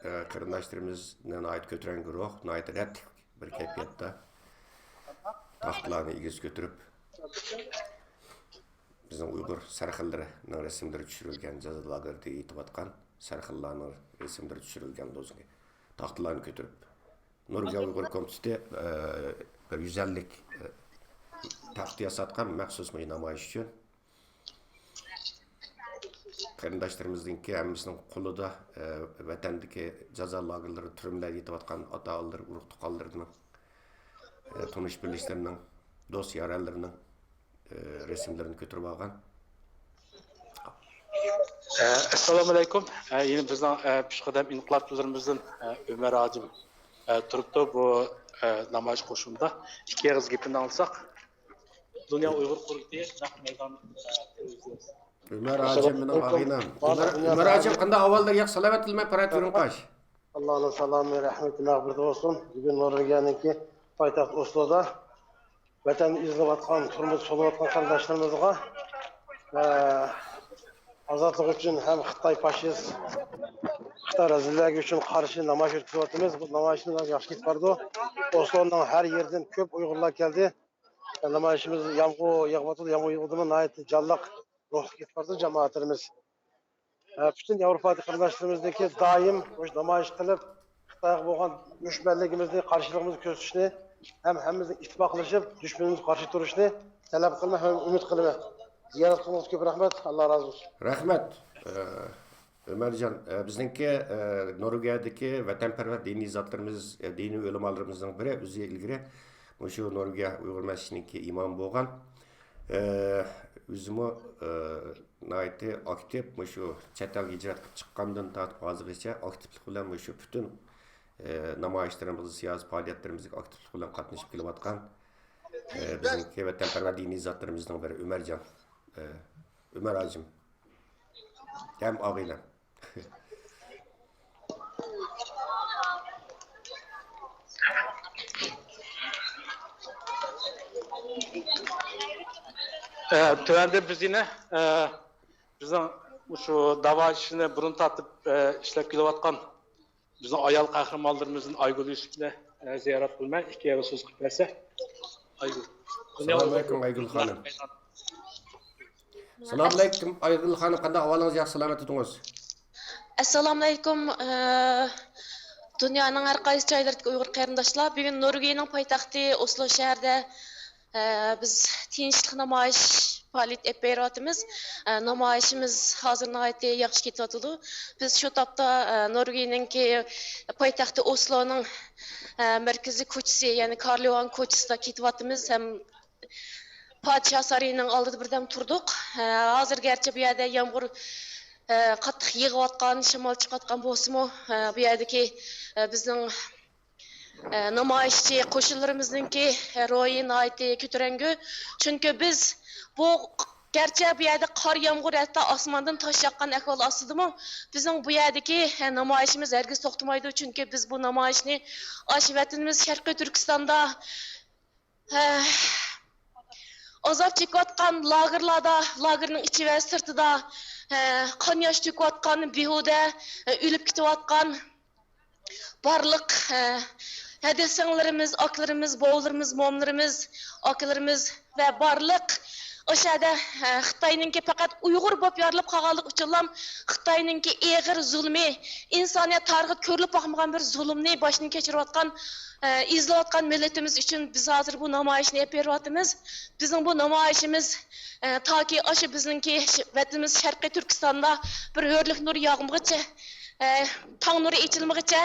ئە، قېرىنداشلىرىمىز ناھايىتى كۆتۈرەڭگۈ روھ، ناھايىتى رەتلىك بىر كەيپىياتتا تاختىلارنى ئېگىز كۆتۈرۈپ، بىزنىڭ ئۇيغۇر سەرخىللىرىنىڭ رەسىملىرى چۈشۈرۈلگەن، جازا لاگېرىدا يېتىۋاتقان سەرخىللارنىڭ رەسىملىرى چۈشۈرۈلگەن دوزىنى، تاختىلارنى كۆتۈرۈپ، نورۋېگىيە ئۇيغۇر كومىتېتى، ئە، بىر يۈز ئەللىك، ئە، تاختا ياساتقان مەخسۇس مۇشۇ نامايىش ئۈچۈن. قېرىنداشلىرىمىزنىڭكى ھەممىسىنىڭ قولىدا، ئە، ۋەتەندىكى جازا لاگېرلىرى، تۈرمىلەردە يېتىۋاتقان ئاتا-ئانىلىرى، ئۇرۇق-تۇغقانلىرىنىڭ، ئە، تونۇش-بىلىشلىرىنىڭ، دوست-يارەنلىرىنىڭ، ئە، رەسىملىرىنى كۆتۈرۈپ ئالغان. ئە، ئەسسالامۇئەلەيكۇم. ئە، يەنە بىزنىڭ، ئە، پېشقەدەم ئىنقىلابچىلىرىمىزدىن، ئە، ئۆمەر ھاجىم، ئە، تۇرۇپتۇ. بۇ، ئە، نامايىش قوشۇنىدا ئىككى ئېغىز گېپىنى ئاڭلىساق. دۇنيا ئۇيغۇر قۇرۇلتىيى نەق مەيدان، ئە، تېلېۋىزىيەسى. ئۆمەر ھاجىم مېنىڭ ئاغىنەم. ئۆمەر، ئۆمەر ھاجىم قانداق ئەھۋاللار؟ ياخشى، سالامەت تۇرۇڭ، پەرھات ئۆرۈڭقاش. ئاللانىڭ سالامى، رەھمىتى، مەغپىرىتى بولسۇن. بۈگۈن نورۋېگىيەنىڭكى پايتەخت ئوسلودا ۋەتەننى ئىزدەۋاتقان، تۇرمۇش سولىۋاتقان قېرىنداشلىرىمىزغا، ئە، ئازادلىق ئۈچۈن ھەم خىتاي فاشىست، رەزىللەرگە ئۈچۈن قارشى نامايىش ئۆتكۈزۈۋاتىمىز. بۇ نامايىشىمىز ياخشى كېتىپ بارىدۇ. ئوسلونىڭ ھەر يېرىدىن كۆپ ئۇيغۇرلار كەلدى. نامايىشىمىز يامغۇر يېغىۋاتىدۇ، يامغۇر يېغىۋاتىدۇ، ناھايىتى جانلىق روھلۇق كېتىپ بارىدۇ جامائەتلىرىمىز. ھە، پۈتۈن ياۋروپادىكى قېرىنداشلىرىمىزنىڭكى دائىم مۇشۇ نامايىش قىلىپ، خىتايغا بولغان دۈشمەنلىكىمىزنى، قارشىلىقىمىزنى كۆرسىتىشنى ھەم ھەممىمىز ئىتتىپاقلىشىپ، دۈشمىنىمىزگە قارشى تۇرۇشنى تەلەپ قىلىمەن ھەم ئۈمىد قىلىمەن. زىيارەت قىلغىنىڭىزغا كۆپ رەھمەت. ئاللا رازى بولسۇن. رەھمەت. ئە، ئۆمەرجان، ئە، بىزنىڭكى، ئە، نورۋېگىيەدىكى ۋەتەنپەرۋەر دىنىي زاتلىرىمىز، ئە، دىنىي ئۆلىمالىرىمىزنىڭ بىرى، ئۆزى ئىلگىرى مۇشۇ نورۋېگىيە ئۇيغۇر مەسچىتىنىڭكى ئىمامى بولغان. ئە، ئۆزىمۇ، ئە، ناھايىتى ئاكتىپ، مۇشۇ چەت ئەلگە ھىجرەت قىلىپ چىققاندىن تارتىپ ھازىرغىچە ئاكتىپلىق بىلەن مۇشۇ پۈتۈن، ئە، نامايىشلىرىمىزغا، سىياسىي پائالىيەتلىرىمىزگە ئاكتىپلىق بىلەن قاتنىشىپ كېلىۋاتقان، ئە، بىزنىڭكى ۋەتەنپەرۋەر دىنىي زاتلىرىمىزنىڭ بىرى ئۆمەرجان. ئە، ئۆمەر ھاجىم ھەم ئاغىنەم. ئە، تۆۋەندە بىز يەنە، ئە، بىزنىڭ مۇشۇ داۋا ئىشىنى بۇرۇن تارتىپ، ئە، ئىشلەپ كېلىۋاتقان بىزنىڭ ئايال قەھرىمانلىرىمىزدىن ئايگۈل يۈسۈپنى، ئە، زىيارەت قىلىمەن. ئىككى يەردە سۆز قىلىپ بەرسە. ئايگۈل. سالام ئەلەيكۇم، ئايگۈل خانىم. سالام ئەلەيكۇم، ئايگۈل خانىم، قانداق ئەھۋالىڭىز؟ ياخشى، سالامەت تۇردىڭىز؟ ئەسسالامۇ ئەلەيكۇم، ئە، دۇنيانىڭ ھەر قايسى جايلىرىدىكى ئۇيغۇر قېرىنداشلار، بۈگۈن نورۋېگىيەنىڭ پايتەختى ئوسلو شەھىرىدە ئە، بىز تىنچلىق نامايىش پائالىيىتى ئېلىپ بېرىۋاتىمىز. ئە، نامايىشىمىز ھازىر ناھايىتى ياخشى كېتىۋاتىدۇ. بىز شۇ تاپتا، ئە، نورۋېگىيەنىڭكى پايتەختى ئوسلونىڭ، ئە، مەركىزىي كوچىسى، يەنى كارل يوھان كوچىسىدا كېتىۋاتىمىز ھەم پادىشاھ سارىيىنىڭ ئالدىدا بىردەم تۇردۇق. ئە، ھازىر گەرچە بۇ يەردە يامغۇر، ئە، قاتتىق يېغىۋاتقان، شامال چىقىۋاتقان بولسىمۇ، ئە، بۇ يەردىكى، ئە، بىزنىڭ ئە، نامايىشچى قوشۇنلىرىمىزنىڭكى روھى ناھايىتى كۆتۈرەڭگۈ. چۈنكى بىز بۇ، گەرچە بۇ يەردە قار، يامغۇر، ھەتتا ئاسماندىن تاش ياغقان ئەھۋال ئاستىدىمۇ، بىزنىڭ بۇ يەردىكى، ئە، نامايىشىمىز ھەرگىز توختىمايدۇ. چۈنكى بىز بۇ نامايىشنى ئاشۇ ۋەتىنىمىز شەرقىي تۈركىستاندا، ئە، ئازاب چېكىۋاتقان لاگېرلاردا، لاگېرنىڭ ئىچى ۋە سىرتىدا، ئە، قان ياش تۆكۈۋاتقان، بىھۇدە، ئە، ئۆلۈپ كېتىۋاتقان، بارلىق، ئە، ھەدە سىڭىللىرىمىز، ئاكىلىرىمىز، بوۋىلىرىمىز، مومىلىرىمىز، ئاكىلىرىمىز ۋە بارلىق ئاشۇ يەردە، ئە، خىتاينىڭكى پەقەت ئۇيغۇر بولۇپ يارىلىپ قالغانلىقى ئۈچۈنلا خىتاينىڭكى ئېغىر زۇلمى، ئىنسانىيەت تارىخىدا كۆرۈلۈپ باقمىغان بىر زۇلۇمنى باشتىن كەچۈرۈۋاتقان، ئە، ئېزىلىۋاتقان مىللىتىمىز ئۈچۈن بىز ھازىر بۇ نامايىشنى ئېلىپ بېرىۋاتىمىز. بىزنىڭ بۇ نامايىشىمىز، ئە، تاكى ئاشۇ بىزنىڭكى ش-، ۋەتىنىمىز شەرقىي تۈركىستاندا بىر ھۆرلۈك نۇر ياغمىغۇچە، ئە، تاڭ نۇرى ئېچىلمىغۇچە،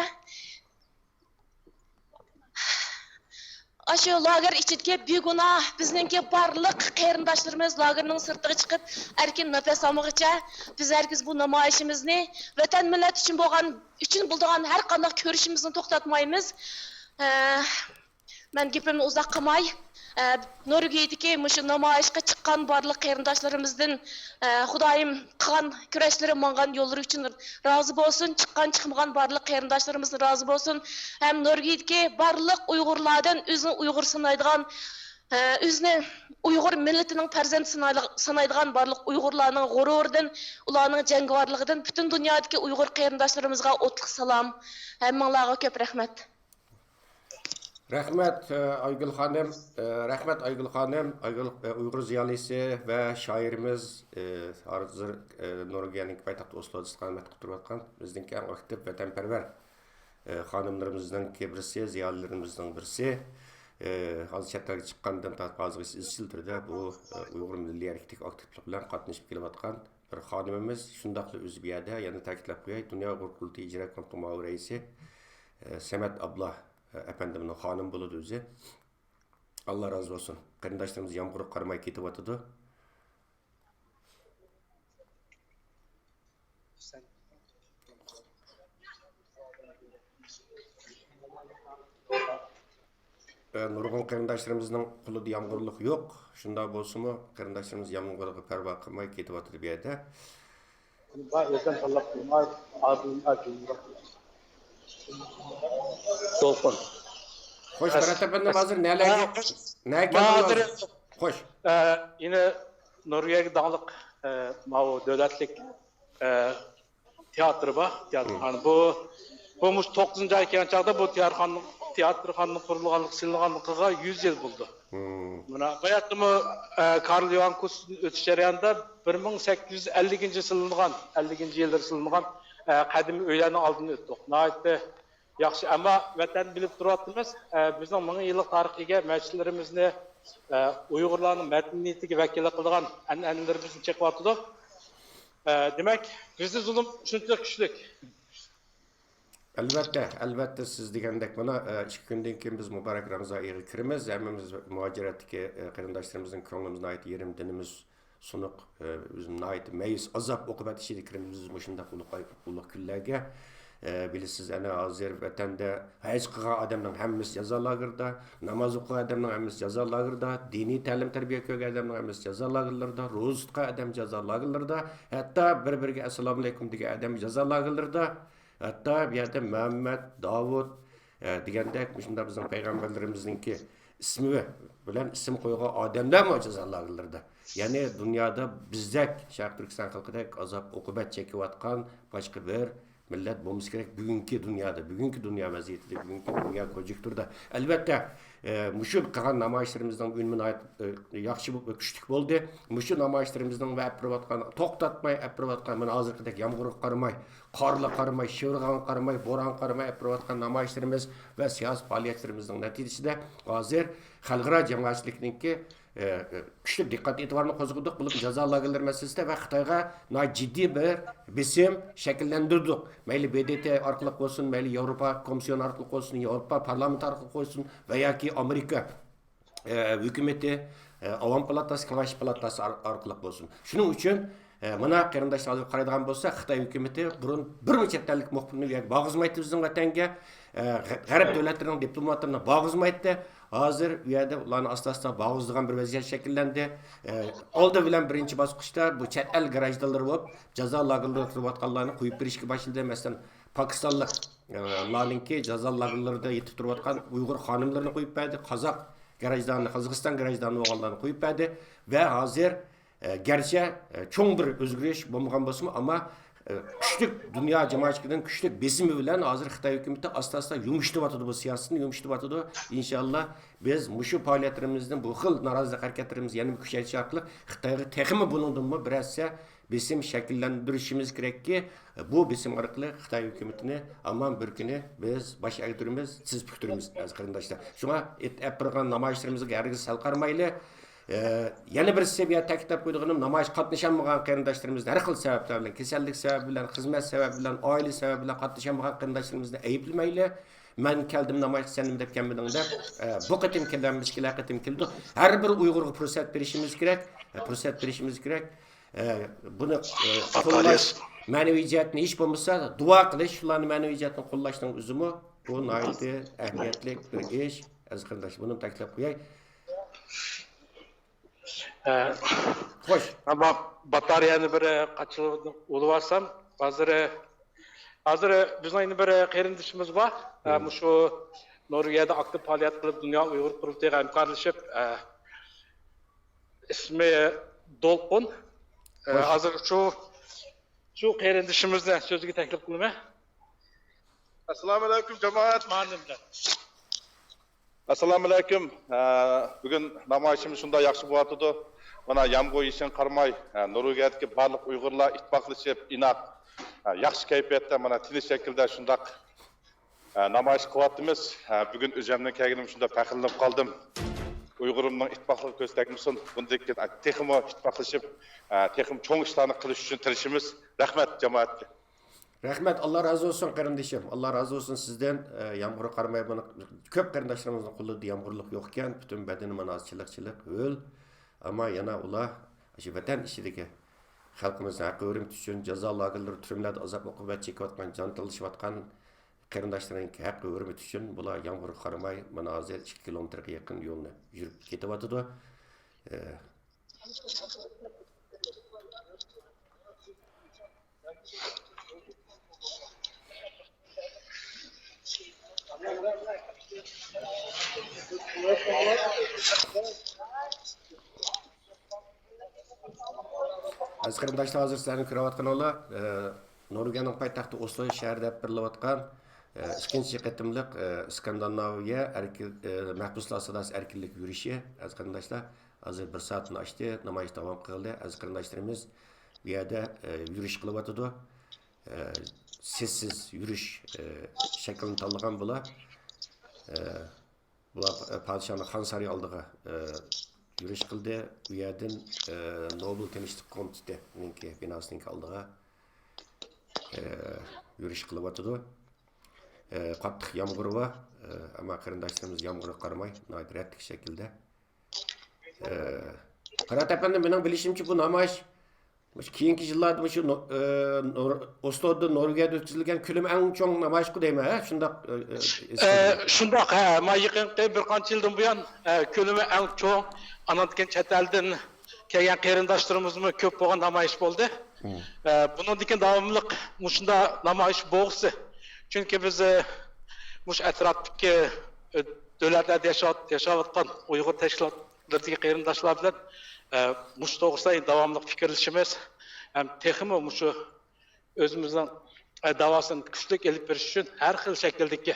ئاشۇ لاگېر ئىچىدىكى بىگۇناھ بىزنىڭكى بارلىق قېرىنداشلىرىمىز لاگېرنىڭ سىرتىغا چىقىپ ئەركىن نەپەس ئالمىغۇچە، بىز ھەرگىز بۇ نامايىشىمىزنى، ۋەتەن مىللەت ئۈچۈن بولغان، ئۈچۈن بولىدىغان ھەر قانداق كۈرىشىمىزنى توختاتمايمىز. ئە، مەن گېپىمنى ئۇزاق قىلماي، ئە، نورۋېگىيەدىكى مۇشۇ نامايىشقا چىققان بارلىق قېرىنداشلىرىمىزدىن، ئە، خۇدايىم قىلغان كۈرەشلىرى، ماڭغان يوللىرى ئۈچۈن رازى بولسۇن. چىققان، چىقمىغان بارلىق قېرىنداشلىرىمىزدىن رازى بولسۇن. ھەم نورۋېگىيەدىكى بارلىق ئۇيغۇرلاردىن ئۆزىنى ئۇيغۇر سانايدىغان، ئە، ئۆزىنى ئۇيغۇر مىللىتىنىڭ پەرزەنتى سانايلىغ-، سانايدىغان بارلىق ئۇيغۇرلارنىڭ غۇرۇرىدىن، ئۇلارنىڭ جەڭگىۋارلىقىدىن پۈتۈن دۇنيادىكى ئۇيغۇر قېرىنداشلىرىمىزغا ئوتلۇق سالام. ھەممىڭلارغا كۆپ رەھمەت. رەھمەت، ئايگۈل خانىم. رەھمەت، ئايگۈل خانىم. ئايگۈل، ئۇيغۇر زىيالىيسى ۋە شائىرىمىز، ھازىر، نورۋېگىيەنىڭ پايتەختى ئوسلودا ئىستىقامەت قىلىپ تۇرۇۋاتقان بىزنىڭكى ئەڭ ئاكتىپ ۋەتەنپەرۋەر، خانىملىرىمىزنىڭكى بىرسى، زىيالىيلىرىمىزنىڭ بىرسى. ھازىر چەت ئەلگە چىققاندىن تارتىپ ھازىرغىچە ئىزچىل تۈردە بۇ، ئۇيغۇر مىللىي ھەرىكىتىگە ئاكتىپلىق بىلەن قاتنىشىپ كېلىۋاتقان بىر خانىمىمىز، شۇنداقلا ئۆزى بۇ يەردە، يەنە تەكىتلەپ قوياي، دۇنيا ئۇيغۇر قۇرۇلتىيى ئىجرا كومىتېتى مۇئاۋىن رەئىسى، ئە، سەمەت ئابلا، ئە، ئەپەندىمنىڭ خانىمى بولىدۇ ئۆزى. ئاللا رازى بولسۇن. قېرىنداشلىرىمىز يامغۇرغا قارىماي كېتىۋاتىدۇ. ئە، نۇرغۇن قېرىنداشلىرىمىزنىڭ قولىدا يامغۇرلۇق يوق. شۇنداق بولسىمۇ، قېرىنداشلىرىمىز يامغۇرغا پەرۋا قىلماي كېتىۋاتىدۇ بۇ يەردە. دولقۇن. خوش، مۇرات ئەپەندىم، ھازىر نەلەرگە، نەگە كەلدىڭىز؟ خوش. ئە، يەنە نورۋېگىيە داڭلىق، ئە، ماۋۇ دۆلەتلىك، ئە، تىياتىرى بار، تىياتىرخانا. بۇ، بۇ مۇشۇ توققۇزىنچى ئاي كەلگەن چاغدا بۇ تىياتىرخانا، تىياتىرخانىنىڭ قۇرۇلغانلىقى، سېلىنغانلىقىغا يۈز يىل بولىدۇ. مانا باياتىمۇ، ئە، كارل يوھان كۇستىن ئۆتۈش جەريانىدا بىر مىڭ سەككىز يۈز ئەللىكىنچى سېلىنغان، ئەللىكىنچى يىللىرى سېلىنغان، ئە، قەدىمىي ئۆيلەرنىڭ ئالدىدىن ئۆتتۇق. ناھايىتى ياخشى، ئەمما ۋەتەننى بىلىپ تۇرۇۋاتىمىز. ئە، بىزنىڭ مىڭ يىللىق تارىخقا ئىگە مەسچىتلىرىمىزنى، ئە، ئۇيغۇرلارنىڭ مەدەنىيىتىگە ۋەكىللىك قىلىدىغان ئەنئەنىلىرىمىزنى چېقىۋاتىدۇ. ئە، دېمەك، بىزدە زۇلۇم شۇنچىلىك كۈچلۈك. ئەلۋەتتە، ئەلۋەتتە، سىز دېگەندەك، مانا، ئە، ئىككى كۈندىن كېيىن بىز مۇبارەك رامىزان ئېيىغا كىرىمىز. ھەممىمىز مۇھاجىرەتتىكى، ئە، قېرىنداشلىرىمىزنىڭ كۆڭلىمىز ناھايىتى يېرىم، دىنىمىز سۇنۇق، ئە، ئۆزۈم ناھايىتى مەيۈس، ئازاب، ئوقۇبەت ئىچىدە كىرىمىز مۇشۇنداق ئۇلۇغ ئاي، ئۇلۇغ كۈنلەرگە. ئە، بىلىسىز، ئەنە ھازىر ۋەتەندە ھەج قىلغان ئادەمنىڭ ھەممىسى جازا لاگېرىدا، ناماز ئوقۇغان ئادەمنىڭ ھەممىسى جازا لاگېرىدا، دىنىي تەلىم-تەربىيە كۆرگەن ئادەمنىڭ ھەممىسى جازا لاگېرلىرىدا، روزا تۇتقان ئادەم جازا لاگېرلىرىدا، ھەتتا بىر-بىرىگە ئەسسالامۇئەلەيكۇم دېگەن ئادەم جازا لاگېرلىرىدا، ھەتتا بۇ يەردە مەمەت، داۋۇت، ئە، دېگەندەك، مۇشۇنداق بىزنىڭ پەيغەمبەرلىرىمىزنىڭكى ئىسمى بىلەن ئىسىم قويغان ئادەملەرمۇ جازا لاگېرلىرىدا. يەنى دۇنيادا بىزدەك، شەرقىي تۈركىستان خەلقىدەك ئازاب-ئوقۇبەت چېكىۋاتقان باشقا بىر مىللەت بولمىسا كېرەك، بۈگۈنكى دۇنيادا، بۈگۈنكى دۇنيا ۋەزىيىتىدە، بۈگۈنكى دۇنيا كونجۇكتۇرىدا. ئەلۋەتتە، ئە، مۇشۇ قىلغان نامايىشلىرىمىزنىڭ ئۈنۈمى ناھايىتى، ئە، ياخشى، كۈچلۈك بولدى. مۇشۇ نامايىشلىرىمىزنىڭ ۋە ئەپ بېرىۋاتقان، توختاتماي ئەپ بېرىۋاتقان، مانا ھازىرقىدەك يامغۇرغا قارىماي، قارغا قارىماي، شىۋىرغانغا قارىماي، بورانغا قارىماي ئەپ بېرىۋاتقان نامايىشلىرىمىز ۋە سىياسىي پائالىيەتلىرىمىزنىڭ نەتىجىسىدە ھازىر خەلقئارا جامائەتچىلىكنىڭكى، ئە، كۈچلۈك دىققەت ئېتىبارىنى قوزغىدۇق. بولۇپ جازا لاگېرلىرى مەسىلىسىدە ۋە خىتايغا ناھايىتى جىددىي بىر بېسىم شەكىللەندۈردۇق. مەيلى ب د ت ئارقىلىق بولسۇن، مەيلى ياۋروپا كومىسسىيونى ئارقىلىق بولسۇن، ياۋروپا پارلامېنتى ئارقىلىق بولسۇن ۋە ياكى ئامېرىكا ئە، ھۆكۈمىتى، ئە، ئاۋام پالاتاسى، كېڭەش پالاتاسى ئار-، ئارقىلىق بولسۇن. شۇنىڭ ئۈچۈن، ئە، مانا قېرىنداشلار ھازىر قارايدىغان بولسا، خىتاي ھۆكۈمىتى بۇرۇن بىرمۇ چەت ئەللىك مۇخبىرنى ئۇ يەرگە بارغۇزمايتتى بىزنىڭ ۋەتەنگە. ئە، غە-، غەرب دۆلەتلىرىنىڭ دىپلوماتلىرىنى بارغۇزمايتتى. ھازىر ئۇ يەردە ئۇلارنى ئاستا-ئاستا بارغۇزىدىغان بىر ۋەزىيەت شەكىللەندى. ئە، ئالدى بىلەن بىرىنچى باسقۇچتا بۇ چەت ئەل گراژدانلىرى بولۇپ، جازا لاگېرلىرىدا تۇرۇۋاتقانلارنى قويۇپ بېرىشكە باشلىدى. مەسىلەن، پاكىستانلىق، ئە، لارنىڭكى جازا لاگېرلىرىدا يېتىپ تۇرۇۋاتقان ئۇيغۇر خانىملىرىنى قويۇپ بەردى. قازاق گراژدانى، قازاقىستان گراژدانى بولغانلارنى قويۇپ بەردى ۋە ھازىر، ئە، گەرچە، ئە، چوڭ بىر ئۆزگىرىش بولمىغان بولسىمۇ، ئەمما، ئە، كۈچلۈك دۇنيا جامائەتچىلىكىنىڭ كۈچلۈك بېسىمى بىلەن ھازىر خىتاي ھۆكۈمىتى ئاستا-ئاستا يۇمشىتىۋاتىدۇ، بۇ سىياسىتىنى يۇمشىتىۋاتىدۇ. ئىنشاللا بىز مۇشۇ پائالىيەتلىرىمىزنى، بۇ خىل نارازىلىق ھەرىكەتلىرىمىزنى يەنىمۇ كۈچەيتىش ئارقىلىق خىتايغا تېخىمۇ بۇنىڭدىنمۇ بىر ھەسسە بېسىم شەكىللەندۈرۈشىمىز كېرەككى، بۇ بېسىم ئارقىلىق خىتاي ھۆكۈمىتىنى ھامان بىر كۈنى بىز باش ئەگدۈرىمىز، تىز پۈكتۈرىمىز، ئەزىز قېرىنداشلار. شۇڭا ئېت-، ئەپ بېرىدىغان نامايىشلىرىمىزغا ھەرگىز سەل قارىمايلى. ئە، يەنە بىرسى، بۇ يەردە تەكىتلەپ قويىدىغىنىم، نامايىشقا قاتنىشالمىغان قېرىنداشلىرىمىزنى ھەر خىل سەۋەبلەر بىلەن، كېسەللىك سەۋەبى بىلەن، خىزمەت سەۋەبى بىلەن، ئائىلە سەۋەبى بىلەن قاتنىشالمىغان قېرىنداشلىرىمىزنى ئەيىبلىمەيلى. مەن كەلدىم، نامايىشقا سەن نېمە دەپ كەلمىدىڭ دەپ، ئە، بۇ قېتىم كېلەلمىسە كېلەر قېتىم كېلىدۇ. ھەر بىر ئۇيغۇرغا پۇرسەت بېرىشىمىز كېرەك، ئە، پۇرسەت بېرىشىمىز كېرەك. ئە، بۇنى، ئە، قوللاش، مەنىۋى جەھەتتىن ھېچ بولمىسا دۇئا قىلىش، شۇلارنى مەنىۋى جەھەتتىن قوللاشنىڭ ئۆزىمۇ بۇ ناھايىتى ئەھمىيەتلىك بىر ئىش، ئەزىز قېرىنداش، بۇنى تەكىتلەپ قوياي. ئە، خوش. ئەمما باتارېيەنى بىر، ئە، قاچىلىۋالسام، ھازىر، ئە، ھازىر، ئە، بىزنىڭ يەنە بىر، ئە، قېرىندىشىمىز بار. ئە، مم. مۇشۇ نورۋېگىيەدە ئاكتىپ پائالىيەت قىلىپ، دۇنيا ئۇيغۇر قۇرۇلتىيىغا ھەمكارلىشىپ، ئە، ئىسمى دولقۇن. ئە، خوش. ھازىر شۇ، شۇ قېرىندىشىمىزنى سۆزگە تەكلىپ قىلىمەن. ئەسسالامۇئەلەيكۇم، جامائەت. ماندىن بىلەن. ئەسسالامۇئەلەيكۇم. ئە، بۈگۈن نامايىشىمىز شۇنداق ياخشى بولۇۋاتىدۇ. مانا يامغۇر يېشىنغا قارىماي، ئە، نورۋېگىيەدىكى بارلىق ئۇيغۇرلار ئىتتىپاقلىشىپ، ئىناق، ئە، ياخشى كەيپىياتتا، مانا تىنچ شەكىلدە شۇنداق، ئە، نامايىش قىلىۋاتىمىز. ئە، بۈگۈن ئۆزۈمنىڭ كەلگىنىمگە شۇنداق پەخىرلىنىپ قالدىم. ئۇيغۇرۇمنىڭ ئىتتىپاقلىقى كۆز تەگمىسۇن. بۇندىن كېيىن، ئە، تېخىمۇ ئىتتىپاقلىشىپ، ئە، تېخىمۇ چوڭ ئىشلارنى قىلىش ئۈچۈن تىرىشىمىز. رەھمەت جامائەتكە. رەھمەت، ئاللا رازى بولسۇن قېرىندىشىم، ئاللا رازى بولسۇن سىزدىن. ئە، يامغۇرغا قارىماي بۇنى كۆپ قېرىنداشلىرىمىزنىڭ قولىدا يامغۇرلۇق يوق ئىكەن، پۈتۈن بەدىنى مانا ھازىر چىلىق-چىلىق، ھۆل. ئەمما يەنە ئۇلار شۇ ۋەتەن ئىچىدىكى خەلقىمىزنىڭ ھەققى ھۆرمىتى ئۈچۈن، جازا لاگېرلىرى، تۈرمىلەردە ئازاب-ئوقۇبەت چېكىۋاتقان، جان تالىشىۋاتقان قېرىنداشلىرىنىڭ ھەققى ھۆرمىتى ئۈچۈن بۇلار يامغۇرغا قارىماي مانا ھازىر ئىككى كىلومېتىرغا يېقىن يولنى يۈرۈپ كېتىۋاتىدۇ. ئە، ئەزىز قېرىنداشلار، ھازىر سىلەرنىڭ كۆرۈۋاتقىنىڭلار، ئە، نورۋېگىيەنىڭ پايتەختى ئوسلو شەھىرىدە ئېلىپ بېرىلىۋاتقان، ئە، ئىككىنچى قېتىملىق، ئە، ئىسكاندىناۋىيە ئەركىن، ئە، مەھبۇسلار ساداسى ئەركىنلىك يۈرۈشى، ئەزىز قېرىنداشلار، ھازىر بىر سائەتنى ئاشتى، نامايىش داۋام قىلدى. ئەزىز قېرىنداشلىرىمىز بۇ يەردە، ئە، يۈرۈش قىلىۋاتىدۇ. ئە، سېسسىز يۈرۈش، ئە، شەكلىنى تاللىغان بۇلار. ئە، بۇلار، ئە، پادىشاھنىڭ خان سارىيى ئالدىغا، ئە، يۈرۈش قىلدى. ئۇ يەردىن، ئە، نوبېل تىنچلىق كومىتېتىنىڭكى بىناسىنىڭكى ئالدىغا، ئە، يۈرۈش قىلىۋاتىدۇ. ئە، قاتتىق يامغۇر بار. ئە، ئەمما قېرىنداشلىرىمىز يامغۇرغا قارىماي، ناھايىتى رەتلىك شەكىلدە. ئە، قىرات ئەپەندى، مېنىڭ بىلىشىمچە، بۇ نامايىش مۇشۇ كېيىنكى يىللاردا مۇشۇ نو-، ئە، نور-، ئوسلودا، نورۋېگىيەدە ئۆتكۈزۈلگەن كۆلىمى ئەڭ چوڭ نامايىشقۇ دەيمەن، ھە؟ شۇنداق، ئە، ئە، ئە، ئىسكاندىناۋ. شۇنداق، ھە، ما يېقىنقى بىر قانچە يىلدىن بۇيان، ئە، كۆلىمى ئەڭ چوڭ، ئانان كېيىن چەت ئەلدىن كەلگەن قېرىنداشلىرىمىزمۇ كۆپ بولغان نامايىش بولدى. مم. ئە، بۇنىڭدىن كېيىن داۋاملىق مۇشۇنداق نامايىش بولغۇسى. چۈنكى بىز، ئە، مۇشۇ ئەتراپتىكى، ئە، دۆلەتلەردە ياشاۋات-، ياشاۋاتقان ئۇيغۇر تەشكىلاتلىرىدىكى قېرىنداشلار بىلەن، ئە، مۇشۇ توغرىسىدا داۋاملىق پىكىرلىشىمىز. ھەم تېخىمۇ مۇشۇ ئۆزىمىزنىڭ، ئە، داۋاسىنى كۈچلۈك ئېلىپ بېرىش ئۈچۈن ھەر خىل شەكىلدىكى،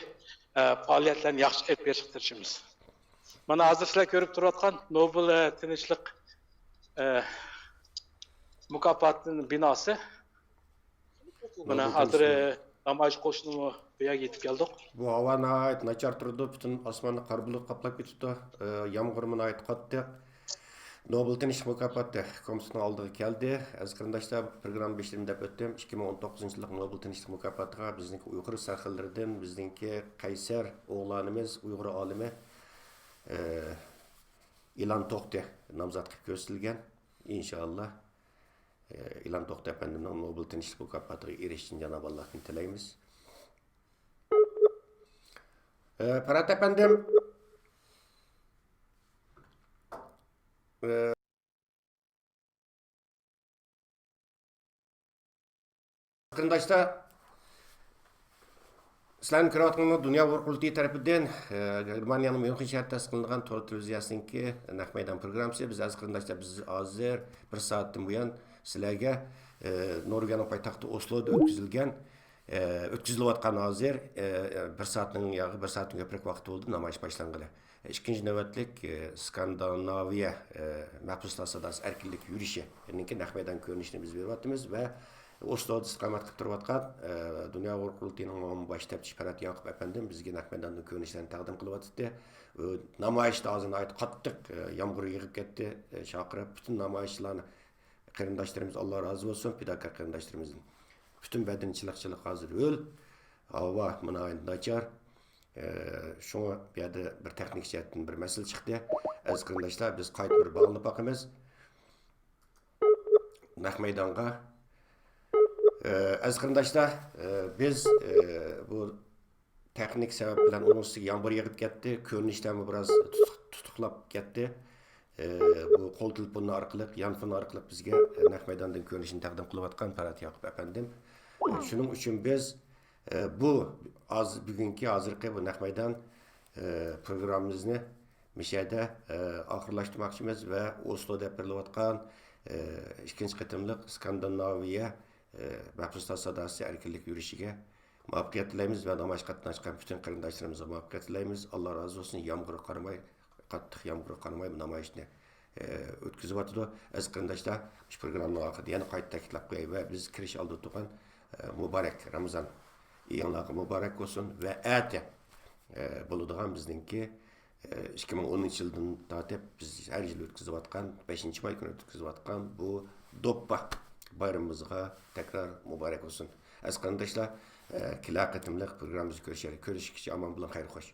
ئە، پائالىيەتلەرنى ياخشى ئېلىپ بېرىشقا تىرىشىمىز. مانا ھازىر سىلەر كۆرۈپ تۇرۇۋاتقان نوبېل، ئە، تىنچلىق، ئە، مۇكاپاتىنىڭ بىناسى. مانا نوبېل ھازىر، تىنچلىق، ئە، نامايىش قوشۇنىمۇ بۇ يەرگە يېتىپ كەلدۇق. بۇ ھاۋا ناھايىتى ناچار تۇرىدۇ، پۈتۈن ئاسماننى قارا بۇلۇت قاپلاپ كېتىپتۇ. ئە، يامغۇرمۇ ناھايىتى قاتتىق. نوبېل تىنچلىق مۇكاپاتى كومىتېتىنىڭ ئالدىغا كەلدى. ئەزىز قېرىنداشلار، پروگرامما بېشىدىمۇ دەپ ئۆتتۈم، ئىككى مىڭ ئون توققۇزىنچى يىللىق نوبېل تىنچلىق مۇكاپاتىغا بىزنىڭكى ئۇيغۇر سەرخىللىرىدىن، بىزنىڭكى قەيسەر ئوغلانىمىز، ئۇيغۇر ئالىمى، ئە، ئىلان توختى نامزات قىلىپ كۆرسىتىلگەن. ئىنشائاللا، ئە، ئىلان توختى ئەپەندىمنىڭ نوبېل تىنچلىق مۇكاپاتىغا ئېرىشىشىنى جانابى ئاللاھتىن تىلەيمىز. ئە، پەرھات ئەپەندىم، ئە، قېرىنداشلار، سىلەرنى كۆرۈۋاتقىنىڭلار دۇنيا ئۇيغۇر قۇرۇلتىيى تەرىپىدىن، ئە، گېرمانىيەنىڭ ميۇنخېن شەھىرىدە تەسىس قىلىنغان تور تېلېۋىزىيەسىنىڭكى نەق مەيدان پروگراممىسى. بىز ئەزىز قېرىنداشلار، بىز ھازىر بىر سائەتتىن بۇيان سىلەرگە، ئە، نورۋېگىيەنىڭ پايتەختى ئوسلودا ئۆتكۈزۈلگەن، ئە، ئۆتكۈزۈلۈۋاتقان ھازىر، ئە، بىر سائەتنىڭ ياغى، بىر سائەتتىن كۆپرەك ۋاقىت بولدى نامايىش باشلانغىلى. ئىككىنچى نۆۋەتلىك، ئى، ئىسكاندىناۋىيە، ئى، مەھبۇسلار ساداسى ئەركىنلىك يۈرۈشىنىڭكى نەق مەيدان كۆرۈنۈشىنى بىز بېرىۋاتىمىز ۋە ئوسلودا ئىستىقامەت قىلىپ تۇرۇۋاتقان، ئى، دۇنيا ئۇيغۇر قۇرۇلتىيىنىڭ ئومۇمىي باش تەپتىشى پەرھات ياقۇپ ئەپەندىم بىزگە نەق مەيداندىن كۆرۈنۈشلەرنى تەقدىم قىلىۋاتاتتى. ئى، نامايىشتا ھازىر ناھايىتى قاتتىق، ئى، يامغۇر يېغىپ كەتتى. ئى، چاقىرىپ، پۈتۈن نامايىشچىلارنى، قېرىنداشلىرىمىز، ئاللا رازى بولسۇن، پىداكار قېرىنداشلىرىمىزدىن. پۈتۈن بەدىنى چىلىق-چىلىق ھازىر ھۆل. ھاۋا ناھايىتى ناچار. ئى، شۇڭا بۇ يەردە بىر تېخنىك جەھەتتىن بىر مەسىلە چىقتى. ئەزىز قېرىنداشلار، بىز قايتا بىر باغلىنىپ باقىمىز نەق مەيدانغا. ئى، ئەزىز قېرىنداشلار، ئى، بىز، ئى، بۇ تېخنىك سەۋەب بىلەن ئۇنىڭ ئۈستىگە يامغۇر يېغىپ كەتتى، كۆرۈنۈشلەرمۇ بىراز تۇتۇق-، تۇتۇقلاپ كەتتى. ئى، بۇ قول تېلېفونى ئارقىلىق، يانفون ئارقىلىق بىزگە، ئى، نەق مەيداندىن كۆرۈنۈشنى تەقدىم قىلىۋاتقان پەرھات ياقۇپ ئەپەندىم. ئى، شۇنىڭ ئۈچۈن بىز، ئى، بۇ ھازىر، بۈگۈنكى، ھازىرقى بۇ نەق مەيدان، ئى، پروگراممىمىزنى مۇشۇ يەردە، ئى، ئاخىرلاشتۇرماقچىمىز ۋە ئوسلودا ئېلىپ بېرىلىۋاتقان، ئى، ئىككىنچى قېتىملىق ئىسكاندىناۋىيە، ئى، مەھبۇسلار ساداسى ئەركىنلىك يۈرۈشىگە مۇۋەپپەقىيەت تىلەيمىز ۋە نامايىشقا قاتناشقان پۈتۈن قېرىنداشلىرىمىزغا مۇۋەپپەقىيەت تىلەيمىز. ئاللا رازى بولسۇن، يامغۇرغا قارىماي، قاتتىق يامغۇرغا قارىماي بۇ نامايىشنى، ئى، ئۆتكۈزۈۋاتىدۇ. ئەزىز قېرىنداشلار، مۇشۇ پروگراممىنىڭ ئاخىرىدا يەنە قايتا تەكىتلەپ قوياي ۋە بىز كىرىش ئالدىدا تۇرغان، ئى، مۇبارەك رامىزان ئېيىڭلارغا مۇبارەك بولسۇن ۋە ئەتە، ئى، بولىدىغان بىزنىڭكى، ئى، ئىككى مىڭ ئونىنچى يىلدىن تارتىپ بىز ھەر يىلى ئۆتكۈزۈۋاتقان بەشىنچى ماي كۈنى ئۆتكۈزۈۋاتقان بۇ دوپپا بايرىمىمىزغا تەكرار مۇبارەك بولسۇن. ئەزىز قېرىنداشلار، ئى، كېلەر قېتىملىق پروگراممىمىزدا كۆرۈشەيلى. كۆرۈشكىچە ئامان بولۇڭ، خەير خوش.